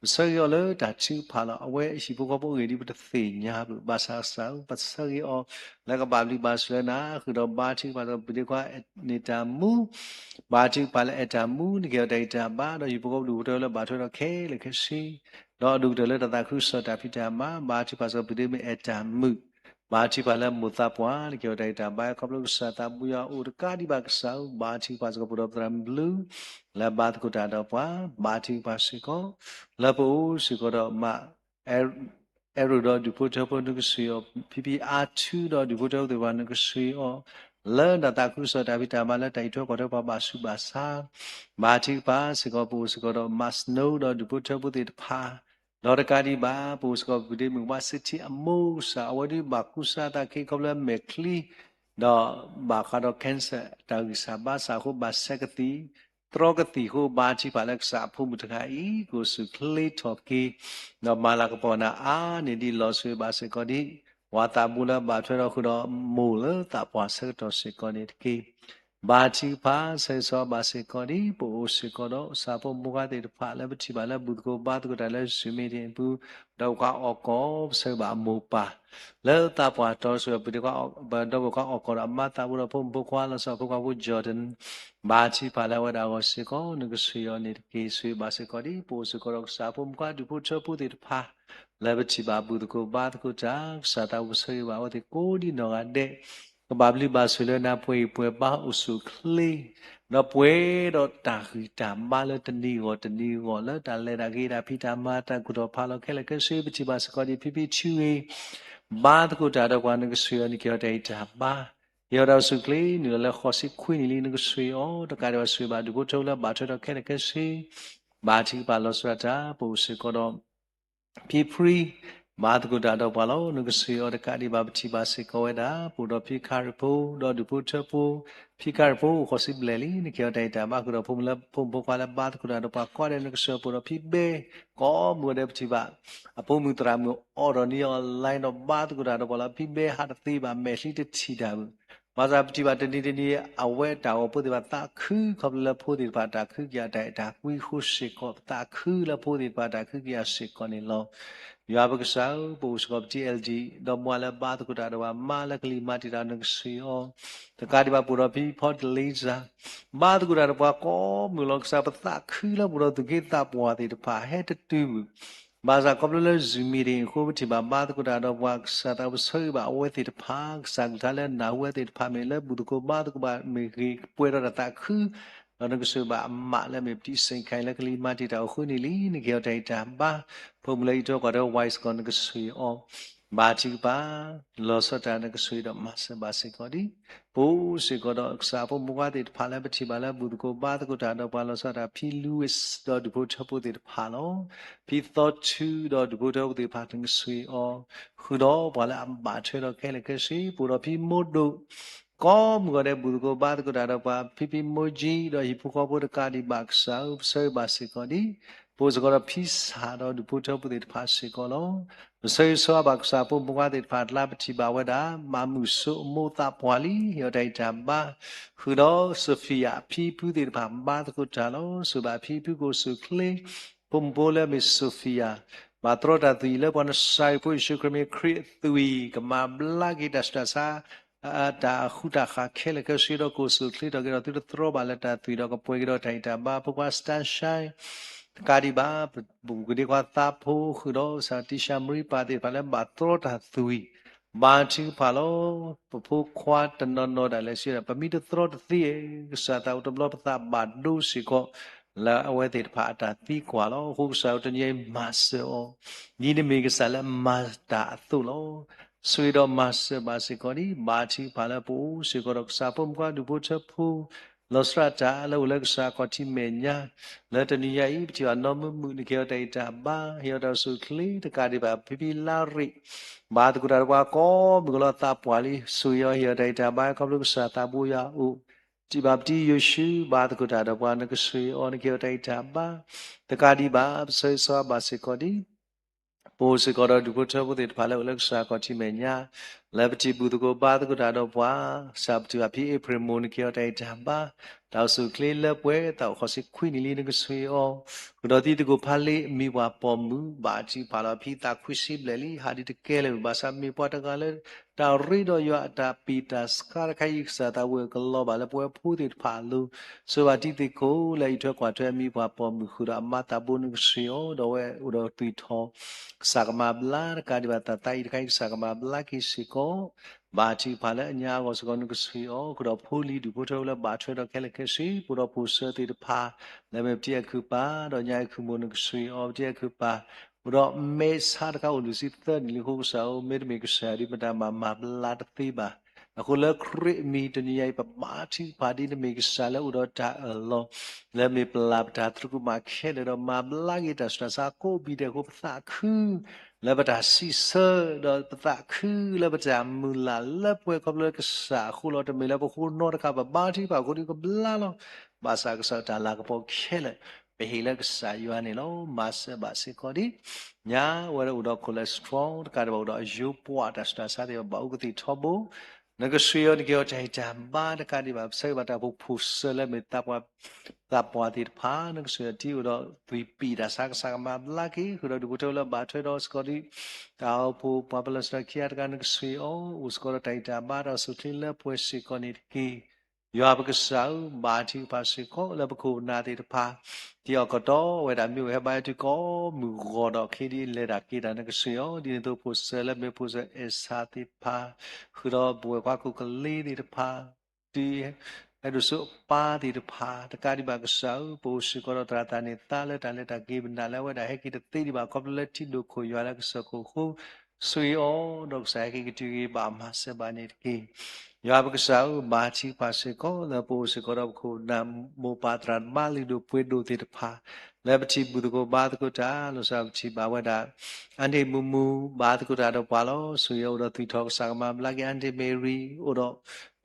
ပဆၢဂ့ၤအီၤလၢတၢ်ထုကဖၣ်လီၤ. အဝဲဟံၣ်ဖိဃီဖိအဂ့ၢ်ဒ်ပတသ့ၣ်ညါဘၣ်, ဘၣ်ဆၣ်ကစၢ်ဧၢ ပဆၢဂ့ၤအီၤ လၢကဘၣ်ဘျုးဘၣ်ဆိၣ်လၢနၤ, ဃုာ်ဒီးဘါထုကဖၣ်စ့ၢ်ကီး ပဒ့ခွါန့ၢ်တၢ်မူ, ဘါထုကဖၣ်လၢအဲၣ်တၢ်မူ နကဟ့ၣ်အီၤတၢ်ဂံၢ်တၢ်ဘါ ဒီးဟံၣ်ဖိဃီဖိဒူၣ်ဖိထၢဖိလၢဘၣ်ထွဲဒီးခဲလၢာ်ခဲဆ့ ဒီးအဒိၣ်ကတၢၢ်လၢတၢ်သးခုကစီၣ်တၢ်ဖံးတၢ်မၤ, ဘါထုကဖၣ်စ့ၢ်ကီး ပဒ့မုၣ်အဲၣ်တၢ်မုၣ်, ဘါထုကဖၣ်လၢမိၢ်သးပှၢ် နကဟ့ၣ်အီၤတၢ်ဂံၢ်တၢ်ဘါ ခီဖျိကစၢ်သးဘိယွၤအအိၣ်တကးဒံးဘၣ်ကစၢ်ဧၢ, ဘါထုကဖၣ်စ့ၢ်ကီး ပဒိၣ်ပသရၣ်မုၣ်ဘျုး လၢဘါသကိးတၢ်ဒီးပှၤ, ဘါထုကဖၣ်စ့ၢ်ကီး လၢပအိၣ်စ့ၢ်ကီးဒီးမး အဲၣ်ရိၣ်ဒီးဒူၣ်ဖိထၢဖိ နကဆိၣ်ဂ့ၤအီၤ, ဖံဖံအါထူဒီးဒူၣ်ဖိထၢဖိသ့ၣ်တဖၣ် နကဆိၣ်ဂ့ၤအီၤ လၢတၢ်သးခုကစီၣ်တၢ်ဖံးတၢ်မၤ လၢတၢ်အံးထွဲကွၢ်ထွဲပှၤဘၣ်ဆူးဘၣ်ဆါ, ဘါထုကဖၣ်စ့ၢ်ကီး ပအိၣ်စ့ၢ်ကီးဒီးမးစနိဒီးဒူၣ်ဖိထၢဖိသ့ၣ်တဖၣ်, ဒီးတကးဒံးဘၣ် ပအိၣ်စ့ၢ်ကီး ပဒ့မုၣ်ကဘၣ်စံးထံအမိၢ်ကစၢ် အဝဲဒၣ်ဘၣ်ကူစါသးက့ၤခီဖျိမဲာ်ချံ ဒီးဘၣ်ဃးဒီး cancer တၢ်ဂံၢ်စၢ်ဘါစၢ်အဃိ ဘၣ်ဆဲးကသံၣ် တြီကသံၣ်အဃိ ဘါထုကဖၣ်လၢကစၢ်အဖိမုၣ်တဂၤအံၤ ကအိၣ်ဆူၣ်ချ့ထီၣ်က့ၤ ဒီးမၤလၤကပီၤနၤအါန့ၢ်ဒံးလီၤဆိၣ်ဂ့ၤဘၣ်စ့ၢ်ကီးဒံး ပှၤသးဘိလၢဘၣ်ထွဲဒီးဃုာ်ဒီးမိၢ်လၢသးပှၢ်ဆၢကတီၢ်စ့ၢ်ကီးန့ၣ်တက့ၢ်. ဘါထုကဖၣ်ဆၢဂ့ၤဆၢဝါဘၣ်စ့ၢ်ကီးဒံး ပအိၣ်စ့ၢ်ကီးဒီးကစၢ်ဖိမုၣ်ဖိခွါသ့ၣ်တဖၣ်လၢပထံၣ်ဘၣ်လၢဘူၣ်သကိးဘါသကိးတၢ်လၢ Zoom meeting အပူၤ, ဒီးပှၤအီၣ်ကီၢ် ပဆၢဂ့ၤဘၣ်အမိၢ်ပၢ် လၢသးပှၢ်တီၤဆိၣ်ဂ့ၤ ပဒ့ခွါ ပဒီပုၢ်ဝဲၢ်ခွါအီၣ်ကီၢ်ဒီးအမါသးဘိဒီးဖိမုၣ်ဖိခွါ လီၤဆီဖိခွါဖိ Jordan ဘါထုကဖၣ်လၢအဝဲဒၣ်အဂီၢ်စ့ၢ်ကီး နကဆိၣ်ဂ့ၤအီၤန့ၣ်တက့ၢ်. ဆိၣ်ဂ့ၤဘၣ်စ့ၢ်ကီးဒံး ပအိၣ်စ့ၢ်ကီးဒီးကစၢ်ဖိမုၣ်ဖိခွါဒူၣ်ဖိထၢဖိသ့ၣ်တဖၣ် လၢပထံၣ်ဘၣ်ဘူၣ်သကိးဘါသကိးတၢ် ကစၢ်သးဘိပဆၢဂ့ၤဘၣ်အဝဲသ့ၣ်ကိးဒံးနီၢ်ဂၤဒဲး ကဘၣ်ဘျုးဘၣ်ဆိၣ်လၢနၤ ပှဲၤဂံၢ်ပှဲၤဘါအိၣ်ဆူၣ်အိၣ်ချ့ ဒီးပှဲၤဒီးတၢ်ဂံၢ်တၢ်ဘါလၢတနံၤအဂီၢ်တနံၤအဂီၢ် လၢတၢ်လဲၤတၢ်က့ၤတၢ်ဖံးတၢ်မၤတၢ်ကူၣ်ထီၣ်ဖးလီၤခဲလၢာ်ခဲဆ့ ပထံၣ်ဘၣ်စ့ၢ်ကီးဒံး ဖံဖံထူဂ့ၤ ဘါသကိးတၢ်ဒီးပှၤ နကဆိၣ်ဂ့ၤအီၤ နကဟ့ၣ်အီၤတၢ်ဂံၢ်တၢ်ဘါ ဟ့ၣ်အီၤတၢ်အိၣ်ဆူၣ်အိၣ်ချ့ နံၣ်လီၤလၢဃိးဆံခွံနံၣ်လံ နကဆိၣ်ဂ့ၤအီၤ တကးဒံးဘၣ်ဆိၣ်ဂ့ၤဘၣ်ဒူၣ်ဖိထၢဖိလၢဘၣ်ထွဲဒီးခဲလၢာ်ခဲဆ့ ဘါထုကဖၣ်လီၤဆီဒၣ်တၢ် ပအိၣ်စ့ၢ်ကီးဒီး ဖံဖရံ ဘါသကိးတၢ်ဒီးပှၤလီၤ. နကဆိၣ်ဂ့ၤအီၤတကးဒံးဘၣ် ပထံၣ်ဘၣ်စ့ၢ်ကီးဝဲဒၣ် ပအိၣ်ဒီးဖံခါရံၣ်ဖိ ဒီးဒူၣ်ဖိထၢဖိ ဖံခါရံၣ်ဖိအိၣ်ဃိးဆံဘျဲၣ်လံ နကဟ့ၣ်အီၤတၢ်ဂံၢ်တၢ်ဘါ ဃုာ်ဒီးဖိမုၣ်ဖိခွါလၢဘါသကိးတၢ်ဒီးပှၤကိးဂၤဒဲး နကဆိၣ်ဂ့ၤအီၤ ပအိၣ်ဒီးဖံဘဲ ကိးမုၢ်ဂီၤဒဲး ပထံၣ်ဘၣ် အဖိမုၣ်သရၣ်မုၣ်အိၣ်ဒီးန့ၢ် online ဒီးဘါသကိးတၢ်ဒီးပှၤလီၤ. ဖံဘဲဟးတသ့ဘၣ် မဲာ်ချံတထံၣ်တၢ်ဘၣ် ဘၣ်ဆၣ်ပထံၣ်ဘၣ်တနံၤတနံၤ အဝဲတၢ်ဂီၤဖိသ့ၣ်တဖၣ်သးခု ခီဖျိလၢဖိသ့ၣ်တဖၣ်တၢ်ခုကယၤတၢ်အဲၣ်တၢ်ကွံအဃိစ့ၢ်ကီး ပသးခုလၢဖိသ့ၣ်တဖၣ်တၢ်ခုကယၤစ့ၢ်ကီးန့ၣ်လီၤ. ယွၤပကစၢ်ဧၢ, ပအိၣ်စ့ၢ်ကီးပတံၤ အဲလ်ဒံၣ် ဒီးမါလၢဘါသကိးတၢ်ဒီးပှၤ မါလၢကလံၤမၤတံာ်တာ် နကဆိၣ်ဂ့ၤအီၤ တကးဒံးဘၣ် ပအိၣ်ဒီးဖံဖီတလ့စၤ ဘါသကိးတၢ်ဒီးပှၤကိးမုၢ်လီၤ. ကစၢ် ပသးခုလၢပအိၣ်ဒီးသူၣ်က့သးပှၢ်သ့ၣ်တဖၣ် ဟဲတတုၤ ဘၣ်ဆၣ်ခီဖျိလၢ Zoom meeting အဃိ ပထံၣ်ဘၣ်ဘါသကိးတၢ်ဒီးပှၤ ကစၢ်သးပဆၢဂ့ၤဘၣ်အဝဲသ့ၣ်တဖၣ် ကစၢ်ကလုၢ်ကထါလၢနၢ်ဟူဝဲသ့ၣ်တဖၣ် မ့ၢ်လၢဘူၣ်သကိးဘါသကိးဘၣ်မ့ၢ်ဂ့ၤ ပှဲၤဒီးတၢ်သးခု ဒီးနကဆိၣ်ဂ့ၤဘၣ်အမးလၢအမ့ၢ်ပတံၤစ့ၣ်ခါအံၤ လၢကလံၤမၤတံာ်တာ်အိၣ်ဃုာ်န့ၣ်လံ နကဟ့ၣ်အီၤတၢ်ဂံၢ်တၢ်ဘါ ဖိမုၣ်လၢအံးထွဲကွၢ်ထွဲဝဲစ့ၢ်ကီး နကဆိၣ်ဂ့ၤအီၤ ဘါထုကဖၣ် လီၤဆီဒၣ်တၢ် နကဆိၣ်ဂ့ၤဒီးမၤစၢၤဘၣ်စ့ၢ်ကီးဒံး ပအိၣ်စ့ၢ်ကီးဒီးကစၢ်ဖိမုၣ်ဖိခွါသ့ၣ်တဖၣ်လၢပထံၣ်ဘၣ်လၢဘူၣ်သကိးဘါသကိးတၢ်ဒီးပှၤ လီၤဆီဒၣ်တၢ် ဖံ Louis ဒီးဒူၣ်ဖိထၢဖိသ့ၣ်တဖၣ်လီၤ. ဖံသီထူဒီးဒူၣ်ဖိထၢဖိသ့ၣ်တဖၣ် နကဆိၣ်ဂ့ၤအီၤ ဃုာ်ဒီးပှၤလၢအဘၣ်ထွဲဒီးခဲလၢာ်ခဲဆ့ ပအိၣ်ဒီးဖံမိၢ်ဒိၣ် ကိးမုၢ်ဂီၤဒဲး ဘူၣ်သကိးဘါသကိးတၢ်ဒီးပှၤ ဖံဖံမိၢ်ကၠံ ဒီးဟံၣ်ဖိဃီဖိတကးဒံးဘၣ် ကစၢ်ဧၢ ပဆၢဂ့ၤဘၣ်စ့ၢ်ကီးဒံး ပအိၣ်စ့ၢ်ကီးဒီးဖံစၢ်ဒီးဒူၣ်ဖိထၢဖိသ့ၣ်တဖၣ်စ့ၢ်ကီးလီၤ. ပဆၢဂ့ၤဆၢဝါဘၣ်ကစၢ်ဖိမုၣ်ဖိခွါသ့ၣ်တဖၣ် တလါပထံၣ်ဘၣ်ဝဲဒၣ် မၤမုာ်စိအမိၢ်သးပှၢ်လံ ဟ့ၣ်အီၤတၢ်ဂံၢ်တၢ်ဘါ ဃုာ်ဒီး Sophia အဖံဖုသ့ၣ်တဖၣ် ဘါသကိးတၢ်လီၤ. ဆိၣ်ဂ့ၤဘၣ်ဖံဖုကအိၣ်ဆူၣ်အိၣ်ချ့ ဖိမုၣ်ဖိလၢအမ့ၢ် Sophia ဘၣ်တြီတၢ်သွံၣ်လၢပှၤနစၤရံဖိယ့ၣ်ၡူးခရံာ်မ့ၢ်ခရံာ်အသွံၣ် ကမၤဘျါက့ၤတၢ်ဆူးတၢ်ဆါ တၢ်ဃူတၢ်ဃးခဲလၢာ်ခဲဆ့ဒီး ကအိၣ်ဆူၣ်အိၣ်ချ့ထီၣ်က့ၤဒီးသုတတြီဘၣ်လၢတၢ်သွံၣ်ဒီး ကပှဲၤက့ၤဒီးတၢ်ဂံၢ်တၢ်ဘါ ဖိခွါ Sunshine တကးဒံးဘၣ် ပဘူၣ်ကဒ့ခွါသးဖိဃုာ်ဒီး ကစၢ် Tisha Marie ပၢ်သ့ၣ်တဖၣ်လၢဘၣ်တြီတၢ်သွံၣ် ဘါထုကဖၣ်လီၤ. ပဖိခွါတနီၤနီၤဒၣ်လဲာ်စံးဝဲဒၣ် ပမ့ၢ်တတြီတသ့ ကစၢ်သးအိၣ်တဘျီ ပသးဘၣ်ဒိစ့ၢ်ကီး လၢအဝဲသ့ၣ်တဖၣ်အတၢ်သံကွၢ်လီၤ. အဃိကစၢ်ဧၢ တနံၤအံၤမၤစၢၤအီၤ ဒ်နမ့ၢ်ကစၢ်လၢမၤတၢ်အသိးလီၤ. ဆိၣ်ဂ့ၤဒီးမၤစၢၤဘၣ်စ့ၢ်ကီးဒံး ဘါထုကဖၣ်လၢပအိၣ်စ့ၢ်ကီးဒီးကစၢ်ဖိမုၣ်ဖိခွါဒူၣ်ဖိထၢဖိ လီၤဆီဒၣ်တၢ်လၢအိၣ်လၢကစၢ်အခီၣ်ထံးမဲာ်ညါ လၢတနံၤညါအံၤ ပထံၣ်ဘၣ်နီၢ်မုာ်မုာ် နကဟ့ၣ်အီၤတၢ်ဂံၢ်တၢ်ဘါ ဟ့ၣ်အီၤတၢ်အိၣ်ဆူၣ်အိၣ်ချ့ တကးဒံးဘၣ် ဖံဖံလါရံၣ် ဘါသကိးတၢ်ဒီးပှၤကိးမုၢ်ကလီၤသးပှၢ်လံ ဆိၣ်ဂ့ၤအီၤ ဟ့ၣ်အီၤတၢ်ဂံၢ်တၢ်ဘါ ခီဖျိကစၢ်သးဘိယွၤအအိၣ် ထံၣ်ဘၣ်ပတံၤယိၤၡူ ဘါသကိးတၢ်ဒီးပှၤ နကဆိၣ်ဂ့ၤအီၤ နကဟ့ၣ်အီၤတၢ်ဂံၢ်တၢ်ဘါ တကးဒံးဘၣ် ပဆၢဂ့ၤဆၢဝါဘၣ်စ့ၢ်ကီးဒံး ပအိၣ်စ့ၢ်ကီးဒီးဒူၣ်ဖိထၢဖိသ့ၣ်တဖၣ်လၢအိၣ်လၢကစၢ်အခီၣ်ထံးမဲာ်ညါ လၢပထံၣ်ဘူၣ်သကိးဘါသကိးတၢ်ဒီးပှၤ, ကစၢ်ပထံၣ်ဘၣ်ဖံအ့ဖြ့ၣ်မိၢ် နကဟ့ၣ်အီၤတၢ်ဂံၢ်တၢ်ဘါ, တၢ်အိၣ်ဆူၣ်အိၣ်ချ့လၢပှဲၤ သးအိၣ်ဃိးဆံခွံနံၣ်လံ နကဆှၢအီၤ, ဃုာ်ဒီးသံသကိးဖးလ့အမံၤပှၤပိာ်မုၣ်, ဘၣ်ထံကဖၣ်လီၤဖံသးခွံဆံဘျဲၣ်လံ ဟးဒံးတကဲလၢၤ ဘၣ်ဆၣ်မ့ၢ်ပှၤတဂၤလၢ တၢ်ရ့ဒီးယွၤအတၢ်ပံာ်တၢ်ဆှါတခါအံၤ ကစၢ်သးဝဲကလီၤဘၣ်လၢပဝဲဖိသ့ၣ်တဖၣ်အလိၤ, ဆှၢဘၣ်တံၤသကိးလၢအအံးထွဲကွၢ်ထွဲအမံၤပှၤပိာ်မုၣ် ဃုာ်ဒီးအမါသးဘိ နကဆှၢအီၤ ဒီးအဝဲအိၣ်ဒီးသွံၣ်ထီၣ် ကစၢ်ကမၤဘျါတကးဒံးဘၣ် သးသးအံၤတခါအံၤ ကစၢ်ကမၤဘျါက့ၤစ့ၢ်ကီး, ဘၣ်ထံကဖၣ်လၢအညါအဂီၢ်စ့ၢ်ကီး နကဆှၢအီၤ, ဃုာ်ဒီးဖိလံၤဒူၣ်ဖိထၢဖိလၢဘၣ်ထွဲဒီးခဲလၢာ်ခဲဆ့ ပအိၣ်ဒီးပိာ်စၢၤသ့ၣ်တဖၣ် လၢမ့ၢ်ပတံၤအခုၣ်ပၢ် ဒီးညါအံၤခုၣ်မိၢ် နကဆှၢအီၤ ပတံၤအခုၣ်ပၢ်, အိၣ်ဒီးမဲာ်ဆါတခါအိၣ်လွံၢ်ဆံသၢနံၣ်လံအဃိ ကစၢ်ဧၢ မ့တမ့ၢ်ကစၢ်ယွၤဒီး မတၤမၤမၤဘျါတသ့ဘၣ်. အဃိလၢခရံာ်အမံၤတနံၤညါအံၤ ပဘၣ်ထံကဖၣ်ဒ်နမ့ၢ်ကစၢ်လၢအိၣ်ဒီးတၢ်အၢၣ်လီၤ လၢမ့ၢ်ပလၢ်ပတၢ်သရူးကမၣ်ခဲလၢာ် ဒီးမၤဘျါက့ၤတၢ်ဆူးတၢ်ဆါကိးဘ့ၣ်ဒဲးအဃိ ပသးခု လၢပတၢ်စံးဆၢ ဒီးပသးခုလၢပတၢ်မုၢ်လၢ်လၢပှဲၤခီဖျိလၢကစၢ်အဃိလီၤ. တမ့ၢ်လၢပဃိနီတခါဘၣ် ဘၣ်ထံကဖၣ်အဃိဒီးကဘျါလီၤ. ဘၣ်ဆၣ်ကစၢ်တၢ်လၤကပီၤခဲလၢာ် ပဟ့ၣ်လၢကစၢ်ယွၤန့ၣ်လီၤ. မၤစၢၤဘၣ်စ့ၢ်ကီးဒ် ညါဝဲဒၣ်အိၣ်ဒီး cholesterol တကးဒံးဘၣ် အိၣ်ဒီးအယိပှၤတၢ်ဆူးတၢ်ဆါသ့ၣ်တဖၣ် ဘၣ်အူကသံၣ်ထီဘိ နကဆှၢအီၤ နကဟ့ၣ်အီၤတၢ်ဂံၢ်တၢ်ဘါတကးဒံးဘၣ် ပဆၢဂ့ၤဘၣ်တၢ်အိၣ်ဖှိၣ်ဖိၣ်စၢၤလၢမ့ၢ်သးပှၢ် သးပှၢ်သ့ၣ်တဖၣ် နကဆှၢအီၤ တံၤအိၣ်ဒီးသွံၣ်ပံာ်တၢ်ဆါ ကစၢ်ကမၤဘျါက့ၤ ဃုာ်ဒီးဒူၣ်ဖိထၢဖိလၢဘၣ်ထွဲဒီးစ့ၢ်ကီးဒ် တၢ်အိၣ်ဖှိၣ်ပှၤပလီၢ်စၢၤခံဂၤတဂၤ နကဆှၢအီၤ အိၣ်စ့ၢ်ကီးဒီးတၢ်ဂံၢ်တၢ်ဘါ တၢ်အိၣ်ဆူၣ်အိၣ်ချ့လၢပှဲၤစ့ၢ်ကီးန့ၣ်တက့ၢ်. ယွၤပကစၢ်ဧၢ, ဘၣ်ထံကဖၣ်စ့ၢ်ကီးလၢပခိၣ်ပနၢ်သ့ၣ်တဖၣ် တံၤအီၣ်ကတီၢ်ဝဲဒၣ် မ့ၢ်အိၣ်ဟဲဘါထုကီၢ်မုၢ်ဂီၤဒီး ခဲဒ်လဲၤတၢ်က့ၤတၢ် နကဆှၢအီၤ ဒ်န့ၣ်အသိး ဖိၣ်စၢၤလၢမ့ၢ်ဖိၣ်စၢၤအဲၣ်ဆၣ်သ့ၣ်တဖၣ် ဃုာ်ဒီးပဝဲပှၤကူၣ်ကလ့သ့ၣ်တဖၣ် ဒ်အဲၣ်ဒိးဆိအပၢ်သ့ၣ်တဖၣ် တကးဒံးဘၣ်ကစၢ်ဧၢ, ပအိၣ်စ့ၢ်ကီးဒီးသရၣ်သးန့ၣ်သးလၢတၢ်လဲၤတၢ်က့ၤပနၢ်လၢအဝဲဒၣ်ဟဲက့ၤတသ့ဒံးဘၣ် ခီဖျိလၢထံဒိၣ်ခိၣ်ယွၤလၢကစၢၢ်ခိၣ်အဃိ ဆှၢအီၤ ဒီးကစၢ်ဟဲက့ၤကတုၤက့ၤဘၣ်မၤစၢၤဘၣ်န့ၣ်တက့ၢ်. ယွၤပကစၢ်ဧၢ, ဘၣ်ထံကဖၣ်စ့ၢ်ကီးလၢပအိၣ်စ့ၢ်ကီးဒီးပခိၣ်ပနၢ်မိၢ်ပၢ်သရၣ်သမါလံၤဒိၣ်ပှ့ၤဒိၣ်သ့ၣ်တဖၣ် လၢပထံၣ်ဘူၣ်သကိးဘါသကိးတၢ် လီၤဆီပထံၣ်ဘၣ်ဝဲဒၣ် အါန့ၢ်မူမူ ဘါသကိးတၢ်ဒီးပှၤလီၤ. ဆှၢအီၤအိၣ်ဒီးသွံၣ်ထီၣ် ကစၢ်ကမၤဘျါက့ၤ အါန့ၢ်မ့ၢ်ရံ အိၣ်ဒီး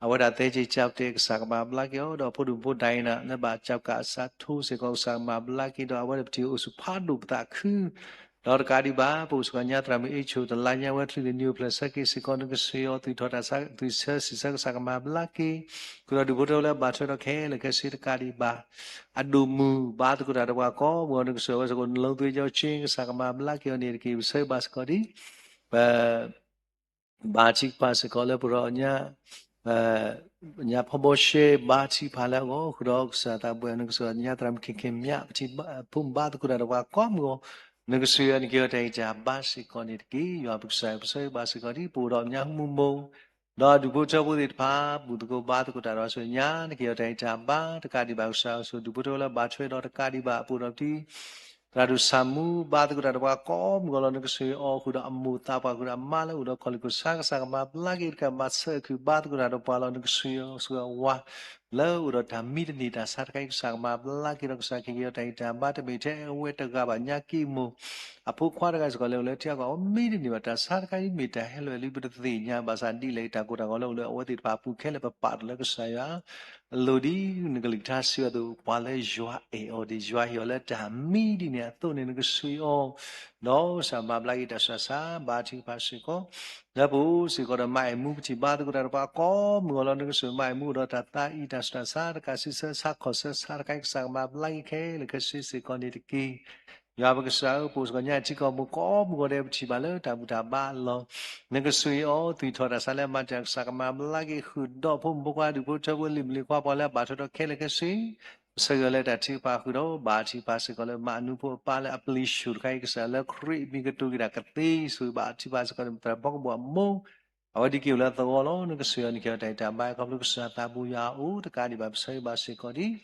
အဝဲဒၣ်သဲက့ၤကၠၢ်ပတဲာ် ကစၢ်ကမၤဘျါက့ၤအီၤ ဒီးဖိဒိၣ်ဖိဒၣ်အံၤန့ၣ် လၢဘၣ်ကၠၢ်ကၣ်အစးထိစ့ၢ်ကီး ကစၢ်ကမၤဘျါက့ၤ ဒီးအဝဲဒၣ်ပထံၣ်အိၣ်ဆူၣ်ဖးဒိၣ်ပသးခု ဒီးတကးဒံးဘၣ် ပအိၣ်စ့ၢ်ကီးညါသရၣ်မုၣ်အ့ၣ်ဆိၣ် တလါညါဝဲချုးန့ၣ် နံၣ်အိၣ်ဖျဲၣ်ဆၢက့ၤစ့ၢ်ကီး နကဆှၢအီၤ သွံၣ်ထီၣ်တၢ်ဆါ သွံၣ်ဆၢစံးဆၢ ကစၢ်ကမၤဘျါက့ၤ ဃုာ်ဒီးဒူၣ်ဖိထၢဖိလၢဘၣ်ထွဲဒီးခဲလၢာ်ခဲဆ့တကးဒံးဘၣ် အဒိၣ်မုၢ် ဘါသကိးတၢ်ဒီးပှၤကိးမုၢ်အီၤ နကဆှၢအဝဲစ့ၢ်ကီး နလုံးသွင်းကျော်ချင်း ကစၢ်ကမၤဘျါက့ၤအီၤန့ၣ်တက့ၢ်. ပဆၢဂ့ၤဘၣ်စ့ၢ်ကီးဒ် ပ ဘါထုကဖၣ်စ့ၢ်ကီးလၢပရၢ ညါဖီဘီရှဲ ဘါထုကဖၣ်လၢအဂီၢ် ဃုာ်ဒီးကစၢ်သးဘှဲၣ် နကဆှၢညါသရၣ်မုၣ် ခ့ခ့မၠး ပထံၣ်ဘါ ဖိမုၣ်ဘါသကိးတၢ်ဒီးပှၤကိးမုၢ်အီၤ နကဆှၢအီၤ နကဟ့ၣ်အီၤတၢ်ဂံၢ်တၢ်ဘါစ့ၢ်ကီးန့ၣ်တက့ၢ်. ယွၤပကစၢ် ပဆၢဂ့ၤဘၣ်စ့ၢ်ကီးဒ် ပအိၣ်ဒီးညါမူမိၢ် ဒီးဒူၣ်ဖိထၢဖိသ့ၣ်တဖၣ် ဘူၣ်သကိးဘါသကိးတၢ်ဒီးဆှၢညါ နကဟ့ၣ်အီၤတၢ်ဂံၢ်တၢ်ဘါ တကးဒံးဘၣ်ကစၢ် ဆှၢဒူၣ်ဖိထၢဖိလၢဘၣ်ထွဲဒီးတကးဒံးဘၣ် ပအိၣ်ဒီးပတံၤ သရၣ်ဒိၣ်ဆၣ်မူ ဘါသကိးတၢ်ဒီးပှၤကိးမုၢ်အီၤလီၤ. နကဆှၢအီၤဃုာ်ဒီးအမိၢ်သးပှၢ် ဃုာ်ဒီးအမါလၢအိၣ်ဒီးခီၣ်လံၢ်ခိၣ်ဆါ ကစၢ်ကမၤဘျါက့ၤ တကးမၤဆၢအခုၣ်ဘါသကိးတၢ်ဒီးပှၤလီၤ. နကဆှၢအီၤဆှၢအဝၤ လၢအိၣ်ဒီးတၢ်မံတန့ၢ် တၢ်ဆါတခါအံၤ ကစၢ်ကမၤဘျါက့ၤဒီး ကစၢ်ကဟ့ၣ်အီၤတၢ်ဂံၢ်တၢ်ဘါ တမ့ၢ်ထဲအဝဲတဂၤဘၣ် ညါက့မိၢ် အဖိခွါတဂၤစ့ၢ်ကီးလၢအိၣ်လၢထံအကီၢ် အမံတန့ၢ်ဘၣ် တၢ်ဆါတခါအံၤ မ့ၢ်တၢ်ဟဲလီၤလံ ပတသ့ၣ်ညါ ဘၣ်ဆၣ်ဒ်လဲၣ် တၢ်ကိၢ်တၢ်ဂီၤလၢအိၣ်လၢအဝဲသ့ၣ်တဖၣ်အပူၤခဲလၢာ် ပပာ်တၢ်လၢကစၢ်ယွၤ အလိၤဒ်နကလုၢ်ကထါစံးအသိး ပှၤလၢယွၤအဲၣ်အီၤဒီး ယွၤဟ့ၣ်အီၤလၢတၢ်မံဒ်န့ၣ်အသိးန့ၣ် နကဆှၢအီၤ ဒီးကစၢ်မၤဘျါက့ၤတၢ်ဆူးတၢ်ဆါ ဘါထုကဖၣ်စ့ၢ်ကီး လၢပအိၣ်စ့ၢ်ကီးဒီးမါအဲၣ်မူ ပထံၣ်ဘါသကိးတၢ်ဒီးပှၤကိးမုၢ်အီၤလီၤ. နကဆှၢမါအဲၣ်မူအိၣ်ဒီးတၢ်သးအံၤ တၢ်ဆူးတၢ်ဆါ တကးဆံဆၢဆါခီၣ်ဆၢဆါတခါအံၤ ကစၢ်ကမၤဘျါက့ၤခဲလၢာ်ခဲဆ့စ့ၢ်ကီးန့ၣ်တက့ၢ်. ယွၤပကစၢ်ဧၢ, ပအိၣ်စ့ၢ်ကီးညါထံကီၢ်ပူၤကိးမုၢ်အီၤဒီး ပထံၣ်ဘၣ်လၢတၢ်ဘူၣ်တၢ်ဘါအလီၢ်, နကဆှၢအီၤ သွံၣ်ထီၣ်တၢ်ဆါလၢအမၤတၢ် ကစၢ်ကမၤဘျါက့ၤ ဃုာ်ဒီးဖိမုၣ်ဖိခွါ ဒူၣ်ဖိထၢဖိ လံၤမုၣ်လံၤခွါ ပှၤလၢအဘၣ်ထွဲဒီးခဲလၢာ်ခဲဆ့ ပဆၢဂ့ၤလၢတၢ်ထုကဖၣ်ဃုာ်ဒီး ဘါထုကဖၣ်စ့ၢ်ကီးလၢမၤအနူဖိအပၢ်လၢအပျံၤဆူၣ်တခါအံၤ ကစၢ်လၢခရံာ်အမံၤကတိၤက့ၤတၢ်ကသ့ ဆိၣ်ဂ့ၤဘၣ်ထုကဖၣ်စ့ၢ်ကီးန့ၣ် ပသရၣ်ဖီကဘီၣ်အမိၢ် အဝဲဒၣ်က့ၤအိၣ်လၢသဝီလီၤ. နကဆှၢအီၤ နကဟ့ၣ်အီၤတၢ်ဂံၢ်တၢ်ဘါ ခီဖျိကစၢ်သးဘိယွၤအအိၣ် တကးဒံးဘၣ် ပဆၢဂ့ၤဘၣ်စ့ၢ်ကီးဒ်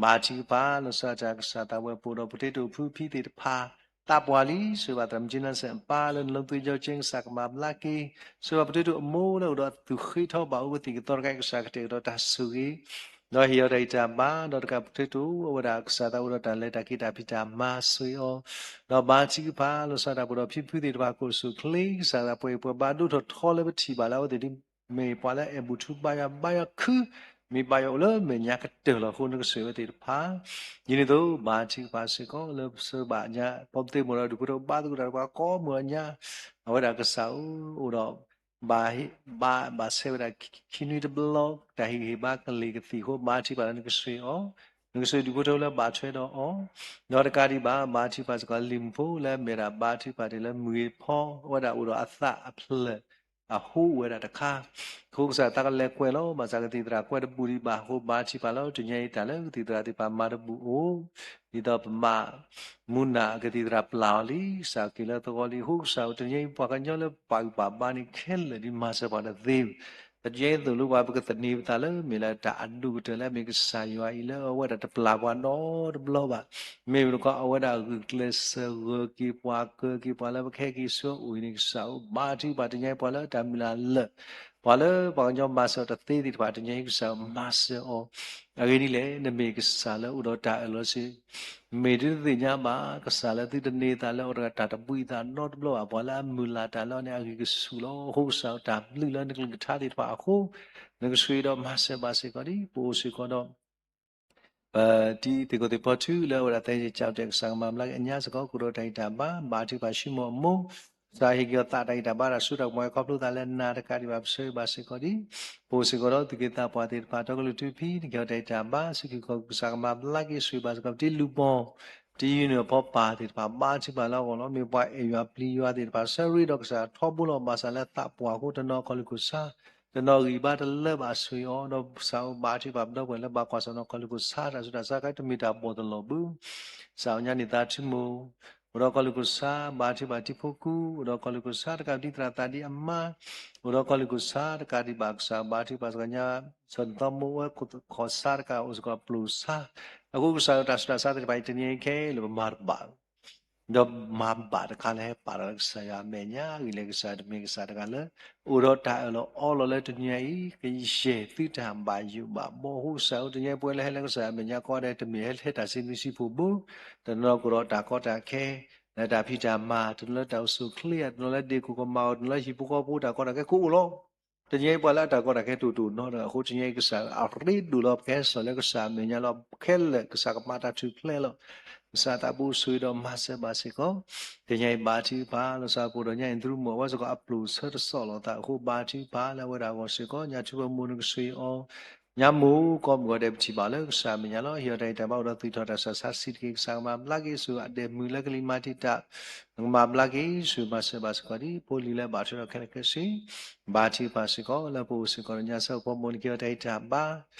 ဘါထုကဖၣ် လီၤဆီဒၣ်တၢ် ကစၢ်သးဝဲပအိၣ်ဒီး ပတ့တိာ်ဖုဖံသ့ၣ်တဖၣ် သးပှၢ်လံ ဆိၣ်ဂ့ၤဘၣ်သရၣ်မုၣ်ကၠ့နါစဲၣ်အပၢ်လၢနလီၤသွံၣ်ကၠီကၠ့ ကစၢ်ကမၤဘျါက့ၤ ဆိၣ်ဂ့ၤဘၣ်ပတ့တိာ်အမိၢ်လၢအိၣ်ဒီးသူၣ်ဃ့ထီဘၣ်အိၣ်ဝဲသ့ၣ်ကသီတခါအံၤ ကစၢ်ကတဲာ်ကတီၤတၢ်ဆိၣ်ဂ့ၤ ဒီးဟ့ၣ်အီၤတၢ်ဂံၢ်တၢ်ဘါ ဒီးတကးပတ့တိာ်အဝဲဒၣ် ကစၢ်သးအိၣ်ဒီးတၢ်လဲၤတၢ်က့ၤတၢ်ဖံးတၢ်မၤ ဆိၣ်ဂ့ၤအီၤ ဒီးဘါထုကဖၣ် လီၤဆီဒၣ်တၢ် ပအိၣ်ဒီးဖံဖုသ့ၣ်တဖၣ် ကအိၣ်ဆူၣ်အိၣ်ချ့ ကစၢ်သးပှဲၤပှဲၤဘါဒိၣ်ထီၣ်ထီလၢပထံၣ်ဘၣ်လၢအဝဲသ့ၣ်ဒ် မ့ၢ်ပှၤလၢအအဲၣ်ဘူၣ်ထူဘါယွၤဘါယွၤခု မ့ၢ်ဘါယွၤအိၣ်လၢမဲာ်ညါကတၢၢ်လီၤအဃိ နကဆိၣ်ဂ့ၤဝဲသ့ၣ်တဖၣ် ဒ်န့ၣ်အသိး ဘါထုကဖၣ်စ့ၢ်ကီးလၢပဆၢဘၣ်ညါ ပီပသ့ၣ်မိၢ်ဒီးဒူၣ်ဖိထၢဖိဘါသကိးတၢ်ဒီးပှၤကိးမုၢ်အီၤညါ အဝဲဒၣ်ကစၢ်ဧၢ အိၣ်ဒီး ဘၣ်, ဘၣ်ဆဲးဝဲဒၣ်ခံနွံတဘျီ တၢ်ဟ့ၣ်ဂံၢ်ဟ့ၣ်ဘါကလ့ၢ်ကသံၣ်အဃိ ဘါထုကဖၣ်လၢနကဆှ့ၣ်အီၤ, နကဆှ့ၣ်ဒူၣ်ဖိထၢဖိလၢဘၣ်ထွဲဒီးအီၤ, ဒီးတကးဒံးဘၣ် ဘါထုကဖၣ်စ့ၢ်ကီးလံာ်မုၢ်ဖိလၢအမ့ၢ်ဝဲဒၣ်ဘါထုကဖၣ်တ့ၢ်လၢမုၢ်ဂ့ၤဖီ အဝဲဒၣ်အိၣ်ဒီးအသးအဖျၢၣ် အဟူးဝဲဒၣ်တခါ, အဃိကစၢ်တၢ်ကလဲၤကွဲးလီၤ ဘၣ်ဆၣ်ကသံၣ်သရၣ်ကွဲးတဘူၣ်ဒံးဘၣ်အဃိ ဘါထုကဖၣ်လၢတနံၤအံၤတၢ်လၢကသံၣ်သရၣ်သ့ၣ်တဖၣ်မၤတဘူၣ်အိၣ်, ဒ်သိးပမၤ မူနၢ်အကသံၣ်သရၣ်ပျၢ်အီၤလံ, ကစၢ်က့ၤလၢသဂီၢ်လံ, အဃိကစၢ်ဧၢ တနံၤအံၤပှၤကညီလၢပာ်ဂံၢ်ပာ်ဘါန့ၣ်ခဲလၢာ်ဒ်မၤစၢၤပှၤတသ့, တနံၤအံၤသိၣ်လိပှၤ ပကသန့ၤပသးလၢမ့ၢ်လၢတၢ်အဒိၣ်ကတၢၢ်လၢအမ့ၢ်ကစၢ်ယွၤအံၤလၢအဝဲဒၣ်တပျၢ်ပှၤနီတဘျီဘၣ်, မ့ၢ်ဝဲတခီ အဝဲဒၣ်ဂုာ်ကျဲးစၢးဂၢၤက့ၤပှၤ ကၢၤက့ၤပှၤလၢပကဟဲက့ၤဆူအအိၣ်အံၤန့ၣ် ကစၢ်ဧၢ ဘါထုကဖၣ်တနံၤအံၤပှၤလၢတၢ်မုၢ်လၢ်လၢာ် ပှၤလၢပှၤကညီမၤစၢၤတသ့သ့ၣ်တဖၣ် တနံၤအံၤကစၢ်မၤစၢၤအီၤ, အဂ့ၢ်ဒ်လဲၣ် နမ့ၢ်ကစၢ်လၢအိၣ်ဒီးတၢ်အၢၣ်လီၤစ့ၢ်, မ့ၢ်ဒုးသ့ၣ်ညါဘၣ် ကစၢ်လၢသုတန့ၤသးလၢအတၢ်တဘှံးသးနီတဘျီဘၣ်, ပှၤလၢအမုၢ်လၢ်တၢ်လၢအီၤန့ၣ် အဂံၢ်ကဆူၣ်လီၤ, အဃိကစၢ်တၢ်ဘျုးလၢနကလုၢ်ကထါသ့ၣ်တဖၣ်အဃိ, နကဆှ့ဒီးမၤစၢၤဘၣ်စ့ၢ်ကီးဒ် ပအိၣ်စ့ၢ်ကီးဒီး ပတံၤသကိးသ့ၣ်ဖီထူလၢအဝဲဒၣ်သဲက့ၤကၠီတဲာ်ကစၢ်ကမၤဘျါက့ၤ အညါစ့ၢ်ကီး ကအိၣ်ဒီးတၢ်ဂံၢ်တၢ်ဘါ, ဘါထုကဖၣ်ဆူမိၢ်အမိၢ်, ကစၢ်ဟ့ၣ်က့ၤအီၤသးတၢ်ဂံၢ်တၢ်ဘါ တၢ်စိတၢ်ကမီၤခီဖျိသးလၢနၤတကးဒံးဘၣ် ပဆၢဂ့ၤဘၣ်စ့ၢ်ကီးဒ်, ပအိၣ်စ့ၢ်ကီးဒီးသူၣ်က့သးပှၢ်သ့ၣ်တဖၣ် တီကလုာ်ထူဖံး နက့ၤအီၤတၢ်ဂံၢ်တၢ်ဘါ စူၢ်က့ၤကီၢ်ကစၢ်ကမၤဘျါက့ၤ ဆှ့ဘၣ်စ့ၢ်ကီး ပတံၤလူၤပိာ်, ပတံၤယုၢ်နုာ်အဖီပၢ်သ့ၣ်တဖၣ် ဘါထုကဖၣ်လၢအဂီၢ်လီၤ, မ့ၢ်ပှၤအဲၣ်ယွၤပျံၤယွၤသ့ၣ်တဖၣ် ဆၢရ့ဒီးကစၢ်ထီဘိလီၤ, ဘၣ်ဆၣ်လၢသးပှၢ်အဃိ တနီၤကီၢ်လုၢ်ကီၢ်ဆၣ် တနီၤဂံၢ်ဘါတလၢဘၣ်ဆှ့အီၤ, ဒီးကစၢ်ဧၢ ဘါထုကဖၣ်ပဒီပုၢ်ဝဲၢ်လၢဘၣ်ကွၢ်ဆၢၣ်နီၤကီၢ်လုၢ်ကီၢ်ဆၣ် တၢ်ဆူးတၢ်ဆါခါ တမ့ၢ်တၢ်ဘီၣ်တလီၢ်ဘၣ်, ကစၢ်အီၤညါန့ၢ်သးထုမိၢ်, အိၣ်ဒီးကီၢ်လုၢ်ကီၢ်ဆၣ် ဘါထုကဖၣ်တံၤဖိကူ, အိၣ်ဒီးကီၢ်လုၢ်ကီၢ်ဆၣ်တကးဒံးသရၣ်သးဒ်အမါ, အိၣ်ဒီးကီၢ်လုၢ်ကီၢ်ဆၣ်တကးဒံးဘၣ် ကစၢ်ဘါထုကဖၣ်စ့ၢ်ကီးညါ စီၤနသီမိၢ်ဝဲခိၣ်သခီၣ်ဆါတကးအိၣ်စ့ၢ်ကီးပျိၢ်ဆါ, အဃိကစၢ်ဧၢ တၢ်ဆူးတၢ်ဆါသ့ၣ်တဖၣ်အံၤ တနံၤအံၤခဲလၢာ်ပမၤတဘၣ် ဒီးမၤဘၣ်တခါလၢဟဲပာ်လီၤလၢကစၢ်ယွၤအမဲာ်ညါအဂ့ၢ်လဲၣ်, ကစၢ်တမ့ၢ်ကစၢ်တဂၤလၢ အိၣ်ဒီးတၢ်အၢၣ်လီၤအီလီၤလၢတနံၤအံၤ ကယဲၢ်သုတၢ်ဘၣ်ယိၣ်ဘၣ်ဘီ, အဃိကစၢ်ဧၢ တနံၤအံၤပဝဲလၢဟဲလၢကစၢ်ယွၤအမဲာ်ညါကိးဂၤဒဲး တမ့ၢ်ဟဲလၢတၢ်စံးဘျုးစံးဖှိၣ်ဘၣ်, တနီၤကအိၣ်ဒီးတၢ်ကီတၢ်ခဲ လၢတၢ်ဖံးတၢ်မၤ, တနီၤလၢတၢ်အိၣ်ဆူၣ်အိၣ်ချ့, တနီၤလၢဒ့ၣ်ကိၢ်ကမၣ်အီၤ, တနီၤလၢဟံၣ်ဖိဃီဖိတၢ်ကီတၢ်ခဲကအိၣ်လီၤ. တနံၤအံၤပှၤလၢအတၢ်ကီတၢ်ခဲတအိၣ်တအိၣ်နီတဂၤအဃိ တနံၤအံၤကစၢ်အရ့ဒိၣ်လီၤ ပကဟဲစိာ်လၢကစၢ်အမဲာ်ညါလီၤ, ခဲလၢာ်ကစၢ်ကမၤတၢ်ထူၣ်ဖျဲးလီၤ. ကစၢ်သးဘိဆှ့ဒီးမၤစၢၤဘၣ်စ့ၢ်ကီး, တနံၤအံၤဘါထုကဖၣ် လီၤဆီပှဲၤဒီးညါအံၤ သုတမုာ်အဝဲစ့ၢ်ကီးအပျိၢ်ဆၢတစီၣ်လီၤသးအဃိ ဘါထုကဖၣ်လၢအဝဲဒၣ်အဂီၢ်စ့ၢ်ကီး ညါထုပမိၢ်နကဆှ့အီၤ ညါမိၢ်ကိးမုၢ်ဂီၤဒဲးပထံၣ်ဘၣ်လၢကစၢ်အမဲာ်ညါလီၤ. ဟ့ၣ်အီၤတၢ်ဂံၢ်တၢ်ဘါအိၣ်ဒီးသူၣ်ထီၣ်တၢ်ဆူးတၢ်ဆါစံးတက့ၢ် ကစၢ်ကမၤဘျါက့ၤဆူအဒဲးမုၢ်လၢကလံၤမၤတံာ်တာ် နကမၤဘျါက့ၤဆူမၤစၢၤဘၣ်စ့ၢ်ကီးဒ် ဖိလံၤလၢဘၣ်ထွဲဒီးခဲလၢာ်ခဲဆ့ ဘါထုကဖၣ်စ့ၢ်ကီး လၢပအိၣ်စ့ၢ်ကီးဒီးညါဆၢဖိမိၢ်နကဟ့ၣ်အီၤတၢ်ဂံၢ်တၢ်ဘါ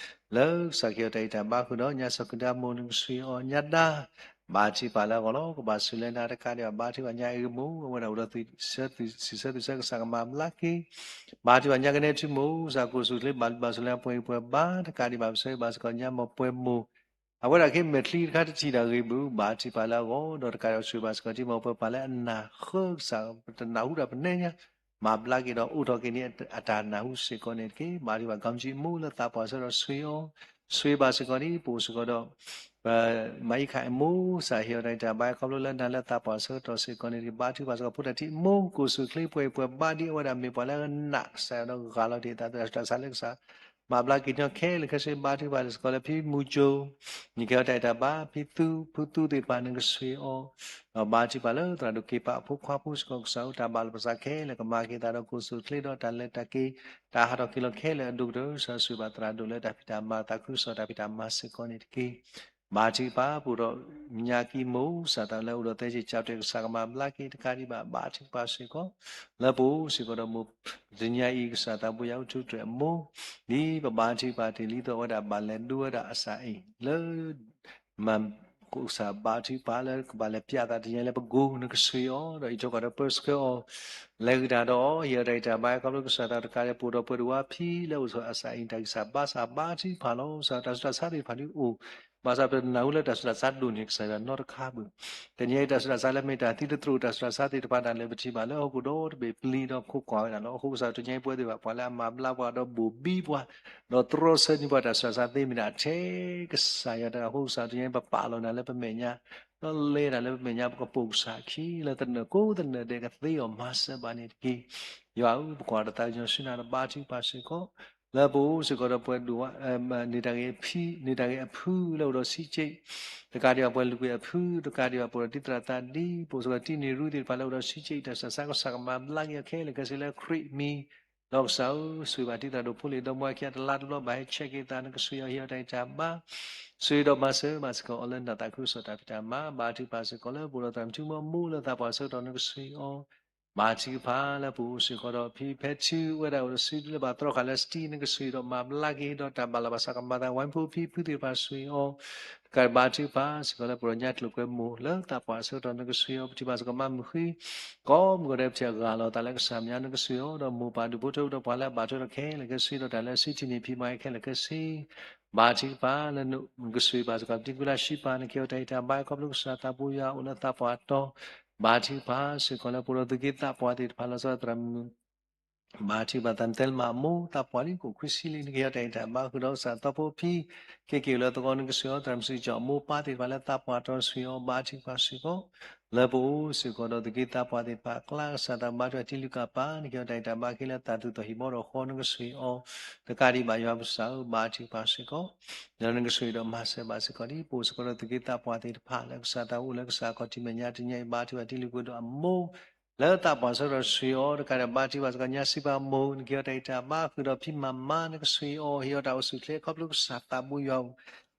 လၢကစၢ်ကဟ့ၣ်အီၤတၢ်ဂံၢ်တၢ်ဘါဃုာ်ဒီး ညါစီၤကဒါမိၢ်နကဆှ့အီၤ ညါဒါ ဘါထုကဖၣ်လၢအဂီၢ်လီၤ. ကဘၣ်ဆိၣ်လၢနၤတကးဒံးဘၣ် ဘါထုကဖၣ်ညါအံၤဂ့ၤမိၢ် အဝဲဒၣ်အိၣ်ဒီးသုးစံးဆၢသုးဆၢကစၢ်ကမၤဘျါက့ၤ ဘါထုကဖၣ်ညါကနဲထူမိၢ် ကစၢ်ကိၣ်ဆူၣ်ချ့ ဘၣ်ဘျုးဘၣ်ဆိၣ်လၢပှဲၤပှဲၤဘါ တကးဒံးဘၣ် ပဆၢဂ့ၤဘၣ်စ့ၢ်ကီး ညါမိၢ်ပှဲၤမိၢ် အဝဲဒၣ်ခဲမဲာ်ချံတခါတထံၣ်တၢ်ဂ့ၤဘၣ် ဘါထုကဖၣ်လၢအဂီၢ် ဒီးတကးဒံးဘၣ်ဆိၣ်ဂ့ၤဘၣ်စ့ၢ်ကီး ထံမိၢ်ပှဲၤပှဲၤလၢအနၢ်ဃၢကစၢ် ပတနၢ်ဟူတၢ်ပနဲညါ မၤဘျါက့ၤဒီးအိးထီၣ်က့ၤန့ၢ်အတၢ်နၢ်ဟူစ့ၢ်ကီးန့ၣ်တက့ၢ်. ဘါထုကဖၣ် ကီမကံမိၢ်လၢသးပှၢ်ဆၢဒီးဆှ့အီၤ ဆိၣ်ဂ့ၤဘၣ်စ့ၢ်ကီးန့ၣ် ပအိၣ်စ့ၢ်ကီးဒီး ပမၤအံၤခါအမိၢ် ကစၢ်ဟ့ၣ်အီၤတၢ်ဂံၢ်တၢ်ဘါခီဖျိလၢနၤလၢသးပှၢ်ဆၢကတီၢ်စ့ၢ်ကီးန့ၣ်တက့ၢ်. ဘါထုကဖၣ်စ့ၢ်ကီးဖိတၢ်ထံၣ်မိၢ် ကိၣ်ဆူၣ်ချ့ပှဲၤပှဲၤဘါ ဒ်အဝဲဒၣ်မ့ၢ်ပှၤလၢအနာ်ကစၢ်ယွၤဒီးဂၢ်လီၤတ့ၢ်အသး တၢ်ဆူးတၢ်ဆါလၢကစၢ် မၤဘျါက့ၤန့ၢ်ခဲလၢာ်ခဲဆ့ ဘါထုကဖၣ်စ့ၢ်ကီးလၢဖံမူကၠိ နကဟ့ၣ်အီၤတၢ်ဂံၢ်တၢ်ဘါ ဖံသူ ဖုသူသ့ၣ်တဖၣ်နကဆှ့အီၤ ဒီးဘါထုကဖၣ်လၢသရၣ်ဒိၣ်က့ၤပာ်အဖိခွါဖိစ့ၢ်ကီး ကစၢ်ဧၢ တၢ်ဘၣ်လီၤပသးခဲလၢာ် ကမၤက့ၤသးဒီးကိၣ်ဆူၣ်ချ့ဒီးတၢ်လဲၤတၢ်က့ၤ တၢ်ဟးထီၣ်က့ၤလီၤခဲလၢာ်အဒိၣ်ကတၢၢ် ကစၢ်ဆိၣ်ဂ့ၤဘၣ်သရၣ်ဒိၣ်လၢတၢ်ဖံးတၢ်မၤ သးခုကစီၣ်တၢ်ဖံးတၢ်မၤစ့ၢ်ကီးန့ၣ်တက့ၢ်. ဘါထုကဖၣ် ပအိၣ်ဒီးညါကံမိၢ် ကစၢ်သးလၢအိၣ်ဒီးသဲက့ၤကၠီတဲာ် ကစၢ်ကမၤဘျါက့ၤတကးဒံးဘၣ် ဘါထုကဖၣ်စ့ၢ်ကီး လၢပအိၣ်စ့ၢ်ကီးဒီးမိၢ် တနံၤအံၤ ကစၢ်သးဘိယွၤအိၣ်ထူးတြဲၤအမိၢ် ဒ်ပဘါထုကဖၣ်တ့ၢ်လံသိးအဝဲဒၣ်ဘၣ်လဲၤဒိဝဲဒၣ်အစၢ်အံၤ လၢ မၤ ကစၢ်ဘါထုကဖၣ်လၢကဘၣ်လဲၤပျးသးတနံၤအံၤလၢပကိးနကဆှ့အီၤ ဒီးအံးထွဲကွၢ်ထွဲပၢဆှၢအီၤ လဲၤဂ့ၤတၢ်ဒီးအီၤ ဟ့ၣ်အီၤတၢ်ဂံၢ်တၢ်ဘါခီဖျိကစၢ်သးတကးဒံး ပအိၣ်ဒီးပှၤဒိၣ်ဝါဖံလၢအိၣ်ဆိးအစၢ်အံၤ တၢ်ဂံၢ်စၢ်ဘါစၢ်ဘါထုကဖၣ်လီၤ. ကစၢ်တၢ်ဆူးတၢ်ဆါသ့ၣ်တဖၣ်ဒ်အိၣ် ဘၣ်ဆၣ်ပတနၢ်ဟူလၢတၢ်ဆူးတၢ်ဆါဒိၣ်န့ၢ်ကစၢ်ယွၤနီတခါဘၣ်. တနံၤအံၤတၢ်ဆူးတၢ်ဆါလၢမ့ၢ်တၢ်သံတသရူး တၢ်ဆူးတၢ်ဆါသ့ၣ်တဖၣ်ဒၣ်လဲာ် ပထံၣ်ဘၣ်လၢဟီၣ်ခိၣ်ဒီတဘ့ၣ်ပျံၤဒီးခိးကွၢ်ဝဲဒၣ်လီၤ. အဃိကစၢ်တနံၤအံၤပဝဲသ့ၣ်တဖၣ် ပှၤလၢအမၤဘျါပှၤဒီးဘိၣ်ဘံပှၤ ဒီးတြီဆၢန့ၢ်ပှၤတၢ်ဆူးတၢ်ဆါသ့မ့ၢ်ဒၣ်ထဲကစၢ်ယွၤတဂၤအဃိ ကစၢ်တနံၤအံၤပပာ်လီၤနၤလၢပမဲာ်ညါ ဒီးလဲၤတၢ်လၢပမဲာ်ညါ ပကပိာ်ကစၢ်အခံ လၢသနၢၣ်ကိးသနၢၣ်ဒဲးကသ့အီၤ မၤစၢၤဘၣ်န့ၣ်တက့ၢ်. ယွၤဧၢ ပကွၢ်တၢ်သးကညီၤဆူနၤဒီးဘါထုကဖၣ်စ့ၢ်ကီး လၢပအိၣ်စ့ၢ်ကီးဒီးပှၤဒိၣ်ဝါ န့ၢ်တၢ်ဂ့ၤအဖံ န့ၢ်တၢ်ဂ့ၤအဖုလၢအိၣ်ဒီးဆံးက့ၣ် တကးဒံးဘၣ်ပှၤလုၢ်ကွံာ်အဖု တကးဒံးဘၣ်ပှၤဒီးတံၤသရၣ်သးဒ် ပအိၣ်စ့ၢ်ကီးတံၤန့ၢ်ရူသ့ၣ်တဖၣ်လၢအိၣ်ဒီးဆံးက့ၣ် တၢ်ဆူးတၢ်ဆါ ကစၢ်ကမၤဘျါက့ၤအီၤခဲလၢာ်ခဲဆ့လၢခရံာ်အမံၤ ဒီးကစၢ်ဧၢ, ဆိၣ်ဂ့ၤဘၣ်တံၤသရၣ်ဒိၣ်ဖိလံၤဒီမါဝၤခံဂၤတလါတဘျီ ဘၣ်ဟဲဆဲးက့ၤသး နကဆိၣ်ဂ့ၤအီၤ ဟ့ၣ်အီၤတၢ်ဂံၢ်တၢ်ဘါ, ဆိၣ်ဂ့ၤဒီးမၤစၢၤဘၣ်စ့ၢ်ကီးအီၤလၢနတၢ်သးခုကစီၣ်တၢ်ဖံးတၢ်မၤ, ဘါထုကဖၣ်စ့ၢ်ကီးလၢပအိၣ်ဒီးသရၣ်မုၣ်ထူမိၢ်မိၢ်လၢသးပှၢ်ဆၢကတီၢ် နကဆိၣ်ဂ့ၤအီၤ ဘါထုကဖၣ်လၢပအိၣ်စ့ၢ်ကီးဒီးဖံဖဲထူဝဲဒၣ်အိၣ်ဒီးစုလၢဘၣ်သြီဃာ်လၢစတံ နကဆိၣ်ဂ့ၤဒီးမၤဘျါက့ၤ ဒီးတၢ်ဘၣ်လီၤဘၣ်စးကမၤသး ဝဲဖိဖံဖုသ့ၣ်တဖၣ်ဆိၣ်ဂ့ၤအီၤ, တကးဒံးဘါထုကဖၣ်စ့ၢ်ကီးလၢပအိၣ်ဒီးညါကျိၤကွဲမိၢ်လၢသးပှၢ်ဆၢကတီၢ် နကဆိၣ်ဂ့ၤအီၤ ပထံၣ်ဘၣ်စ့ၢ်ကီးမါမုၢ်ဃံ ကိးမုၢ်ကီးဒဲး ပထံၣ်အဂၤလီၤသးလၢကစၢ်မဲာ်ညါ နကဆိၣ်ဂ့ၤအီၤ ဒီးမိၢ်ပၢ်ဒူၣ်ဖိထၢဖိဒီးပှၤလၢအဘၣ်ထွဲဒီးခဲလၢာ်ခဲဆ့ ဒီးတၢ်လၢစုထံၣ်န့ၢ်ဖံးမၤခဲလၢာ်ခဲဆ့ ဘါထုကဖၣ်လၢနကဆိၣ်ဂ့ၤဘၣ်စ့ၢ်ကီး ပတံၤကူလါရှံပၤ နကဟ့ၣ်အီၤတၢ်ဂံၢ်တၢ်ဘါ ခီဖျိကစၢ်သးပူၤယွၤအိၣ်လၢသးပှၢ်တီၤ, ဘါထုကဖၣ်စ့ၢ်ကီးလၢပအိၣ်ဒီးသူၣ်က့သးပှၢ်သ့ၣ်တဖၣ် လီၤဆီဒၣ်တၢ် ဘါထုကဖၣ်သးမသဲလၢမၤအမိၢ်သးပှၢ်လံ ကအိၣ်ခွံဆံလံ နကဟ့ၣ်အီၤတၢ်ဂံၢ်တၢ်ဘါ ဃုာ်ဒီးကစၢ်သီဖိဖံ က့ၤက့ၤအိၣ်လၢသဝီ နကဆိၣ်ဂ့ၤအီၤ သရၣ်မုၣ်စုကၠီၤ အမိၢ်ပၢ်သ့ၣ်တဖၣ်လၢသးပှၢ်တီၤ ဆိၣ်ဂ့ၤအီၤ ဘါထုကဖၣ်စ့ၢ်ကီး လၢပအိၣ်စ့ၢ်ကီးဒီးသူၣ်က့သးပှၢ်သ့ၣ်တဖၣ်အကျါ ကစၢ်သးဘါထုကဖၣ်တံၤလုၢ်ကၣ်ပၤ နကဟ့ၣ်အီၤတၢ်ဂံၢ်တၢ်ဘါခဲလၢာ် သးသူၣ်ထီၣ်ဟံၣ်ဘီဒီးဃီ နကဆိၣ်ဂ့ၤအီၤ တကးဒံးဘၣ်ယွၤပကစၢ်ဧၢ ဘါထုကဖၣ်စ့ၢ်ကီး ဒီးနကဆိၣ်ဂ့ၤဒီးမၤစၢၤဘၣ်စ့ၢ်ကီးလံ ပအိၣ်စ့ၢ်ကီးဒီးသူၣ်က့သးပှၢ်သ့ၣ်တဖၣ် လၢကစၢ်သးအိၣ်လၢကစၢ်အခီၣ်ထံးမဲာ်ညါတနံၤအံၤ ဘါထုကဖၣ်တံၤလုၢ်ကၣ်ဒီးအမိၢ် လၢသးပှၢ်ဆၢကတီၢ် ဆိၣ်ဂ့ၤအီၤ တကးဒံးဘါထုကဖၣ်စ့ၢ်ကီး ညါစံးပာ်မိၢ် နကဟ့ၣ်အီၤတၢ်ဂံၢ်တၢ်ဘါ ဃုာ်ဒီးဖံမၤမါ နကဆိၣ်ဂ့ၤအီၤ ဟ့ၣ်အီၤတၢ်အိၣ်ဆူၣ်အိၣ်ချ့ ခီဖျိကစၢ်သးပူၤယွၤ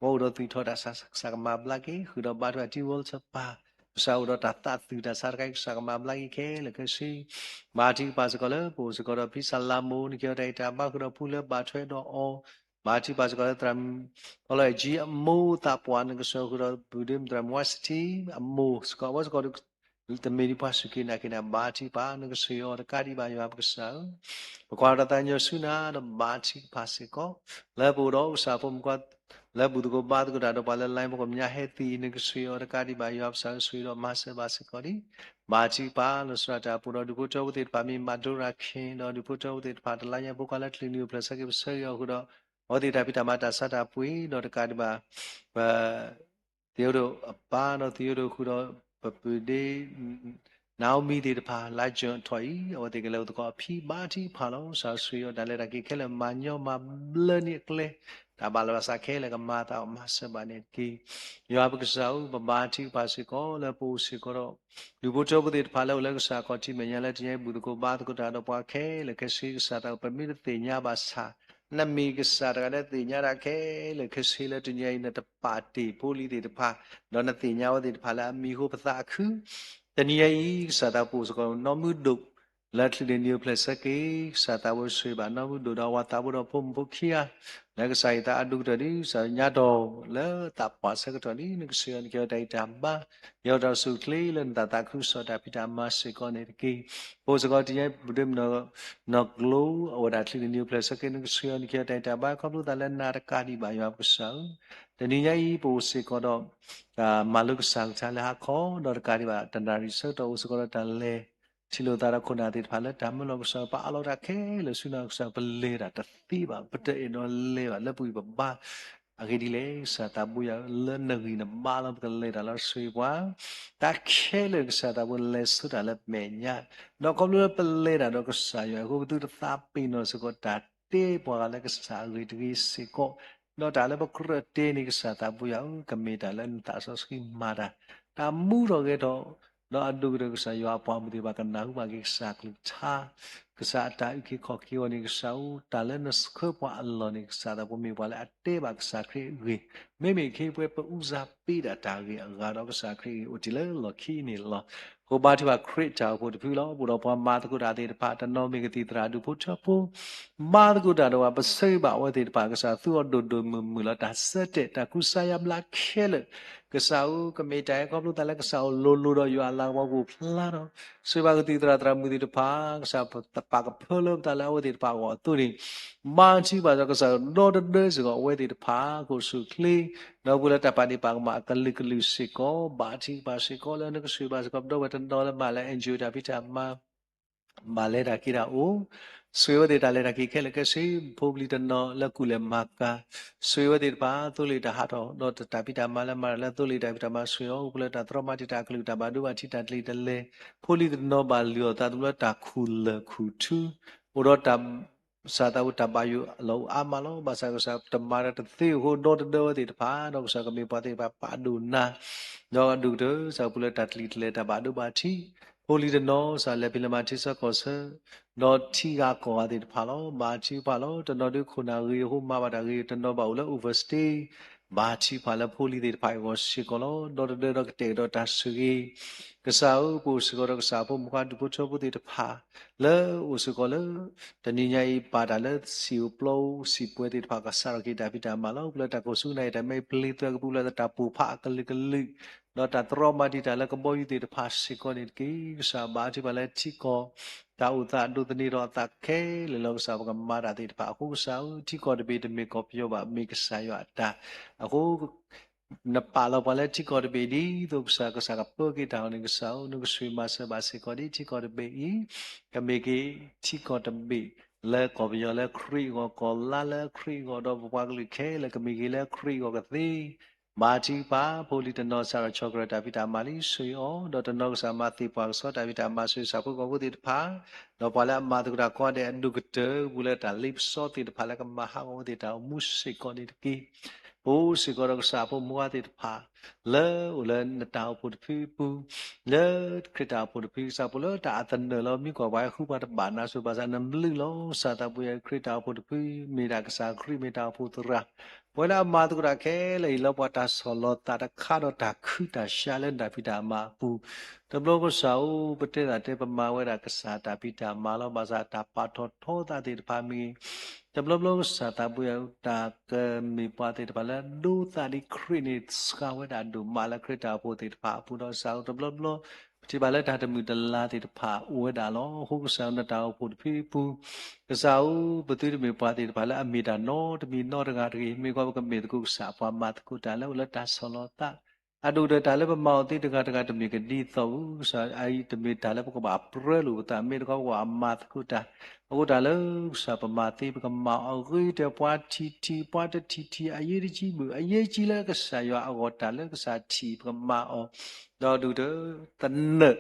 ပှၤအိၣ်ဒီးသူၣ်ထီၣ်တၢ်ဆါ ကစၢ်ကမၤဘျါက့ၤ ဃုာ်ဒီးဘါထုကဖၣ်တံၤဝီလၢပၢ် ကစၢ်အိၣ်ဒီးတၢ်သးသူၣ်တၢ်ဆါတခါအံၤ ကစၢ်ကမၤဘျါက့ၤခဲလၢာ်ခဲဆ့ ဘါထုကဖၣ်စ့ၢ်ကီးလၢပအိၣ်စ့ၢ်ကီးဒီးဖံစလၤမိၢ် နကဟ့ၣ်အီၤတၢ်ဂံၢ်တၢ်ဘါ ဃုာ်ဒီးဖုလၢဘၣ်ထွဲဒီးအီၤ ဘါထုကဖၣ်စ့ၢ်ကီးလၢသရၣ်မုၣ် ဖီလီၤအဲၣ်ကၠံ အမိၢ်သးပှၢ် နကဆိၣ်ဂ့ၤအီၤ ဃုာ်ဒီးဘုဒ့မုၣ်သရၣ်မုၣ်ဝါစထံ အမိၢ်စ့ၢ်ကီး အဝဲစ့ၢ်ကီး တမ့ၢ်ဒ်ပှၤစူၢ်က့ၤနာ်က့ၤနၤ ဘါထုကဖၣ် နကဆိၣ်ဂ့ၤအီၤ တကးဒံးဘၣ်ယွၤပကစၢ်ဧၢ ပကွၢ်ဒီးတၢ်သးကညီၤဆူနၤ ဒီးဘါထုကဖၣ်စ့ၢ်ကီး လၢပအိၣ်ဒီးကစၢ်ဖိမုၣ်ခွါ လၢဘူၣ်သကိးဘါသကိးတၢ်ဒီးပှၤလၢ line ပကမျၢဟဲသံ နကဆိၣ်ဂ့ၤအီၤ တကးဒံးဘၣ်ယွၤပကစၢ်ဧၢ ဆိၣ်ဂ့ၤဒီးမၤစၢၤဘၣ်စ့ၢ်ကီးလံ ဘါထုကဖၣ်လၢစှၤတၢ်အပူၤဒီး ဒူၣ်ဖိထၢဖိသ့ၣ်တဖၣ် မ့ၢ်မၤဒိရၤခ့ ဒီးဒူၣ်ဖိထၢဖိသ့ၣ်တဖၣ် တလါညါဖိခွါလၢ ကလုာ်နံၤအိၣ်ဖျဲၣ်ဆၢက့ၤ ပဆၢဂ့ၤအီၤဃုာ်ဒီး အဝဲသ့ၣ်တၢ်ဖံးတၢ်မၤတၢ်ဆါတၢ်ပှ့ၤ ဒီးတကးဒံးဘၣ် ပ သံယိဒိၣ်အပၢ် ဒီးသံယိဒိၣ်ဃုာ်ဒီး ပပုၢ်ဒ့ နၤဧိမံသ့ၣ်တဖၣ် လါကၠိၣ်အထီၣ်အံၤ အဝဲသ့ၣ်ကလဲၤအိၣ်သကိးအဖံ ဘါထုကဖၣ်လီၤ ကစၢ်ဆိၣ်ဂ့ၤအီၤ တၢ်လဲၤတၢ်က့ၤခဲလၢာ် မၤညီမၤဘျၢန့ၢ်အကျဲ တၢ်ဘၣ်လီၤဘၣ်စးခဲလၢာ် ကမၤသးအီၤ မၤစၢၤဘၣ်န့ၣ်တက့ၢ်. ယွၤပကစၢ်ဧၢ ပဘါထုကဖၣ်စ့ၢ်ကီး လၢပအိၣ်စ့ၢ်ကီးဒီး ဒူၣ်ဖိထၢဖိသ့ၣ်တဖၣ်လၢအိၣ်လၢကစၢ်အခီၣ်ထံးမဲာ်ညါလၢတနံၤအံၤ ဘူၣ်သကိးဘါသကိးတၢ်ဒီးပှၤခဲလၢာ်ခဲဆ့ ကစၢ်သး ပမ့ၢ်တသ့ၣ်ညါဘၣ်ဆၣ် နမ့ၢ်ကစၢ်တဂၤလၢသ့ၣ်ညါတၢ်ခဲလၢာ်ခဲဆ့လၢတနံၤအံၤ နတပာ်တ့ၢ်ဖိလံၤသ့ၣ်တဖၣ် ဒီးနသ့ၣ်ညါဝဲသ့ၣ်တဖၣ်လၢအမံၤဟူပသးခု တနံၤအံၤ ကစၢ်သးပအိၣ်စ့ၢ်ကီးနီၢ်မုၢ်ဒိၣ် လၢကလုာ်ဒဲးနံၤအိၣ်ဖျဲၣ်ဆၢက့ၤ ကစၢ်သးဝဲဆိၣ်ဂ့ၤဘၣ်နီၢ်မုၢ်ဒိၣ်ဒီးအဝၤသးဖိဒီးဖိမုၣ်ဖိခံဂၤ လၢကစၢ်ယွၤသးအဒိၣ်ကတၢၢ်ဒီး ကစၢ်ညါတီၢ်လၢသးပှၢ်ဆၢကတီၢ်လံ နကဆိၣ်ဂ့ၤအီၤ နကဟ့ၣ်အီၤတၢ်ဂံၢ်တၢ်ဘါ ဟ့ၣ်အီၤတၢ်အိၣ်ဆူၣ်အိၣ်ချ့လၢနတၢ်သးခုကစီၣ်တၢ်ဖံးတၢ်မၤစ့ၢ်ကီးန့ၣ်တက့ၢ်. ပအိၣ်စ့ၢ်ကီးတနံၤအံၤ ပဒိးမုၢ် နီၢ်ကျိၤ အဝဲဒၣ်ကလုာ်ဒဲးနံၤအိၣ်ဖျဲၣ်ဆၢက့ၤ နကဆိၣ်ဂ့ၤအီၤ နကဟ့ၣ်အီၤတၢ်ဂံၢ်တၢ်ဘါ ခီဖျိသးလၢနၤတကးဒံးဘၣ်ယွၤပကစၢ်ဧၢ တနံၤညါအံၤ ပအိၣ်စ့ၢ်ကီးဒီး တၢ်မၤလိကစၢ်ကထါလၢဟါခီ ဒီးတကးဒံးဘၣ် တနၣ်ရံၣ်ဆၢကတီၢ်အိၣ်စ့ၢ်ကီးဒီးတၢ်လဲၤ ထံၣ်လိာ်သးဒီးခိၣ်နၢ်သ့ၣ်တဖၣ်လၢတၢ်မၢလီၤကစၢ် ပအးလီၤတၢ်ခဲလၢာ်ဆူနၤကစၢ် ပလဲၤတၢ်တသ့ဘၣ် ပတအဲၣ်ဒိးလဲၤဘၣ် လၢပဂံၢ်ပဘါ အဂ့ၢ်ဒ်လဲၣ် ကစၢ်သးဘိယွၤလၢနဂံၢ်နဘါလီၤ ပကလဲၤတၢ်လၢဆိၣ်ဂ့ၤပှၤ တၢ်ခဲလၢာ်ကစၢ်သးဘိလဲၤဆိတၢ်လၢမဲာ်ညါ ဒီးခီဖျိလၢပလဲၤတၢ်ဒီးကစၢ်ယွၤအဃိ ပသုတသးပ့ၤနီၣ်စ့ၢ်ကီးတၢ်တဲပှၤဂၤလၢကစၢ်အဂ့ၢ်တဂ့ၤစ့ၢ်ကီး ဒီးတၢ်လၢပကြၢးတဲန့ၣ် ကစၢ်သးဘိယွၤဧၢ ကမ့ၢ်တၢ်လၢနသးစီဆှံမၤတၢ် တၢ်မူထီၣ်ဂဲၤထီၣ် ဒီးအဒိၣ်ကတၢၢ်ကစၢ်ယွၤအပှၤမုၣ်သ့ၣ်တဖၣ်ကနၢ်ဟူဘၣ်က့ၤကစၢ်ကလုၢ်ကထါ ကစၢ်အတၢ်အုၣ်က့ၤခီၣ်က့ၤအီၤန့ၣ် ကစၢ်ဧၢ တၢ်လၢနဆှၢပှၤအလီၢ်န့ၣ် ကစၢ်သးဘိမ့ၢ်ပှၤလၢအတဲဘၣ်ကစၢ်ခရံာ်အဂ့ၢ် မ့မ့ၢ်ခ့ပှဲၤပအူစၢ်ပ့တၢ်တၢ်ဂ့ၢ်အဂၤဒီးကစၢ်ခရံာ်အဂ့ၢ်အိၣ်တ့ၢ်လၢလီၢ်ခံန့ၣ်လီၤ. အဃိဘါထုကဖၣ်ခရံာ်တၢ်အိၣ်ဖှိၣ်တဖုလီၤ. ပအိၣ်ဒီးပှၤမၤသကိးတၢ်သ့ၣ်တဖၣ် တနီၤမ့ၢ်ကသံၣ်သရၣ်ဒူၣ်ဖိထၢဖိ မၤသကိးတၢ်ဒီးပှၤ ပဆၢဂ့ၤဘၣ်အဝဲသ့ၣ်တဖၣ် ကစၢ်သူအီၤဒိၣ်ဒိၣ်မုၢ်မုၢ်လီၤ. တၢ်ဆၢတဲာ်တၢ်ကူစါယါဘျါခဲလၢာ် ကစၢ်ဧၢ ကမ့ၢ်တၢ်ဟဲခီဖျိသးလၢကစၢ်အိၣ်လိၤလိၤဒီးယွၤအလၤကပီၤကအိၣ်ဖျါဒီး ဆိၣ်ဂ့ၤဘၣ်ကသံၣ်သရၣ်သရၣ်မုၣ်သ့ၣ်တဖၣ် ကစၢ်ပာ်ကဖၢလၢပသးလၢအဝဲသ့ၣ်တဖၣ်အဂီၢ်အသိးန့ၣ် ဘါထုကဖၣ်စ့ၢ်ကီး ကစၢ်ဒီတဒၢစ့ၢ်ကီးအဝဲသ့ၣ်တဖၣ် ကအိၣ်ဆူၣ်အိၣ်ချ့ ဒီးပှၤလၢတၢ်ပာ်ဒ့ၣ်ပာ်ကမၣ်အကလုာ်ကလုာ်စ့ၢ်ကီး ဘါထုကဖၣ်စ့ၢ်ကီးလၢနကဆိၣ်ဂ့ၤဘၣ်စ့ၢ်ကီး ပဒီပုၢ်ဝဲၢ်တနီၤလၢမၤလၢ NGO တၢ်ဖံးတၢ်မၤ ဘၣ်လဲၤတၢ်က့ၤတၢ်အိၣ် ဆိၣ်ဂ့ၤဝဲသ့ၣ်တၢ်လဲၤတၢ်က့ၤခဲလၢာ်ခဲဆ့ ဖိပလံၤတနီၤလၢကူၣ်လဲၤမၤကၤ ဆိၣ်ဂ့ၤဝဲသ့ၣ်တဖၣ် သိလ့ၣ်တၢ်ဟးထီၣ် ဒီးတၢ်ဖံးတၢ်မၤလၢမၤတၢ်လၢသိလ့ၣ်တၢ်ဖံးတၢ်မၤ ဆိၣ်ဂ့ၤအီၤ အိၣ်ပလၢတၢ်သရီမၤတံာ်တာ်အကလုၢ်တၢ်ဘၣ်ဒိဘၣ်ထံးတၢ်တလံၤတလဲၤ ဖိလံၤတနီၤဘၣ်လုၢ်အီၣ်သးသမူလၢတၢ်ခူၣ်လၢာ်ခူၣ်ထူ အိၣ်ဒီးတၢ် ကစၢ်သးဝဲတၢ်ဘၣ်ယိၣ်လီၤအိၣ်အါမးလီၤ. ဘၣ်ဆၣ်ကစၢ်တမၤတၢ်တသ့အဃိ ဒီတဒၢဝဲသ့ၣ်တဖၣ် ဒီးကစၢ်ကမ့ၢ်ပှၤသ့ၣ်တဖၣ်ပာ်ဒိၣ်နၤ ဒီးအဒိၣ်ကတၢၢ် ကစၢ်ပူၤလၢတၢ်တလံၤတလဲၤတၢ်ဘၣ်ဒိဘၣ်ထံး ဖိလံၤတနီၤ ကစၢ်လဲၤဖံးလဲၤမၤထံဆၢကီၢ်ဆၢ ဒီးထံဂၤကီၢ်ဂၤသ့ၣ်တဖၣ်လီၤ. ဘါထုကဖၣ်လီၤ. တနီၤဒုးခိၣ်နၢ်ဂ့ၤအဃိမၤဘၣ်တၢ်ဂ့ၤ, တနီၤဘၣ်အိၣ်လၢ overstay, ဘါထုကဖၣ်လၢဖိလံၤသ့ၣ်တဖၣ်အဂီၢ်စ့ၢ်ကီးလီၤ. ဒီးတဒၢဒီးကတဲာ်ကတီၤတၢ်ဆိၣ်ဂ့ၤ, ကစၢ်ဧၢ, ပအိၣ်စ့ၢ်ကီးဒီးကစၢ်ဖိမုၣ်ခွါဒူၣ်ဖိထၢဖိသ့ၣ်တဖၣ် လၢအိၣ်စ့ၢ်ကီးလၢ တနံၤညါအံၤ ပာ်တၢ်လၢစံာ်အိၣ်ပျီအိၣ်စံာ်ပှဲၤသ့ၣ်တဖၣ် ကစးထီၣ်က့ၤတၢ်ဖံးတၢ်မၤလီၤ. ပူၤလၢတၢ်ကိၢ်ဆူၣ်နၢ်အံၤ တၢ်မဲအံၤပျ့ၤသွဲၣ်ကပူၤလၢတၢ်ပိာ်ဖးအကလုာ်ကလုာ်, ဒီးတၢ်တြီမၤတံာ်တာ်လၢကဘီယူၤသ့ၣ်တဖၣ်စ့ၢ်ကီးန့ၣ်တက့ၢ်. ကစၢ်ဘါထုကဖၣ်လၢထံကီၢ် တၢ်အိၣ်သးဒိးသန့ၤထီၣ်အသးခဲလၢာ်လီၤ. ကစၢ်ပကမၤတၢ်သ့ၣ်တဖၣ်အဃိ ကစၢ်ဧၢ, ထံကီၢ်တဘ့ၣ်တမ့ၢ်ကီၢ်ပယီၤဘၣ်, မ့ၢ်ကစၢ်ယွၤအတၢ်အဃိ နပာ်လီၤပှၤလၢထံကီၢ်တဘ့ၣ် ဒ်သိးကစၢ် ကစၢ်ကပၢက့ၤတၢ်အီၤန့ၣ် ကစၢ်ဧၢ, နကဆိၣ်ဂ့ၤမၤစၢၤဘၣ်စ့ၢ်ကီးဒ်ထံကီၢ်တဘ့ၣ်အံၤ ကမ့ၢ်က့ၤထံကီၢ်တဘ့ၣ်လၢကီၢ်ပယီၤလၢခရံာ်အဂီၢ်, ကီၢ်လါလၢခရံာ်အဂီၢ်, ဒီးပပှၤကလုာ်ခဲလၢာ်ကမ့ၢ်က့ၤလၢခရံာ်အဂီၢ်ကသ့. ဘါထုကဖၣ် ဖိလံၤတနီၤ စးထီၣ်ဆီၣ်ကရၢၢ်တၢ်ဖံးတၢ်မၤလံဆိၣ်ဂ့ၤအီၤ, ဒီးတနီၤကစၢ်မၤသ့ၣ်ပှၢ်ကစီတၢ်ဖံးတၢ်မၤ ဆိၣ်ဂ့ၤစၢ်ဖိကီၢ်ဖိသ့ၣ်တဖၣ်, ဒီးပှၤလၢအမၤသကိးတၢ်ကိးဂၤဒဲးအဒိၣ်ကတၢၢ် ပူၤလၢတၢ်လ့ပစီသ့ၣ်တဖၣ်လၢကမၤဟးဂီၤဝဲသ့ၣ်တၢ်အိၣ်မူစ့ၢ်ကီးန့ၣ်တက့ၢ်. ပအိၣ်စ့ၢ်ကီးဒီးကစၢ်ဖိမုၣ်ခွါသ့ၣ်တဖၣ် လၢအိၣ်လၢနတၢ်အိၣ်ဖှိၣ်တဖုအပူၤ, လၢခရံာ်တၢ်အိၣ်ဖှိၣ်တဖု ကစၢ်ဖိလၢတၢ်အသနၢၣ်လီၤ မ့ၢ်ကွၢ်ပှၤဃုပှၤတဘၣ်နါစိၤဘၣ်ဆၣ် နဘျုးလီၤ ကစၢ်သးပူၤယၤ ခရံာ်တၢ်အိၣ်ဖှိၣ်တဖု မ့ၢ်ဒၣ်ကစၢ်ခရံာ်မ့ၢ်တၢ်အိၣ်ဖှိၣ်သရၣ်, ပဝဲလၢအမၤသကိးတၢ်ခဲလၢာ်အံၤ လၢပှၤတၢ်ဆီၣ်လီၤသးတခါဒီးတၢ်ခုတၢ်ရှါလၢနတၢ်ဖံးတၢ်မၤအပူၤ, တဘျီကစၢ်ဧၢ ပတဲသးတဲပမၤဝဲဒၣ်ကစၢ်တၢ်ဖံးတၢ်မၤလီၤ. ဘၣ်ဆၣ်တၢ်ပာ်ထီၣ်ထီသးသ့ၣ်တဖၣ်မ့ၢ် တဘျီဘျီကစၢ်သးပူၤယၤ တၢ်ကမ့ၢ်ပှၤသ့ၣ်တဖၣ်လၢဒိသးဒ်ခရံာ်န့ၣ် စှၤဝဲဒၣ်ဒိၣ်မးလၢခရံာ်တၢ်အိၣ်ဖှိၣ်သ့ၣ်တဖၣ်အပူၤဒီး ကစၢ်ဧၢ တဘျီဘျီ ပထံၣ်ဘၣ်လၢတၢ်တမုာ်တလၤသ့ၣ်တဖၣ်အိၣ်ဝဲဒၣ်လီၤ. အဃိကစၢ်ဧၢ နတၢ်အိၣ်ဖှိၣ်တဖုအပူၤ, ကစၢ်ဧၢ ပသုတမ့ၢ်ပှၤသ့ၣ်တဖၣ်လၢအမ့ၢ်တၢ်နီတမံၤနီတဂၤတဂ့ၤ, မ့ၢ်ကွၢ်ပကမ့ၢ်သကိးကစၢ်ပှၤမၤသကိးတၢ်လၢအိၣ်လၢတၢ်ဆီၣ်လီၤသး အဒိၣ်ဒီးတၢ်လၢပမၤအီၤသ့တဂၤတဂၤတမ့ၢ်ကဒ်သိးဘၣ်, ကစၢ်အအံၤတမ့ၢ်တၢ်လၢပကဘၣ်ပြၢလိာ်ပသး မ့ၢ်တခီပကဘၣ်မၤသကိးတၢ်, အဃိတၢ်လၢကစၢ်ပမၤသ့ ပကမၤအီၤအဂ့ၤကတၢၢ် ပှၤထံၣ်ထံၣ် ပှၤတထံၣ်ထံၣ် အရေးတကြီးဘၣ်, အရေးကြီးလၢကစၢ်ယွၤအဂီၢ် တၢ်လၢကစၢ်ထံၣ်ပကမၤအီၤ, ဒီးဒုးတသနၢၣ်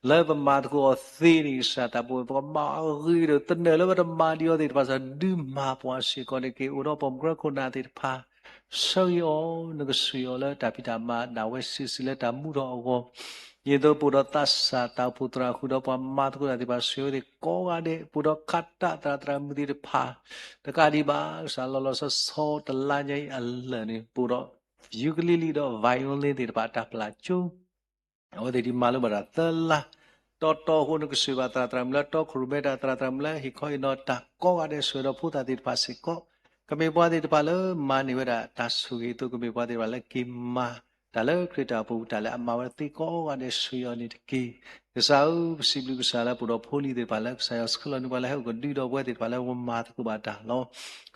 လၢပမၤသကိးအီၤသ့န့ၣ် ကစၢ်သးပူၤ ပကမၤအီၤအဂ့ၤဒီး သနၢၣ်လၢပတမၤဒံးအီၤသ့ၣ်တဖၣ်စ့ၢ် ဒုးမၤပှၤစ့ၢ်ကီးန့ၣ်တက့ၢ်. အိၣ်ဒီးပိာ်မုၣ်ဖိခွါခိၣ်နၢ်သ့ၣ်တဖၣ် ဆၢဂ့ၤအီၤ, နကဆိၣ်ဂ့ၤအီၤလၢတၢ်ဖံးတၢ်မၤဒၣ်ဝဲစုာ်စုာ်လၢတၢ်မူထီၣ်အဂီၢ်, ဒ်သိးပအိၣ်ဒီးသးစၢ်တၢ်အိၣ်ဖှိၣ်သရၣ်ဃုာ်ဒီးပှၤမၤသကိးတၢ်သ့ၣ်တဖၣ် ဆိၣ်ဂ့ၤအဝဲသ့ၣ်ကိးဂၤဒဲး, ပအိၣ်ဒီးခးတၢ်သရၣ်သရၣ်မုၣ်သ့ၣ်တဖၣ် တကးဒံးဘၣ် ကစၢ်လီၤလီၤဆီဆီတလါညါအံၤအလၢာ်န့ၣ် ပအိၣ်ဒီး ukulele ဒီး violin သ့ၣ်တဖၣ်တၢ်ပျၢ်ကၠိ အဝဲသ့ၣ်ဒ်မၤလိဘၣ်တၢ်သၢလါ, တီတီအဃိ နကဆိၣ်ဂ့ၤဘၣ်သရၣ်သရၣ်မုၣ်လၢတီခိၣ်ရိၣ်မဲတၢ် သရၣ်သရၣ်မုၣ်လၢဟ့ၣ်ခီဟ့ၣ်နီၤတၢ်ကိးဂၤဒဲး ဆိၣ်ဂ့ၤဒီးဖိသၣ်သ့ၣ်တဖၣ်စ့ၢ်ကီး, ကမ့ၢ်ပှၤသ့ၣ်တဖၣ်လၢမၤန့ၢ်ဝဲဒၣ်တၢ်ဆိၣ်ဂ့ၤအသိး ကမ့ၢ်ပှၤသ့ၣ်တဖၣ်လၢက့ၤမၤ တၢ်လၢခရံာ်တၢ်အိၣ်ဖှိၣ် တၢ်လၢအမၤဝဲသ့ကိးဂၤဒဲး ဆိၣ်ဂ့ၤအီၤန့ၣ်တက့ၢ်. ကစၢ်ဧၢ, ပစံးဘျုးကစၢ်လၢပအိၣ်ဒီးဖိလံၤသ့ၣ်တဖၣ်လၢကစၢ်ယွၤဆှၢလီၤန့ၢ်ပှၤလၢဟဲအိၣ်ကဒုဒီးပဝဲသ့ၣ်တဖၣ်လၢပမၤသကိးဘၣ်တၢ်လီၤ.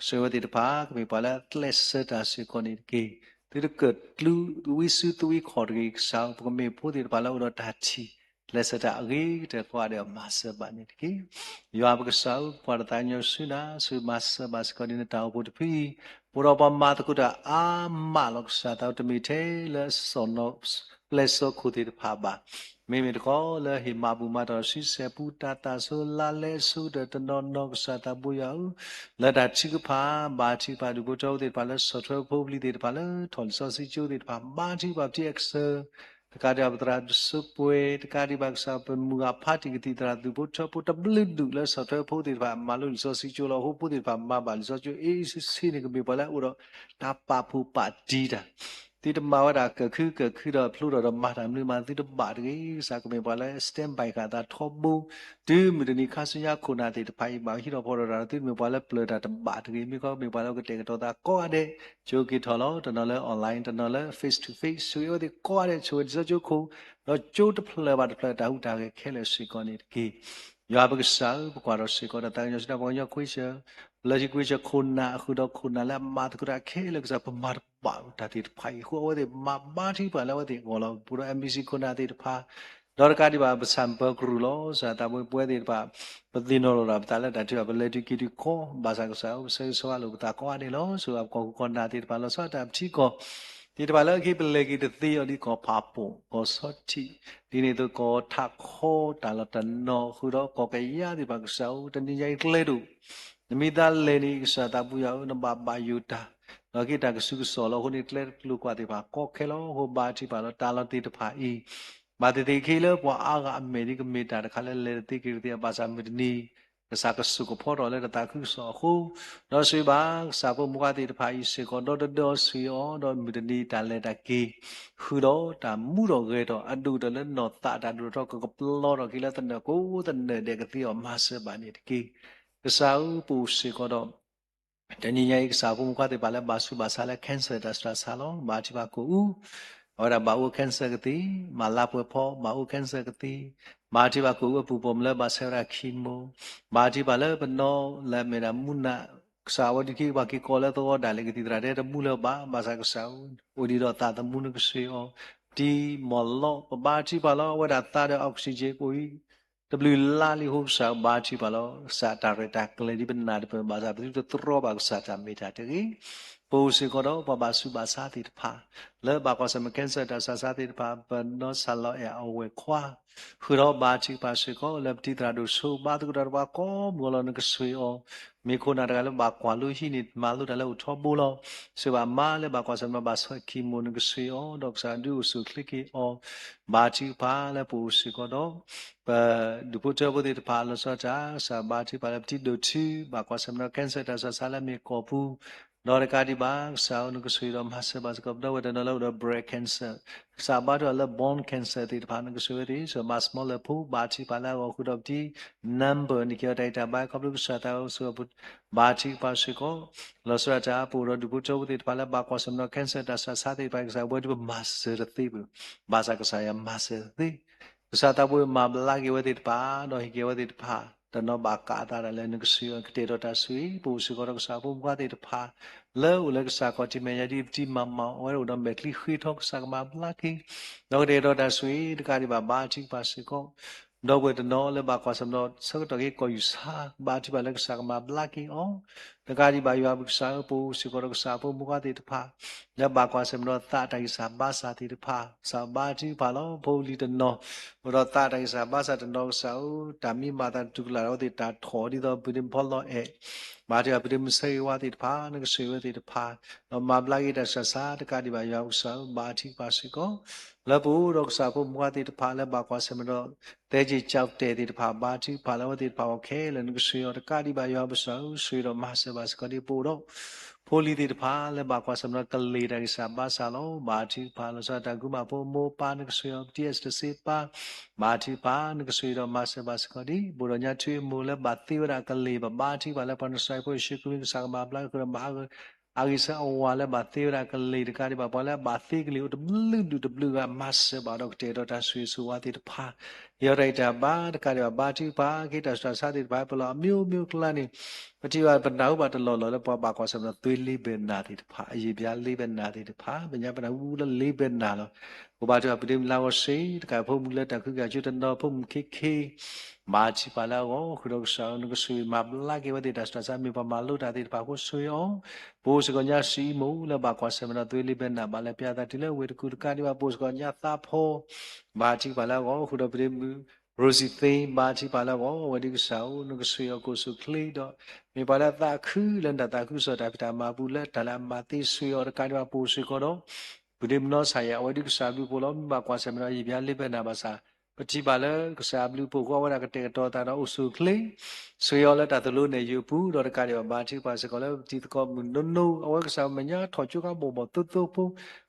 ဆိၣ်ဂ့ၤဝဲသ့ၣ်တဖၣ် ကမ့ၢ်ပှၤလၢအကျဲးစၢးတၢ်စ့ၢ်ကီးန့ၣ်တက့ၢ်. သုတကၢၢ်ကျူးဝံစုသဝံခီၣ်တဂ့ၤ. ကစၢ်ဧၢ, ပကမ့ၢ်ဖိသ့ၣ်တဖၣ်လၢအိၣ်ဒီးတၢ်ထံၣ် ကျဲးစၢးတၢ်အဂ့ၤကတၢၢ်ကိးဂၤဒဲး မၤစၢၤဘၣ်န့ၣ်တက့ၢ်. ယွၤပကစၢ်ဧၢ, ပကွၢ်တၢ်သးကညီၤဆူနၤ, ဆိၣ်ဂ့ၤမၤစၢၤဘၣ်စ့ၢ်ကီးဒ်နတၢ်အိၣ်ဖှိၣ်တဖုအံၤ, ပအိၣ်ဒီးပှၤမၤသကိးတၢ်အါမးလီၤ. ကစၢ်သးဧၢ, တမ့ၢ်ထဲလၢစီၢ်နီၤ ပျဲၢ်စီၢ်ခိၣ်သ့ၣ်တဖၣ်ဘၣ်, မ့မ့ၢ်တခီလၢဟ့ၣ်မၤဘူၣ်မၤတီၢ်ဆံဆဲၣ်ပူၤ တၢ်သၣ်ဆိလါလဲဆိကတၢၢ်တနီၤနီၤ ကစၢ်သးဘိယွၤဧၢ, လၢတၢ်ထုကဖၣ် ဘါထုကဖၣ်ဒူၣ်ဖိထၢဖိသ့ၣ်တဖၣ်လၢ ဆီၣ်ထွဲဖိပလံၤသ့ၣ်တဖၣ်လၢထီၣ်လံာ်စီဆှံကၠိသ့ၣ်တဖၣ် ဘါထုကဖၣ်ပထံၣ်အကစၢၢ် တကးဒံးဘၣ်ပသရၣ်ဒိၣ်စိပှဲၤ, တကးဒံးဘၣ်ကစၢ်ပမုၢ်ဂၤဖးတံၢ်ကသံၣ်သရၣ်ဒူၣ်ဖိထၢဖိတဘျုးဒူၣ်လၢဆီၣ်ထွဲဖိသ့ၣ်တဖၣ် မၤလိလံာ်စီဆှံကၠိလီၤ. အဃိဖိသ့ၣ်တဖၣ်မၤဘၣ်လံာ်စီဆှံကၠိ အ့ၣ်ဆ့ဆ့န့ၣ် ကမ့ၢ်ပှၤလၢအအိၣ်ဒီးတၢ်ပာ်ဖှိၣ်ပာ်တံၢ်တၢ် သုတမၤဝဲဒၣ်ကၢၢ်ခုကၢၢ်ခုဒီးဖျိထီၣ်ဒီးမၤတၢ်မနုၤမး သုတဘၣ်တဂ့ၤ. ကစၢ်ကမ့ၢ်ပှၤလၢ stand by ဃာ်သးထီဘိ တုၤမုၢ်တနံၤခါဆူညါခိၣ်နၢ်သ့ၣ်တဖၣ်အံၤ ဘၣ်ဟံးထီၣ်ဖီၣ်ထီၣ်တၢ်ဒီး သုတမ့ၢ်ပှၤလၢပျၢၤတၢ်တဘၣ်တဂ့ၤ. မ့ၢ်ခီကမ့ၢ်ပှၤလၢကတဲာ်ကတီၤသးကိးဂၤဒဲး ကၠိက့ၤထီၣ်လီၤ. တနီၤလၢ online, တနီၤလၢ face to face, ဆိၣ်ဂ့ၤအဝဲသ့ၣ်ကိးဂၤဒဲး ဆိၣ်ဂ့ၤလံာ်စီဆှံကၠိခိၣ်, ဒီးကၠိတဖျၢၣ်ဘၣ်တဖျၢၣ်တၢ်ဟူးတၢ်ဂဲၤခဲလၢာ်စ့ၢ်ကီးန့ၣ်တက့ၢ်. ယွၤပကစၢ်ဧၢ, ပကွၢ်ထီၣ်စ့ၢ်ကီးဒီးသးကညီၤဆူနၤ ပှၤကညီခွံဆၢ လၢခံခွံဆၢခိၣ်နၢ်အဃုာ်ဒီးခိၣ်နၢ်လၢအမၤသကိးတၢ်ခဲလၢာ် ကစၢ်ပမၤတဘၣ်တၢ်သ့ၣ်တဖၣ်အံၤအဃိ အဝဲသ့ၣ်မၤဘါထုကဖၣ်လၢအဝဲသ့ၣ်အဂီၢ်လီၤ. ပအိၣ်ဒီး M B C ခိၣ်နၢ်သ့ၣ်တဖၣ် ဒီးတကးဒံးဘၣ် ပဆၣ်ပၢၤကရူၢ်လီၤ. ကစၢ်သးဘိပဝဲသ့ၣ်တဖၣ် ပသ့ၣ်နီၣ်လီၤတၢ် ပသးလၢတၢ်ထုကဖၣ် ပလဲၤတုၤက့ၤတုၤကီး ဘၣ်ဆၣ်ကစၢ်ဧၢ ပဆၢဂ့ၤဆၢဝါလိာ်ပသးကိးဂၤဒဲးလီၤ. ဆိၣ်ဂ့ၤပှၤကီၢ်ခိၣ်ကီၢ်နၢ်သ့ၣ်တဖၣ် လီၤဆီဒၣ်တၢ်ပထံကီၢ် သ့ၣ်တဖၣ်လၢအက့ၤပလဲၤက့ၤတသ့အီၤဒ်ကီၢ်ဖးပိာ် ကီၢ်ဆီထံး ဒ်န့ၣ်အသိးကီၢ်ထးခီတၢ်လီၢ်တနီၤဃုာ်ဒီးကီၢ်ကယၤသ့ၣ်တဖၣ် ကစၢ်ဧၢ တနံၤညါအံၤကျဲဒိၣ် နမ့ၢ်သးလဲၤန့ၣ် ကစၢ်သးဘိယွၤဧၢ နဘၣ်ဘၣ်ယိၣ်တၢ် ဒီးက့ၤတၢ်ကစုကစီၣ်လီၤ. အဃိန့ၣ် ကျဲတကျိၤကွာ်သ့ၣ်တဖၣ်ကီခဲလီၤ. အဃိဘါထုကဖၣ်လီၤ တၢ်လီၢ်သ့ၣ်တဖၣ်အံၤ ဘၣ်သ့ၣ်သ့ၣ်ခဲအံၤလၢပှၤအါဂၤအမဲာ်ဒ်ကမ့ၢ်တၢ်တခါလၢလဲၤတသ့က့ၤတသ့အဘၣ်ဆၣ်မုၢ်တနံၤ ကစၢ်ကစိာ်ကဖီထီၣ်လၢတၢ်သးခုကစီၣ်အဃိ, ဒီးဆိၣ်ဂ့ၤဘၣ်ကစၢ်ဖိမူခါသ့ၣ်တဖၣ်အံၤစ့ၢ်ကီး ဒီးတဒၢအီၤဆိၣ်ဂ့ၤအီၤ ဒီးမုၢ်တနံၤတၢ်လဲၤတၢ်က့ၤ ဃုာ်ဒီးတၢ်မူထီၣ်ဂဲၤထီၣ် အဒိၣ်ကတၢၢ်လၢနီၢ်သးတၢ်ဒိၣ်ထီၣ်ကကပျီထီၣ်က့ၤလၢသနၢၣ်ကိးသနၢၣ်ဒဲးကသ့အီၤ မၤစၢၤဘၣ်န့ၣ်တက့ၢ်. ကစၢ်ဧၢ ပအိၣ်စ့ၢ်ကီးဒီး တနံၤညါအံၤ ကစၢ်ဖိမူခါသ့ၣ်တဖၣ်လၢဘၣ်ဆူးဘၣ်ဆါလၢ cancer တၢ်ဆူးတၢ်ဆါလီၤ. ဘၣ်ထံၣ်ဘၣ်ကိၣ်အူ, အဝဲဒၣ်ဘၣ်အိၣ် cancer ကသ့, မၤလါပှဲၤဖီ ဘၣ်အိၣ် cancer ကသ့, ဘၣ်ထံၣ်ဘၣ်ကိၣ်အူအပူၤပိာ်မုၣ်လၢဘၣ်ဆဲးဝဲဒၣ် chemo, ဘၣ်ထံၣ်ဘၣ်လၢပနီၢ်လၢအမ့ၢ်ဒၣ်မူနး ကစၢ်အဝဲဒၣ်က့ၤပှၤက့ၤကိးလၢသဝီဒၣ်လဲာ် ကသံၣ်သရၣ်တဲတမူလၢၤဘၣ်, ဘၣ်ဆၣ်ကစၢ်ဧၢ, အိၣ်ဒံးဒီးသးသမူနကဆိၣ်ဂ့ၤအီၤ, တံၤမီၢ်လီး ပဘါထုကဖၣ်လီၤ. အဝဲဒၣ်သးဒီး oxygen အိၣ်အံၤ တဘျုးလါလံအဃိ ကစၢ်ဧၢ ဘါထုကဖၣ်လီၤ. ကစၢ်တၢ်ရဲၣ်တၢ်ကျဲၤဒ်ပနၢ်တပၢၢ်ဘၣ်ဆၣ် ပသုတတြီဘၣ်ကစၢ်တၢ်မ့ၢ်တၢ်တဂ့ၤ. ပအိၣ်စ့ၢ်ကီးဒီးပှၤဘၣ်ဆူးဘၣ်ဆါသ့ၣ်တဖၣ် လၢဘၣ်ကွၢ်ဆၢၣ်မဲာ် cancer တၢ်ဆူးတၢ်ဆါသ့ၣ်တဖၣ် ပနီၢ်စၢ်လီၤအဲၣ်အဝဲၢ်ခွါ ဃုာ်ဒီးဘါထုကဖၣ်စ့ၢ်ကီး လၢပတံၤသရၣ်ဒိၣ်ဆိးဘါသကိးတၢ်ဒီးပှၤကိးမုၢ်အလီၢ် နကဆိၣ်ဂ့ၤအီၤ, မ့ၢ်ခိၣ်နၢ်တဂၤလၢဘၣ်ကွၢ်လိဟံးန့ၢ် မၤလိတၢ်လၢအိၣ်ထီဘိလီၤ. စ့ၢ်ဘၣ်မါလၢဘၣ်ကွၢ်ဆၢၣ်မဲာ်ဒီးဘၣ်ဆဲး chemo နကဆိၣ်ဂ့ၤအီၤ ဒီးကစၢ်ဒုးအိၣ်ဆူၣ်အိၣ်ချ့က့ၤအီၤ, ဘါထုကဖၣ်လၢပအိၣ်စ့ၢ်ကီးဒီး ပဒူၣ်ဖိထၢဖိသ့ၣ်တဖၣ် လီၤဆီဒၣ်တၢ် ကစၢ်ဘါထုကဖၣ်လၢပတံၤဒိၣ်ထူ ဘၣ်ကွၢ်ဆၢၣ်မဲာ်ဒီး cancer တၢ်ဆူးတၢ်ဆါလၢအမ့ၢ်ကီၢ်ပူၤ, ဒီးတကးဒံးဘၣ် ကစၢ်ဧၢ နကဆိၣ်ဂ့ၤဒီးမၤစၢၤဘၣ်စ့ၢ်ကီး ပဒီပုၢ်ဝဲၢ်တနီၤလၢအိၣ်ဒီး breast cancer, ကစၢ်ဘါထုကဖၣ်လၢ bone cancer သ့ၣ်တဖၣ် နကဆိၣ်ဂ့ၤဝဲသ့ၣ် စ့ၢ်ဘၣ် small လၢဖိ ဘါထုကဖၣ်လၢအဂီၢ် ဃုာ်ဒီးပတံၤ number န့ၣ်က့ၤအီၤတၢ်ဂံၢ်တၢ်ဘါ ခီဖျိကစၢ်သးအိၣ်ဆိး ဘါထုကဖၣ်စ့ၢ်ကီး, လီၤဆီဒၣ်တၢ် ပအိၣ်ဒီးဒူၣ်ဖိထၢဖိသ့ၣ်တဖၣ်လၢဘၣ်ကွၢ်ဆၢၣ်မဲာ်ဒီး cancer တၢ်ဆူးတၢ်ဆါသ့ၣ်တဖၣ် ကစၢ်ဝဲဒၣ်ပမၤစၢၤတသ့ဘၣ်, ဘၣ်ဆၣ်ကစၢ်ယွၤမၤစၢၤသ့, ကစၢ်သးဘိမၤဘျါက့ၤဝဲသ့ၣ်တဖၣ် ဒီးဟ့ၣ်က့ၤဝဲသ့ၣ်တဖၣ် တနီၤဘၣ်ကးအသးဒၣ်လဲာ် နကဆိၣ်ဂ့ၤအီၤ ကတဲာ်ကတီၤတၢ်ဆိၣ်ဂ့ၤ ပအိၣ်စ့ၢ်ကီးဒီးကစၢ်ဖိမုၣ်ဖိသ့ၣ်တဖၣ် လၢအိၣ်လၢကစၢ်ခီၣ်ထံးမဲာ်ညါဒ်ပတံၤမၤမၤအီၤ အဝဲဒၣ်အိၣ်ဒီးမဲာ်ချံဃ့ထီ ကစၢ်ကမၤဘျါက့ၤ, ဒီးကတဲာ်ကတီၤတၢ်ဆိၣ်ဂ့ၤ တကးဒံးဘၣ် ဘါထုကဖၣ်စ့ၢ်ကီး ဒီပုၢ်ဝဲၢ်တနီၤလၢဘၣ်ကွၢ်ဆၢၣ်မဲာ်ဒီး ဆၢကတီၢ်က့ၤကီၢ်ယူၢ်ဆါ ဘါထုကဖၣ်လၢကစၢ်ကမၤဘျါက့ၤအီၤ, တကးဒံးဘၣ်ယွၤပကစၢ်ဧၢ ပအိၣ်စ့ၢ်ကီးဒီးကစၢ်ဖိမုၣ်ဖိသ့ၣ်တဖၣ် လၢဘၣ်ကွၢ်ဆၢၣ်မဲာ်ဒီးသးတၢ်ဂံၢ်စၢ်ဘါစၢ်သ့ၣ်တဖၣ် ကစၢ်ဘါထုကဖၣ်လီၤ. ဖိလံၤတနီၤ အိၣ်ဒီးသးတၢ်ဂံၢ်စၢ်ဘါစၢ်တနီၤ ကစၢ်ဧၢ, တၢ်မံဘၣ်သးတတူၢ်ကလာ်ဒီးအဝဲသ့ၣ် တၢ်ထီၣ်ဒ်သိး ပဒ့မုၣ်ဖီလီၤအဲၣ်, ဘါထုကဖၣ် ပဒ့မုၣ်ဆၢဂ့ၤဝါသ့ၣ်တဖၣ် နကဆိၣ်ဂ့ၤဝဲသ့ၣ်တဖၣ် ဒီးမၤဘျါက့ၤတၢ်ဆူးတၢ်ဆါ တကးဒံးဘၣ်ယွၤပကစၢ်ဧၢ ဘါထုကဖၣ်စ့ၢ်ကီး လၢပအိၣ်ဒီးကစၢ်ဖိမုၣ်ဖိသ့ၣ်တဖၣ်လၢဘၣ်ကွၢ်ဆၢၣ်မဲာ်ဒီး သဲက့ၤကၠီၣ်တဲာ်သ့ၣ်တဖၣ် ဘါထုကဖၣ်လၢအဝဲသ့ၣ်တဖၣ်အဂီၢ်ခဲလၢာ် နကဆိၣ်ဂ့ၤအီၤ တကးဒံးဘၣ်ယွၤပကစၢ်ဧၢ ဆိၣ်ဂ့ၤဒီးမၤစၢၤဘၣ်စ့ၢ်ကီးဒ်ပအိၣ်ဒီး ဖိလံၤသ့ၣ်တဖၣ်လၢဘၣ်ကွၢ်ဆၢၣ်မဲာ်ဒီးကလ့ၤတၢ်ဂံၢ်စၢ်ဘါစၢ်လီၤ. ဘါထုကဖၣ် လီၤဆီဒၣ်တၢ် ကုမၣ်ဖိအမိၢ်အပၢ် နကဆိၣ်ဂ့ၤအီၤ ပတံၤအဲၣ်စတၢ်စ့ပၢ် ဘါထုကဖၣ် နကဆိၣ်ဂ့ၤဒီးမၤစၢၤဘၣ်စ့ၢ်ကီးဒ် ပအိၣ်ဒီးညါထွံၣ်အမိၢ်လၢဘၣ်သ့ဝဲဒၣ်ကလ့ၤ ပဘါထုကဖၣ်လၢပှၤနစၢ်ဖိယ့ၣ်ၡူးခရံာ် ကစၢ်ကမၤဘျါက့ၤဒီးမၤ အဂံၢ်စၢ်အဝၤလၢဘၣ်သ့ဝဲဒၣ်ကလ့ၤ တကးဒံးဘၣ် ပှၤလၢအဘၣ်သ့ကလ့ၤအိၣ်တဘျုးဒူၣ်တဘျုးဂၤ မၤစၢၤဘၣ်ဒီးကတဲာ်ကတီၤတၢ်ဆိၣ်ဂ့ၤဆိၣ်ဝါသ့ၣ်တဖၣ် ယီတၢ်ဂံၢ်တၢ်ဘါ တကးဒံးဘၣ် ဘါထုကဖၣ်က့ၤတၢ်ဆူးတၢ်ဆါသ့ၣ်တဖၣ် ပလီၢ်အမံၤမံၤအကျါန့ၣ် ပထံၣ်ဘၣ်ပနၢ်ဟူဘၣ်တလီၢ်လီၢ်လၢပှၤဘၣ်ကွၢ်ဆၢၣ်မဲာ်ဒီး သွေးလေးဘက်နာသ့ၣ်တဖၣ် အရေပြားလေးဘက်နာသ့ၣ်တဖၣ် ပညါပနၢ်ဟူလၢ လေးဘက်နာ လီၤ. ပဘါထုကဖၣ် ပဒ့မုၣ်လၢအဂီၢ်စ့ၢ် တကးဖိမုၣ်လၢတၢ်ခုကစီၣ်တနီၤ ဖိမုၣ်ခ့ခ့ ဘါထုကဖၣ်လၢအဂီၢ် ဃုာ်ဒီးကစၢ်ဧၢ နကဆိၣ်ဂ့ၤမၤဘျါက့ၤဝဲသ့ၣ်တၢ်ဆူးတၢ်ဆါ မ့ၢ်ပှၤမၤလိတၢ်သ့ၣ်တဖၣ်အဃိဆိၣ်ဂ့ၤအီၤ ပအိၣ်စ့ၢ်ကီးညါစံၣ်အံၤမိၢ်လၢဘၣ်ကွၢ်ဆၢၣ်မဲာ်ဒီး သွေးလေးဘက်နာ ဘၣ်လဲၤပျါသးတုၤလၢဝ့ၢ်တကူၣ် တကးဒံးဘၣ် ပအိၣ်စ့ၢ်ကီးညါသးဖီ ဘါထုကဖၣ်လၢအဂီၢ် ဃုာ်ဒီးပဒ့မုၣ် ရိစံသ့ ဘါထုကဖၣ်လၢအဂီၢ် အဝဲဒ်ကစၢ်ဧၢ နကဆိၣ်ဂ့ၤအီၤ ကအိၣ်ဆူၣ်အိၣ်ချ့ဒီး မ့ၢ်ပှၤလၢအသးခုလၢနတၢ်သးခုကစီၣ်တၢ်ဖံးတၢ်မၤအပူၤ လၢတၢ်လၢအမၤသ့ဆိၣ်ဂ့ၤအီၤ တကးဒံးဘၣ် ပအိၣ်စ့ၢ်ကီးဒီး ပဒ့မုၣ်နီၢ်ဆၣ်ယၤ အဝဲဒ်ကစၢ်အဘျုးအဖှိၣ်လီၤ. မ့ၢ်ဘၣ်ကွၢ်ဆၢၣ်မဲာ်ဒီး အရေပြားလေးဘက်နာ ဘၣ်ဆၣ် ပထံၣ်ဘၣ်လၢကစၢ်အဘျုးအဖှိၣ်အဃိ အဝဲဒၣ်ကတဲာ်ကတီၤအသးဒီးအိၣ်ဆူၣ်အိၣ်ချ့ ဆိၣ်ဂ့ၤအီၤလၢတၢ်သိၣ်လိနဲၣ်ယုၢ်အပူၤ ဒီးတကးဒံးဘၣ် ဘါထုကဖၣ်စ့ၢ်ကီးလၢပတံၤသကိးမုၣ်နိနိ အဝဲကစၢ်မဲာ်ညါထီၣ်ကၠိခါဘီၣ်ဘီၣ်သိသိဖိ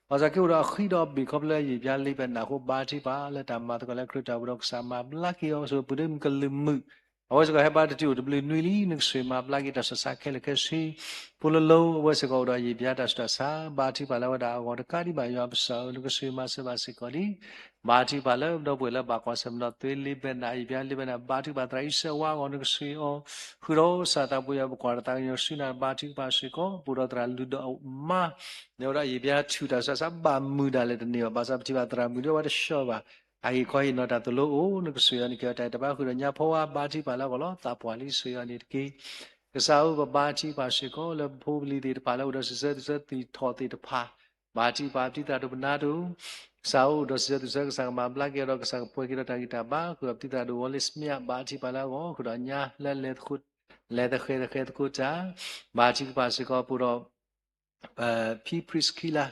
ဘၣ်ဆၣ်က့ၤအိၣ်ဒီးအဃံဒီးအဘ့ၣ်ခီဖျိလၢအရေပြားလေးဘက်နာအဃိ ဘါထုကဖၣ်လၢတၢ်မၤသကိးလၢခရံာ်တၢ်အိၣ်ဖှိၣ်ဒီး ကစၢ်မၤဘျါက့ၤအီၤ ဆိၣ်ဂ့ၤပဒ့မုၣ်ကလုာ်မုၣ် အဝဲစ့ၢ်ကီးဟဲဘါတတုၤအိၣ်တဘျုးနွံလံ နကဆိၣ်ဂ့ၤမၤဘျါက့ၤတၢ်ဆူးတၢ်ဆါခဲလၢာ်ခဲဆ့ ဖိလၢလိၤ အဝဲစ့ၢ်ကီးအိၣ်ဒီးအရေပြားတၢ်ဆူးတၢ်ဆါ ဘါထုကဖၣ်လၢအဝဲဒၣ်အဂီၢ် တကးဒံးဘၣ်ယွၤပကစၢ်ဧၢ နကဆိၣ်ဂ့ၤမၤစၢၤဘၣ်စ့ၢ်ကီးလံ ဘါထုကဖၣ်လၢပဒီပုၢ်ဝဲၢ်လၢဘၣ်ကွၢ်ဆၢၣ်မဲာ်ဒီး သွေးလေးဘက်နာ အရေပြားလေးဘက်နာ ဘါထုကဖၣ်သရၣ်အံၤစဲးဝါအဂီၢ် နကဆိၣ်ဂ့ၤအီၤ ဃုာ်ဒီးကစၢ်သးဘိယွၤ ပကွၢ်တၢ်သးကညီၤဆူနၤ ဘါထုကဖၣ်စ့ၢ်ကီး ပအိၣ်ဒီးသရၣ်လုၢ်ဒီးအမါ န့ၣ်ဝဲဒၣ်အရေပြားဆူးတၢ်ဆူးတၢ်ဆါ ဘၣ်မုာ်ဒၣ်လဲာ်တန့ၢ်ဘၣ် ဘၣ်ဆၣ်ပထံၣ်ဘၣ်သရၣ်မုာ်ဒီးအဝဲတဆှီဘၣ် အဟ့ၣ်ခီဟ့ၣ်နီၤတၢ်သိၣ်လိအိၣ် နကဆိၣ်ဂ့ၤအီၤ နကဟ့ၣ်အီၤတၢ်ဂံၢ်တၢ်ဘါ ဃုာ်ဒီးညါဖီဝါ ဘါထုကဖၣ်လၢအဂီၢ်လီၤ သးပှၢ်လံ ဆိၣ်ဂ့ၤအီၤန့ၣ်တက့ၢ်. ကစၢ်ဧၢ ပဘါထုကဖၣ်စ့ၢ်ကီးလၢပဖိပလံၤသ့ၣ်တဖၣ်လၢအိၣ်ဒီး စံးဆၢသူၣ်ဆၢသံၣ်ထီၣ်သ့ၣ်တဖၣ် ဘါထုကဖၣ် ပတံၤသရၣ်ဒိၣ်ပနါဒိၣ် ကစၢ်ဧၢ အိၣ်ဒီးစံးဆၢသူၣ်ဆၢ ကစၢ်ကမၤဘျါက့ၤဒီး ကစၢ်ကပှဲၤက့ၤဒီးတၢ်ဂံၢ်တၢ်ဘါ ဃုာ်ဒီးပတံၤသရၣ်ဒိၣ်ဝီလ့စမံး ဘါထုကဖၣ်လၢအဂီၢ် ဃုာ်ဒီးညါလၢ လဲၤသဃဲၤသဃဲသကိးတၢ် ဘါထုကဖၣ်စ့ၢ်ကီး ပအိၣ်ဒီး ဖံဖရံးစခံလါ,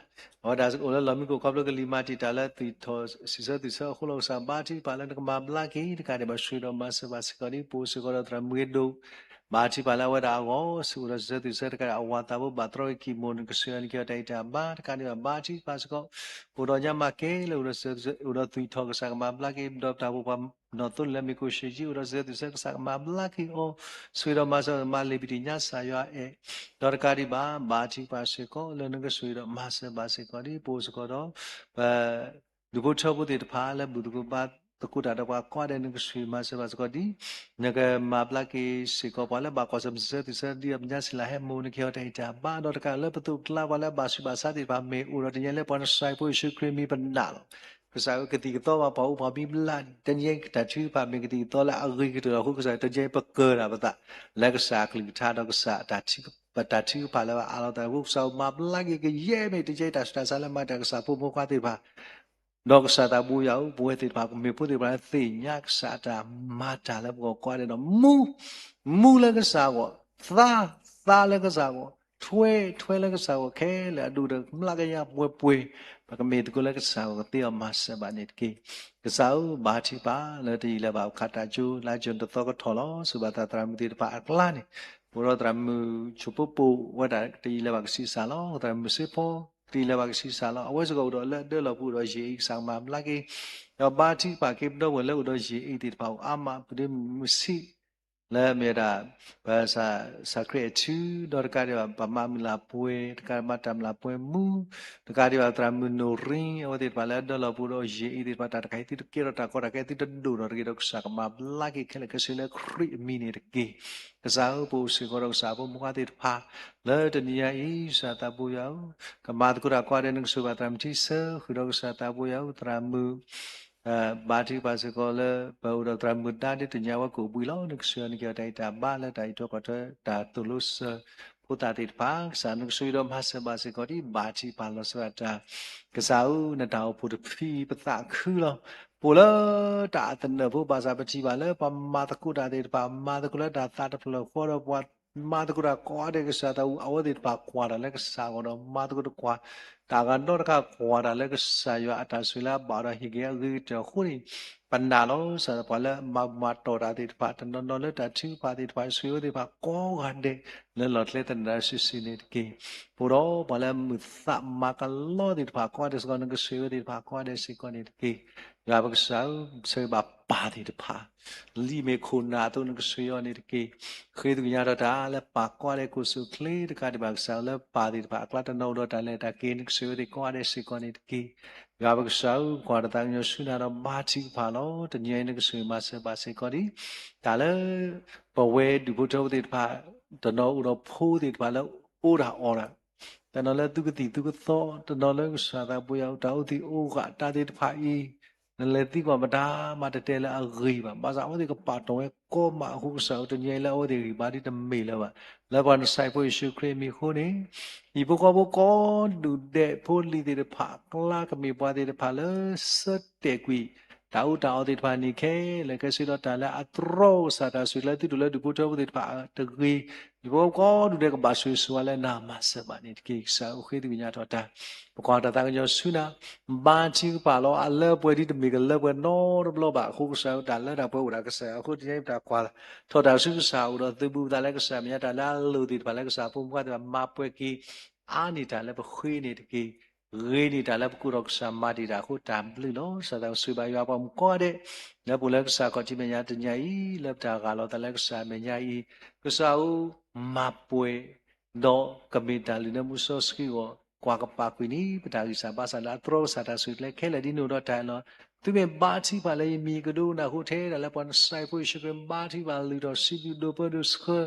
အဝဲဒၣ်အိၣ်လၢလီၢ်မံခိၣ်ခီဖျိကလံၤမၤတံာ်တာ်လၢ သုးထီၣ်စံးဆၢသုးဆၢအဃိလီၤ. ကစၢ်ဘါထုကဖၣ်လၢနကမၤဘျါက့ၤ တကးဒံးဘၣ် ဆှၢဒီးမၤစၢၤဘၣ်စ့ၢ်ကီးဒ် ပအိၣ်စ့ၢ်ကီးဒီးသရၣ်မုၣ်ဂ့ၤဒိၣ် ဘါထုကဖၣ်လၢအဝဲဒၣ်အဂီၢ် စ့ၢ်အိၣ်ဒီးစံးဆၢသုးဆၢတကးဒံး အဝၤသးဖိဘၣ်တြီက့ၤကံၢ်မိၢ် နကဆှၢအီၤနက့ၤအီၤတၢ်အံၤတၢ်ဘါ တကးဒံးဘၣ် ဘါထုကဖၣ်စ့ၢ်ကီး အိၣ်ဒီးညါမၤကဲလၢ အိၣ်ဒီးသုးထီၣ် ကစၢ်ကမၤဘျါက့ၤ ဒီးပတၢ်အိၣ်ဖှိၣ်ပှၤနီၢ်သိလ့ၣ်လၢမ့ၢ်ကိၣ်ရှ့ၣ်ကၠံ အိၣ်ဒီးစံးဆၢသုးဆၢ ကစၢ်ကမၤဘျါက့ၤအီၤ ဆှၢဒီးမၤစၢၤမၤလ့ၤပံတံၣ်ညါ ကစၢ်ယွၤအဲၣ် ဒီးတကးဒံးဘၣ် ဘါထုကဖၣ်စ့ၢ်ကီးလၢနကဆှၢဒီးမၤစၢၤဘၣ်စ့ၢ်ကီးဒ် ပအိၣ်စ့ၢ်ကီးဒီး ပ ဒူၣ်ဖိထၢဖိသ့ၣ်တဖၣ်လၢဘူၣ်သကိးဘါသကိးတၢ်ဒီးပှၤကိးဂၤဒဲး နကဆှၢမၤစၢၤဘၣ်စ့ၢ်ကီးဒ် နကမၤဘျါက့ၤစ့ၢ်ကီးပှၤလၢဘၣ်ကွၢ်ဆၢၣ်မဲာ်ဆၢသုးဆၢဒ်အပညါစံးလၢဟဲမိၢ် နကဟ့ၣ်အီၤတၢ်အံၤတၢ်ဘါ ဒီးတကးလၢပသိးပကျါပှၤလၢဘၣ်ဆူးဘၣ်ဆါသ့ၣ်တဖၣ် မ့ၢ်အိၣ်ဒီးတနံၤအံၤလၢပှၤနစၢ်ဖိယ့ၣ်ၡူးခရံာ်မံၤပနာ်လီၤ. ကစၢ်ဧၢ ကသံၣ်ကသီဘၣ်ပှၤအိၣ်ပှၤမံဘျါန့ၣ် တနံၤအံၤတၢ်ထုကဖၣ်မ့ၢ်ကသံၣ်ကသီလၢအဂ့ၤကတၢၢ်လီၤအဃိ ကစၢ်တနံၤအံၤပကၢၢ်တၢ်ပသး လၢကစၢ်အကလုၢ်ကထါဒီးကစၢ် ပတၢ်ထုကဖၣ်လၢအအးလီၤသးအဃိ ကစၢ်ဧၢ မၤဘျါက့ၤကယဲၢ်မ့ၢ်တကဲတၢ်ဆူးတၢ်ဆါလၢမၤတၢ်ကစၢ်ဖိမုၣ်ဖိခွါသ့ၣ်တဖၣ် ဒီးကစၢ်သးဘိယွၤဧၢ ပဝဲသ့ၣ်တဖၣ် ကမ့ၢ်ဖိသ့ၣ်တဖၣ်လၢသ့ၣ်ညါကစၢ်အတၢ်မၤတၢ်လၢပဂီၢ်ကိးဂၤဒဲးဒီး မူ မူလၢကစၢ်အဂီၢ်, သါ သါလၢကစၢ်အဂီၢ်, ထွဲ ထွဲလၢကစၢ်အဂီၢ် ခဲလၢာ်အဒိၣ်ဒီးမျးကယၤပှဲၤပှဲၤ ပကမ့ၢ်သကိးလၢကစၢ်အဂီၢ်ကသ့အီၤမၤစၢၤဘၣ်န့ၣ်တက့ၢ်. ကစၢ်ဧၢ ဘါထုကဖၣ်လၢတယံာ်လၢဘၣ် ခးတၢ်ကၠိ လါယူၤတသီကထီၣ်လီၤ. စံးဘၣ်သးသရၣ်မုၣ်သ့ၣ်တဖၣ်အကျါန့ၣ် ပအိၣ်ဒီးသရၣ်မုၣ်ဆိၣ်ဖိပိာ်ဝဲဒၣ် တယံာ်လၢဘၣ်ကဆံးစၢ်လီၤ. သရၣ်မုၣ်စ့ဖီ တယံာ်လၢဘၣ်ကဆံးစၢ်လီၤ. အဝဲစ့ၢ်ကီးအိၣ်ဒီးလၢအဒၢလီၢ်ပူၤဒီးယံာ်အံၤ ကစၢ်ကမၤဘျါက့ၤ ဒီးဘါထုကဖၣ်က့ၤပဒီပုၢ်ဝဲၢ်လၢအိၣ်ဒီးယံာ်အံၤသ့ၣ်တဖၣ်အိၣ်အါမး ပဒုးမုၢ်ဆံး လၢမ့ၢ်ဝဲဒၣ် ပ စးခရံာ်အထု ဒီးတကးဒံးဘၣ် ပမၤမုၢ်လၢ်ပှဲၤ တကးဒံးဘၣ်တၢ်မုၢ်လၢ်ပှဲၤမူ တကးဒံးဘၣ်သရၣ်မုၣ်နိၣ်ရံ အဝဲသ့ၣ်တဖၣ်လၢအဒၢလီၢ်ပူၤဒီးယံာ်အံၤသ့ၣ်တဖၣ် တၢ်တခါအံၤသုတကဲထီၣ်တၢ်ကီတၢ်ခဲ သုတဒိၣ်ထီၣ်တဂ့ၤဒီး ကစၢ်ကမၤဘျါက့ၤခဲလၢာ်ခဲဆ့လၢခရံာ်အမံၤန့ၣ်တက့ၢ်. ကစၢ်ဧၢ ပအိၣ်စ့ၢ်ကီးဒီးကစၢ်ဖိမုၣ်ဖိခွါသ့ၣ်တဖၣ် လၢတနံၤညါအံၤ ကစၢ်သးဘိယွၤဧၢ, ကမၤသကိးတၢ်ကိးဂၤဒဲး နကဆိၣ်ဂ့ၤဘၣ်သရၣ်မုၣ်ထံဆၢ ဃုာ်ဒီးကစၢ်သးဘိယွၤဧၢ သရၣ်မုၣ် ဘါထုကဖၣ်စ့ၢ်ကီးလၢ ပအိၣ်ဒီးသရၣ်မုၣ်ဒါဒ်တနံၤညါဝဲကိၣ်ဘှံးလီၤ. နကဆှၢအီၤနက့ၤအီၤတၢ်အံၤတၢ်ဘါလၢတၢ်အံးထွဲကွၢ်ထွဲတၢ်သိၣ်လိစၢၤဖိသၣ်သ့ၣ်တဖၣ် ကစၢ်နကဆိၣ်ဂ့ၤဒီးမၤစၢၤဘၣ်စ့ၢ်ကီးဒ်ဘါထုကဖၣ်လီၤစၢၤအတၢ် ကစၢ်ဧၢ နတၢ်အိၣ်ဖှိၣ်တဖုပသးခုလီၤ. ပအိၣ်လၢတၢ်အသနၢၣ်ဖိဘၣ်ဆၣ်ပထံၣ်ဘၣ်လၢပှၤမၤသကိးတၢ်သ့ၣ်တဖၣ် မၤသကိးလၢတၢ်သးတဖျၢၣ်ဃီဒီးပှၤ မၤသကိးတၢ်ကိးဂၤဒဲးကစၢ်သးဝံၣ် အဝဲသ့ၣ်တဖၣ်ကွၢ်တၢ်လၢကစၢ်အဂီၢ်ဒီး မၤသကိးတကွၢ် တၢ်ဂၤနီတခါကွၢ်တၢ်လၢကစၢ်ယွၤအတၢ်ဆိၣ်ဂ့ၤလၢအဘၣ်ဒီးဟ့ၣ်က့ၤအဂ့ၤကတၢၢ်အဃိန့ၣ် ပနာ်လီၤ. ကစၢ်ပှၤလၢမၤဘူၣ်မၤတီၢ်တၢ်သ့ၣ်တဖၣ် တနီၤနီၤလၢတၢ်ထုကဖၣ်သ့ၣ်တဖၣ် ဆိၣ်ဂ့ၤဝဲသ့ၣ်တဖၣ်ကိးဂၤဒဲး လၢလီၢ်ကျဲသနၢၣ်စုာ်စုာ်န့ၣ်တက့ၢ်. ပအိၣ်ဒီးပှၤလၢမုာ်သးမၤကလီသ့ၣ်တဖၣ်ကိးဂၤဒဲးစ့ၢ်ကီး နကဆိၣ်ဂ့ၤဝဲသ့ၣ်တဖၣ်ကိးဂၤဒဲးစ့ၢ်ကီးန့ၣ်တက့ၢ်. ယွၤပကစၢ်ဧၢ ဆၢဂ့ၤဘၣ်ပၢ်သ့ၣ်တဖၣ် လံာ်မ့ၢ်ခိၣ်နၢ်အသိး နကဆိၣ်ဂ့ၤအီၤန့ၣ်တက့ၢ်. ဃ့သကွံာ်ညါထီၣ်တၢ်လၢပၢ်ကိးဂၤဒဲး ကိးဆူၣ်ချ့ တကးဒံးဘၣ်ကစၢ်လၢပၢ်သ့ၣ်တဖၣ်အကျါ တနီၤနီၤအိၣ်ဒီးတၢ်လဲၤတၢ်က့ၤ နကဆိၣ်ဂ့ၤဝဲသ့ၣ်ကိးဂၤဒဲးစ့ၢ်ကီးန့ၣ်တက့ၢ်. ယွၤပကစၢ်ဧၢ ပကွၢ်တၢ်သးကညီၤဆူနၤဒီးဘါထုကဖၣ်လီၤ. တနံၤအံၤ နကဆိၣ်ဂ့ၤမၤစၢၤဘၣ်စ့ၢ်ကီးဒ် တၢ်လၢ ပဝဲဒူၣ်ဖိထၢဖိသ့ၣ်တဖၣ် တနီၤအိၣ်ဒီးဖိသ့ၣ်တဖၣ်လၢအီၣ်တၢ်အီတၢ် တနီၤလၢသုကသံၣ်သူကသီ တနီၤလၢကစၢ်သးဘိယွၤ တၢ်အိၣ်သံးအိၣ်ဂၢၢ်တၢ်သ့ၣ်တဖၣ်အံၤ နလဲၤသံကွၢ်မတၤမးတတဲလၢအဂ့ၤဘၣ်. ဘၣ်ဆၣ်အဝဲသ့ၣ်ကပာ်တီၢ်ဝဲကိးမးအဃိ ကစၢ်ဧၢ တနံၤအံၤလၢအဝဲသ့ၣ်ဂံၢ်ဘါဒ်တမ့ၢ်လၢၤဘၣ် လၢပှၤနစၢ်ဖိယ့ၣ်ၡူးခရံာ်အမံၤအဃိန့ၣ် ဟံၣ်ဖိဃီဖိကိးဒူၣ်ဒဲး ဖိလံၤသ့ၣ်တဖၣ်အကျါ ကမ့ၢ်ပှၤသ့ၣ်တဖၣ်လၢဆၢတဲာ်ကွံာ် တၢ်အူတၢ်အီသ့ၣ်တဖၣ်န့ၣ်ခဲလၢာ်ခဲဆ့ဒီး တၢ်လၢအတြီကစၢ်တၢ်ဆိၣ်ဂ့ၤ လၢသုဒိၣ်လၢဒူၣ်ဖိထၢဖိသ့ၣ်တဖၣ်တဂ့ၤ ယဖိကိးဒူၣ်ဒဲးကဘၣ်ဆိၣ်ဂ့ၤဆိၣ်ဝါလၢနၤမၤစၢၤဘၣ်န့ၣ်တက့ၢ်. ကစၢ်ဧၢ ဃ့သကွံာ်ညါထီၣ်တၢ် ပကွၢ်တၢ်သးကညီၤဆူနၤ ဘါထုကဖၣ်လီၤ. အလၢပှဲၤဒ်တမ့ၢ်ကလၢပှဲၤနီတဘျီဘၣ်အဃိ ကစၢ်ဧၢ တၢ်လၢတၢ်ပှဲၤအိၣ်ဒၣ်ကစၢ်ယွၤအဃိ တနံၤအံၤပတၢ်ကွၢ်ထီၣ်တၢ်ဆူကစၢ် အိၣ်ဒီးသုးဘူးသးလၢကစၢ်မဲာ်ညါ တၢ်လၢအလိၣ်သ့ၣ်တဖၣ်လၢကစၢ်ဖိမုၣ်ဖိခွါသ့ၣ်တဖၣ် မၤပှဲၤက့ၤ အါန့ၢ်တၢ်လၢပဃ့န့ၣ်တက့ၢ်. ဂ့ၤန့ၢ်တၢ်လၢပကိးထီၣ်ကစၢ်မၤတ့ၢ်တၢ်အဃိ တၢ်ဘျုးလီၤ. ကစၢ်သးကဆိၣ်ဂ့ၤဘၣ်ယွၤပှၤမုၣ်ကိးဂၤဒဲး လၢပအိၣ်လၢကစၢ်ခီၣ်ထံးမဲာ်ညါတနံၤအံၤ လၢပတၢ်ဂၢ်လီၤသးလၢကစၢ်မဲာ်ညါအံၤ ကစၢ်ဧၢ မၤပှဲၤ ဒီးကမ့ၢ်တၢ်လုၢ်လၢမူစီဆှံအဂီၢ် ကွၢ်ကပာ်ကွံာ်န့ၢ် ပတၢ်ဂံၢ်စၢ်ဘါစၢ်လၢအတြီကစၢ်တၢ်ဆိၣ်ဂ့ၤကျဲခဲလၢာ် ဒ်နအိၣ်ဒီးတၢ်အၢၣ်လီၤ. သုမ့ၢ်ဘါထုကဖၣ်လၢယမံၤကဒိကနၣ်ဃိထဲဒၣ်လၢပှၤနစၢ်ဖိယ့ၣ်ၡူးခရံာ် ဘါထုကဖၣ်လုၢ်ထီၣ် စံးဘျုးဒိၣ်ပၢဒိၣ်ဆှၢ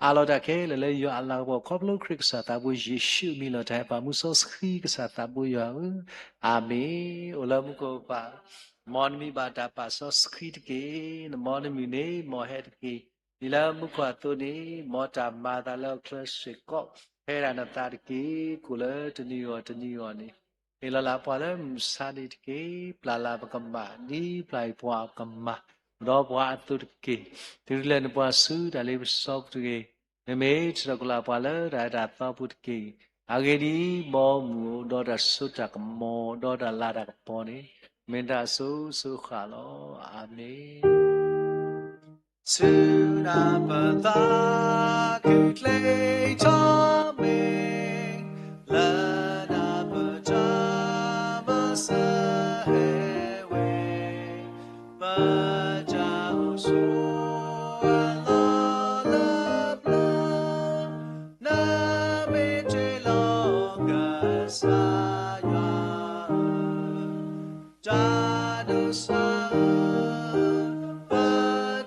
အးလီၤတၢ်ခဲလၢာ်လၢယွၤအလၤကပီၤ ခီဖျိခရံာ်ကစၢ်သးဘိယ့ၣ်ၡူးအမံၤလီၤ. တၢ်ဟဲပာ်မူစီဆှံကစၢ်သးဘိယွၤဧၢ, အၤမ့ၣ်. အိၣ်လၢမူခိၣ်ပၢ် မ်နမံၤဘၣ်တၢ်ပာ်စီဆှံတက့ၢ်. နမ်နမုၢ်န့ၣ် မ်ဟဲတက့ၢ်. ဒ်လၢမူခိၣ်အသိးန့ၣ် မ်တၢ်မၤအသးလၢအချၢစ့ၢ်ကီး ဖဲဒၣ်နသးတက့ၢ်. ကိၣ်လၢတနံၤအဂီၢ်တနံၤအဂီၢ်န့ၣ် ဟ့ၣ်လီၤလၢပှၤလၢမုၢ်ဆါန့ၣ်တက့ၢ်. ပျၢ်လၢပကမၣ် ဒ်ပျၢ်အံၤပှၤအကမၣ် ဒီးပှၤအသိးတက့ၢ်. တုၤလၢနပှၤဆူတၢ်လ့ပစီပူၤတဂ့ၤ. မ့မ့ၢ်ထုးထီၣ်ကလာ်ပှၤလၢတၢ်အဲၣ်တၢ်သီပူၤတက့ၢ်. အဂ့ၢ်ဒ်အံၤ, ဘီမုၢ်အိၣ်ဒီးတၢ်စိတၢ်ကမီၤ ဒီးတၢ်လၤတၢ်ကပီၤန့ၣ် မ့ၢ်တၢ်အစိၤစိၤဃၣ်လီၤ. အၤမ့ၣ်. ဆူနၢ်ပၢၢ်သးခုကျဲထီၣ်မ့ၢ် လၢနၢ်ပၢၢ်တၢ်မၤစၢၤဟဲဝဲ, ပတၢ်အိၣ်ဆိးအလီၢ်လၢပျၢၤ, နမ့ၢ်တ့ၢ်လီၤကစၢ်ယွၤဧၢ, တၢ်ဒိးစၢ်ဧၢ, ပ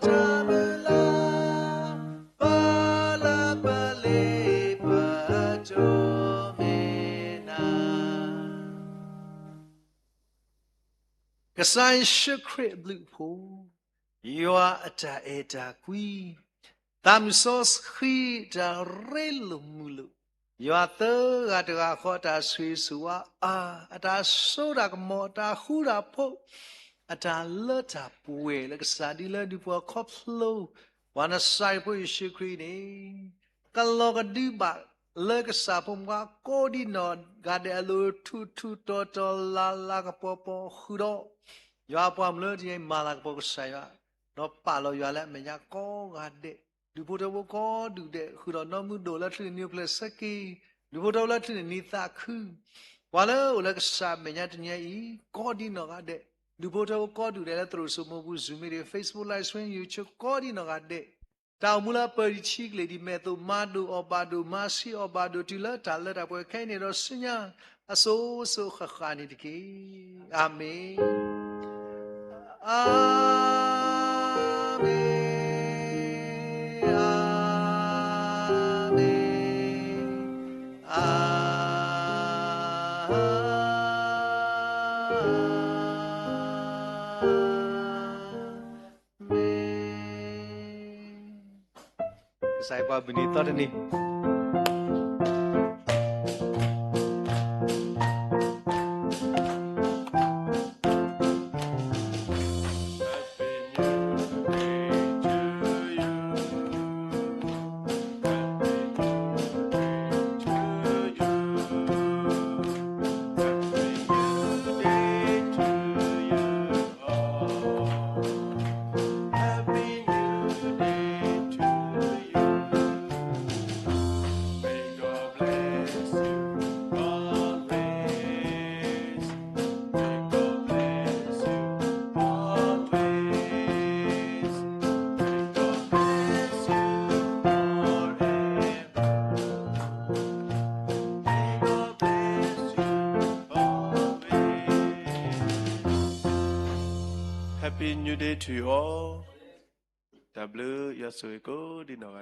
တၢ်မုၢ်လၢ်, ပလၢပလ့ပတိၢ်မ့ၢ်နၤ ကစၢ်ယ့ၣ်ၡူးခရံာ်အဘျုးအဖှိၣ်, ယွၤအတၢ်အဲၣ်တၢ်ကွံ, သးမုၢ်စီဆှံတၢ်ရ့လိာ်မုာ်လိာ်, ယွၤသၢဂၤတဂၤဃီအတၢ်ဆိၣ်ဂ့ၤဆိၣ်ဝါအါ, အတၢ်စိတၢ်ကမီၤ, အတၢ်ဃူတၢ်ဖိး, အတၢ်လၢတၢ်ပှဲၤလၢကစၢ်ဒ်လၢဒုးပှၤခီဖျိ ပှၤနစၤရ့းဖိယ့ၣ်ၡူးခရံာ်န့ၣ် ကလီၤကဒုဘၣ်လၢကစၢ်ဖိမုၣ်ဖိကိးဒံနီၢ်ဂၤဒဲးအလိၤ ထူးထူးတီၤတီၤလၤလၤကပီၤပီၤဃုာ်ဒီး ယွၤအပှၤမုၣ်လၢတနံၤအံၤမၤလၤကပီၤကစၢ်ယွၤ, ဒီးပာ်လီၤယွၤလၢအမဲာ်ညါကိးဂၤဒဲး, ဒူၣ်ဖိထၢဖိကိးဒူၣ်ဒဲး ဃုာ်ဒီးနီၢ်မုာ်ဒိၣ်လၢချုးနံၤအိၣ်ဖျဲၣ်ဆၢက့ၤ, ဒူၣ်ဖိထၢဖိလၢချုးနံၤသးခု, ပှၤလၢအိၣ်လၢကစၢ်အမဲာ်ညါတနံၤအံၤ ကိးဒံနီၢ်ဂၤဒဲး, ဒူၣ်ဖိထၢဖိကိးဒူၣ်ဒဲးလၢသရိာ်စိမိၢ်ပူၤ Zoom meeting, Facebook live stream, YouTube ကိးဒံနီၢ်ဂၤဒဲး တၢ်အိၣ်မူလၢအပၢၢ်ဒံးဆံကလ့ၢ်ဒံး မဲာ်သိးမၤဒိၣ်အီၣ်ဘၣ်ဒိၣ် မၤဆံးအီၣ်ဘၣ်ဒိၣ် တုၤလၢတၢ်လၢတၢ်ပှဲၤခဲအံၤန့ၣ်ဒီးဆူညါ အစိၤစိၤဃၣ်ဃၣ်န့ၣ်တက့ၢ်. အၤမ့ၣ်, အၤမ့ၣ်, အၤမ့ၣ်, အၤ မ့ၢ် ကစၢ်ယွၤပှၤဘုၣ်နံၤသီတနံၤHappy New Day to you all. တၢ်ဘျုးယွၤဆိၣ်ဂ့ၤကိးဒံနီၢ်ဂၤဒဲး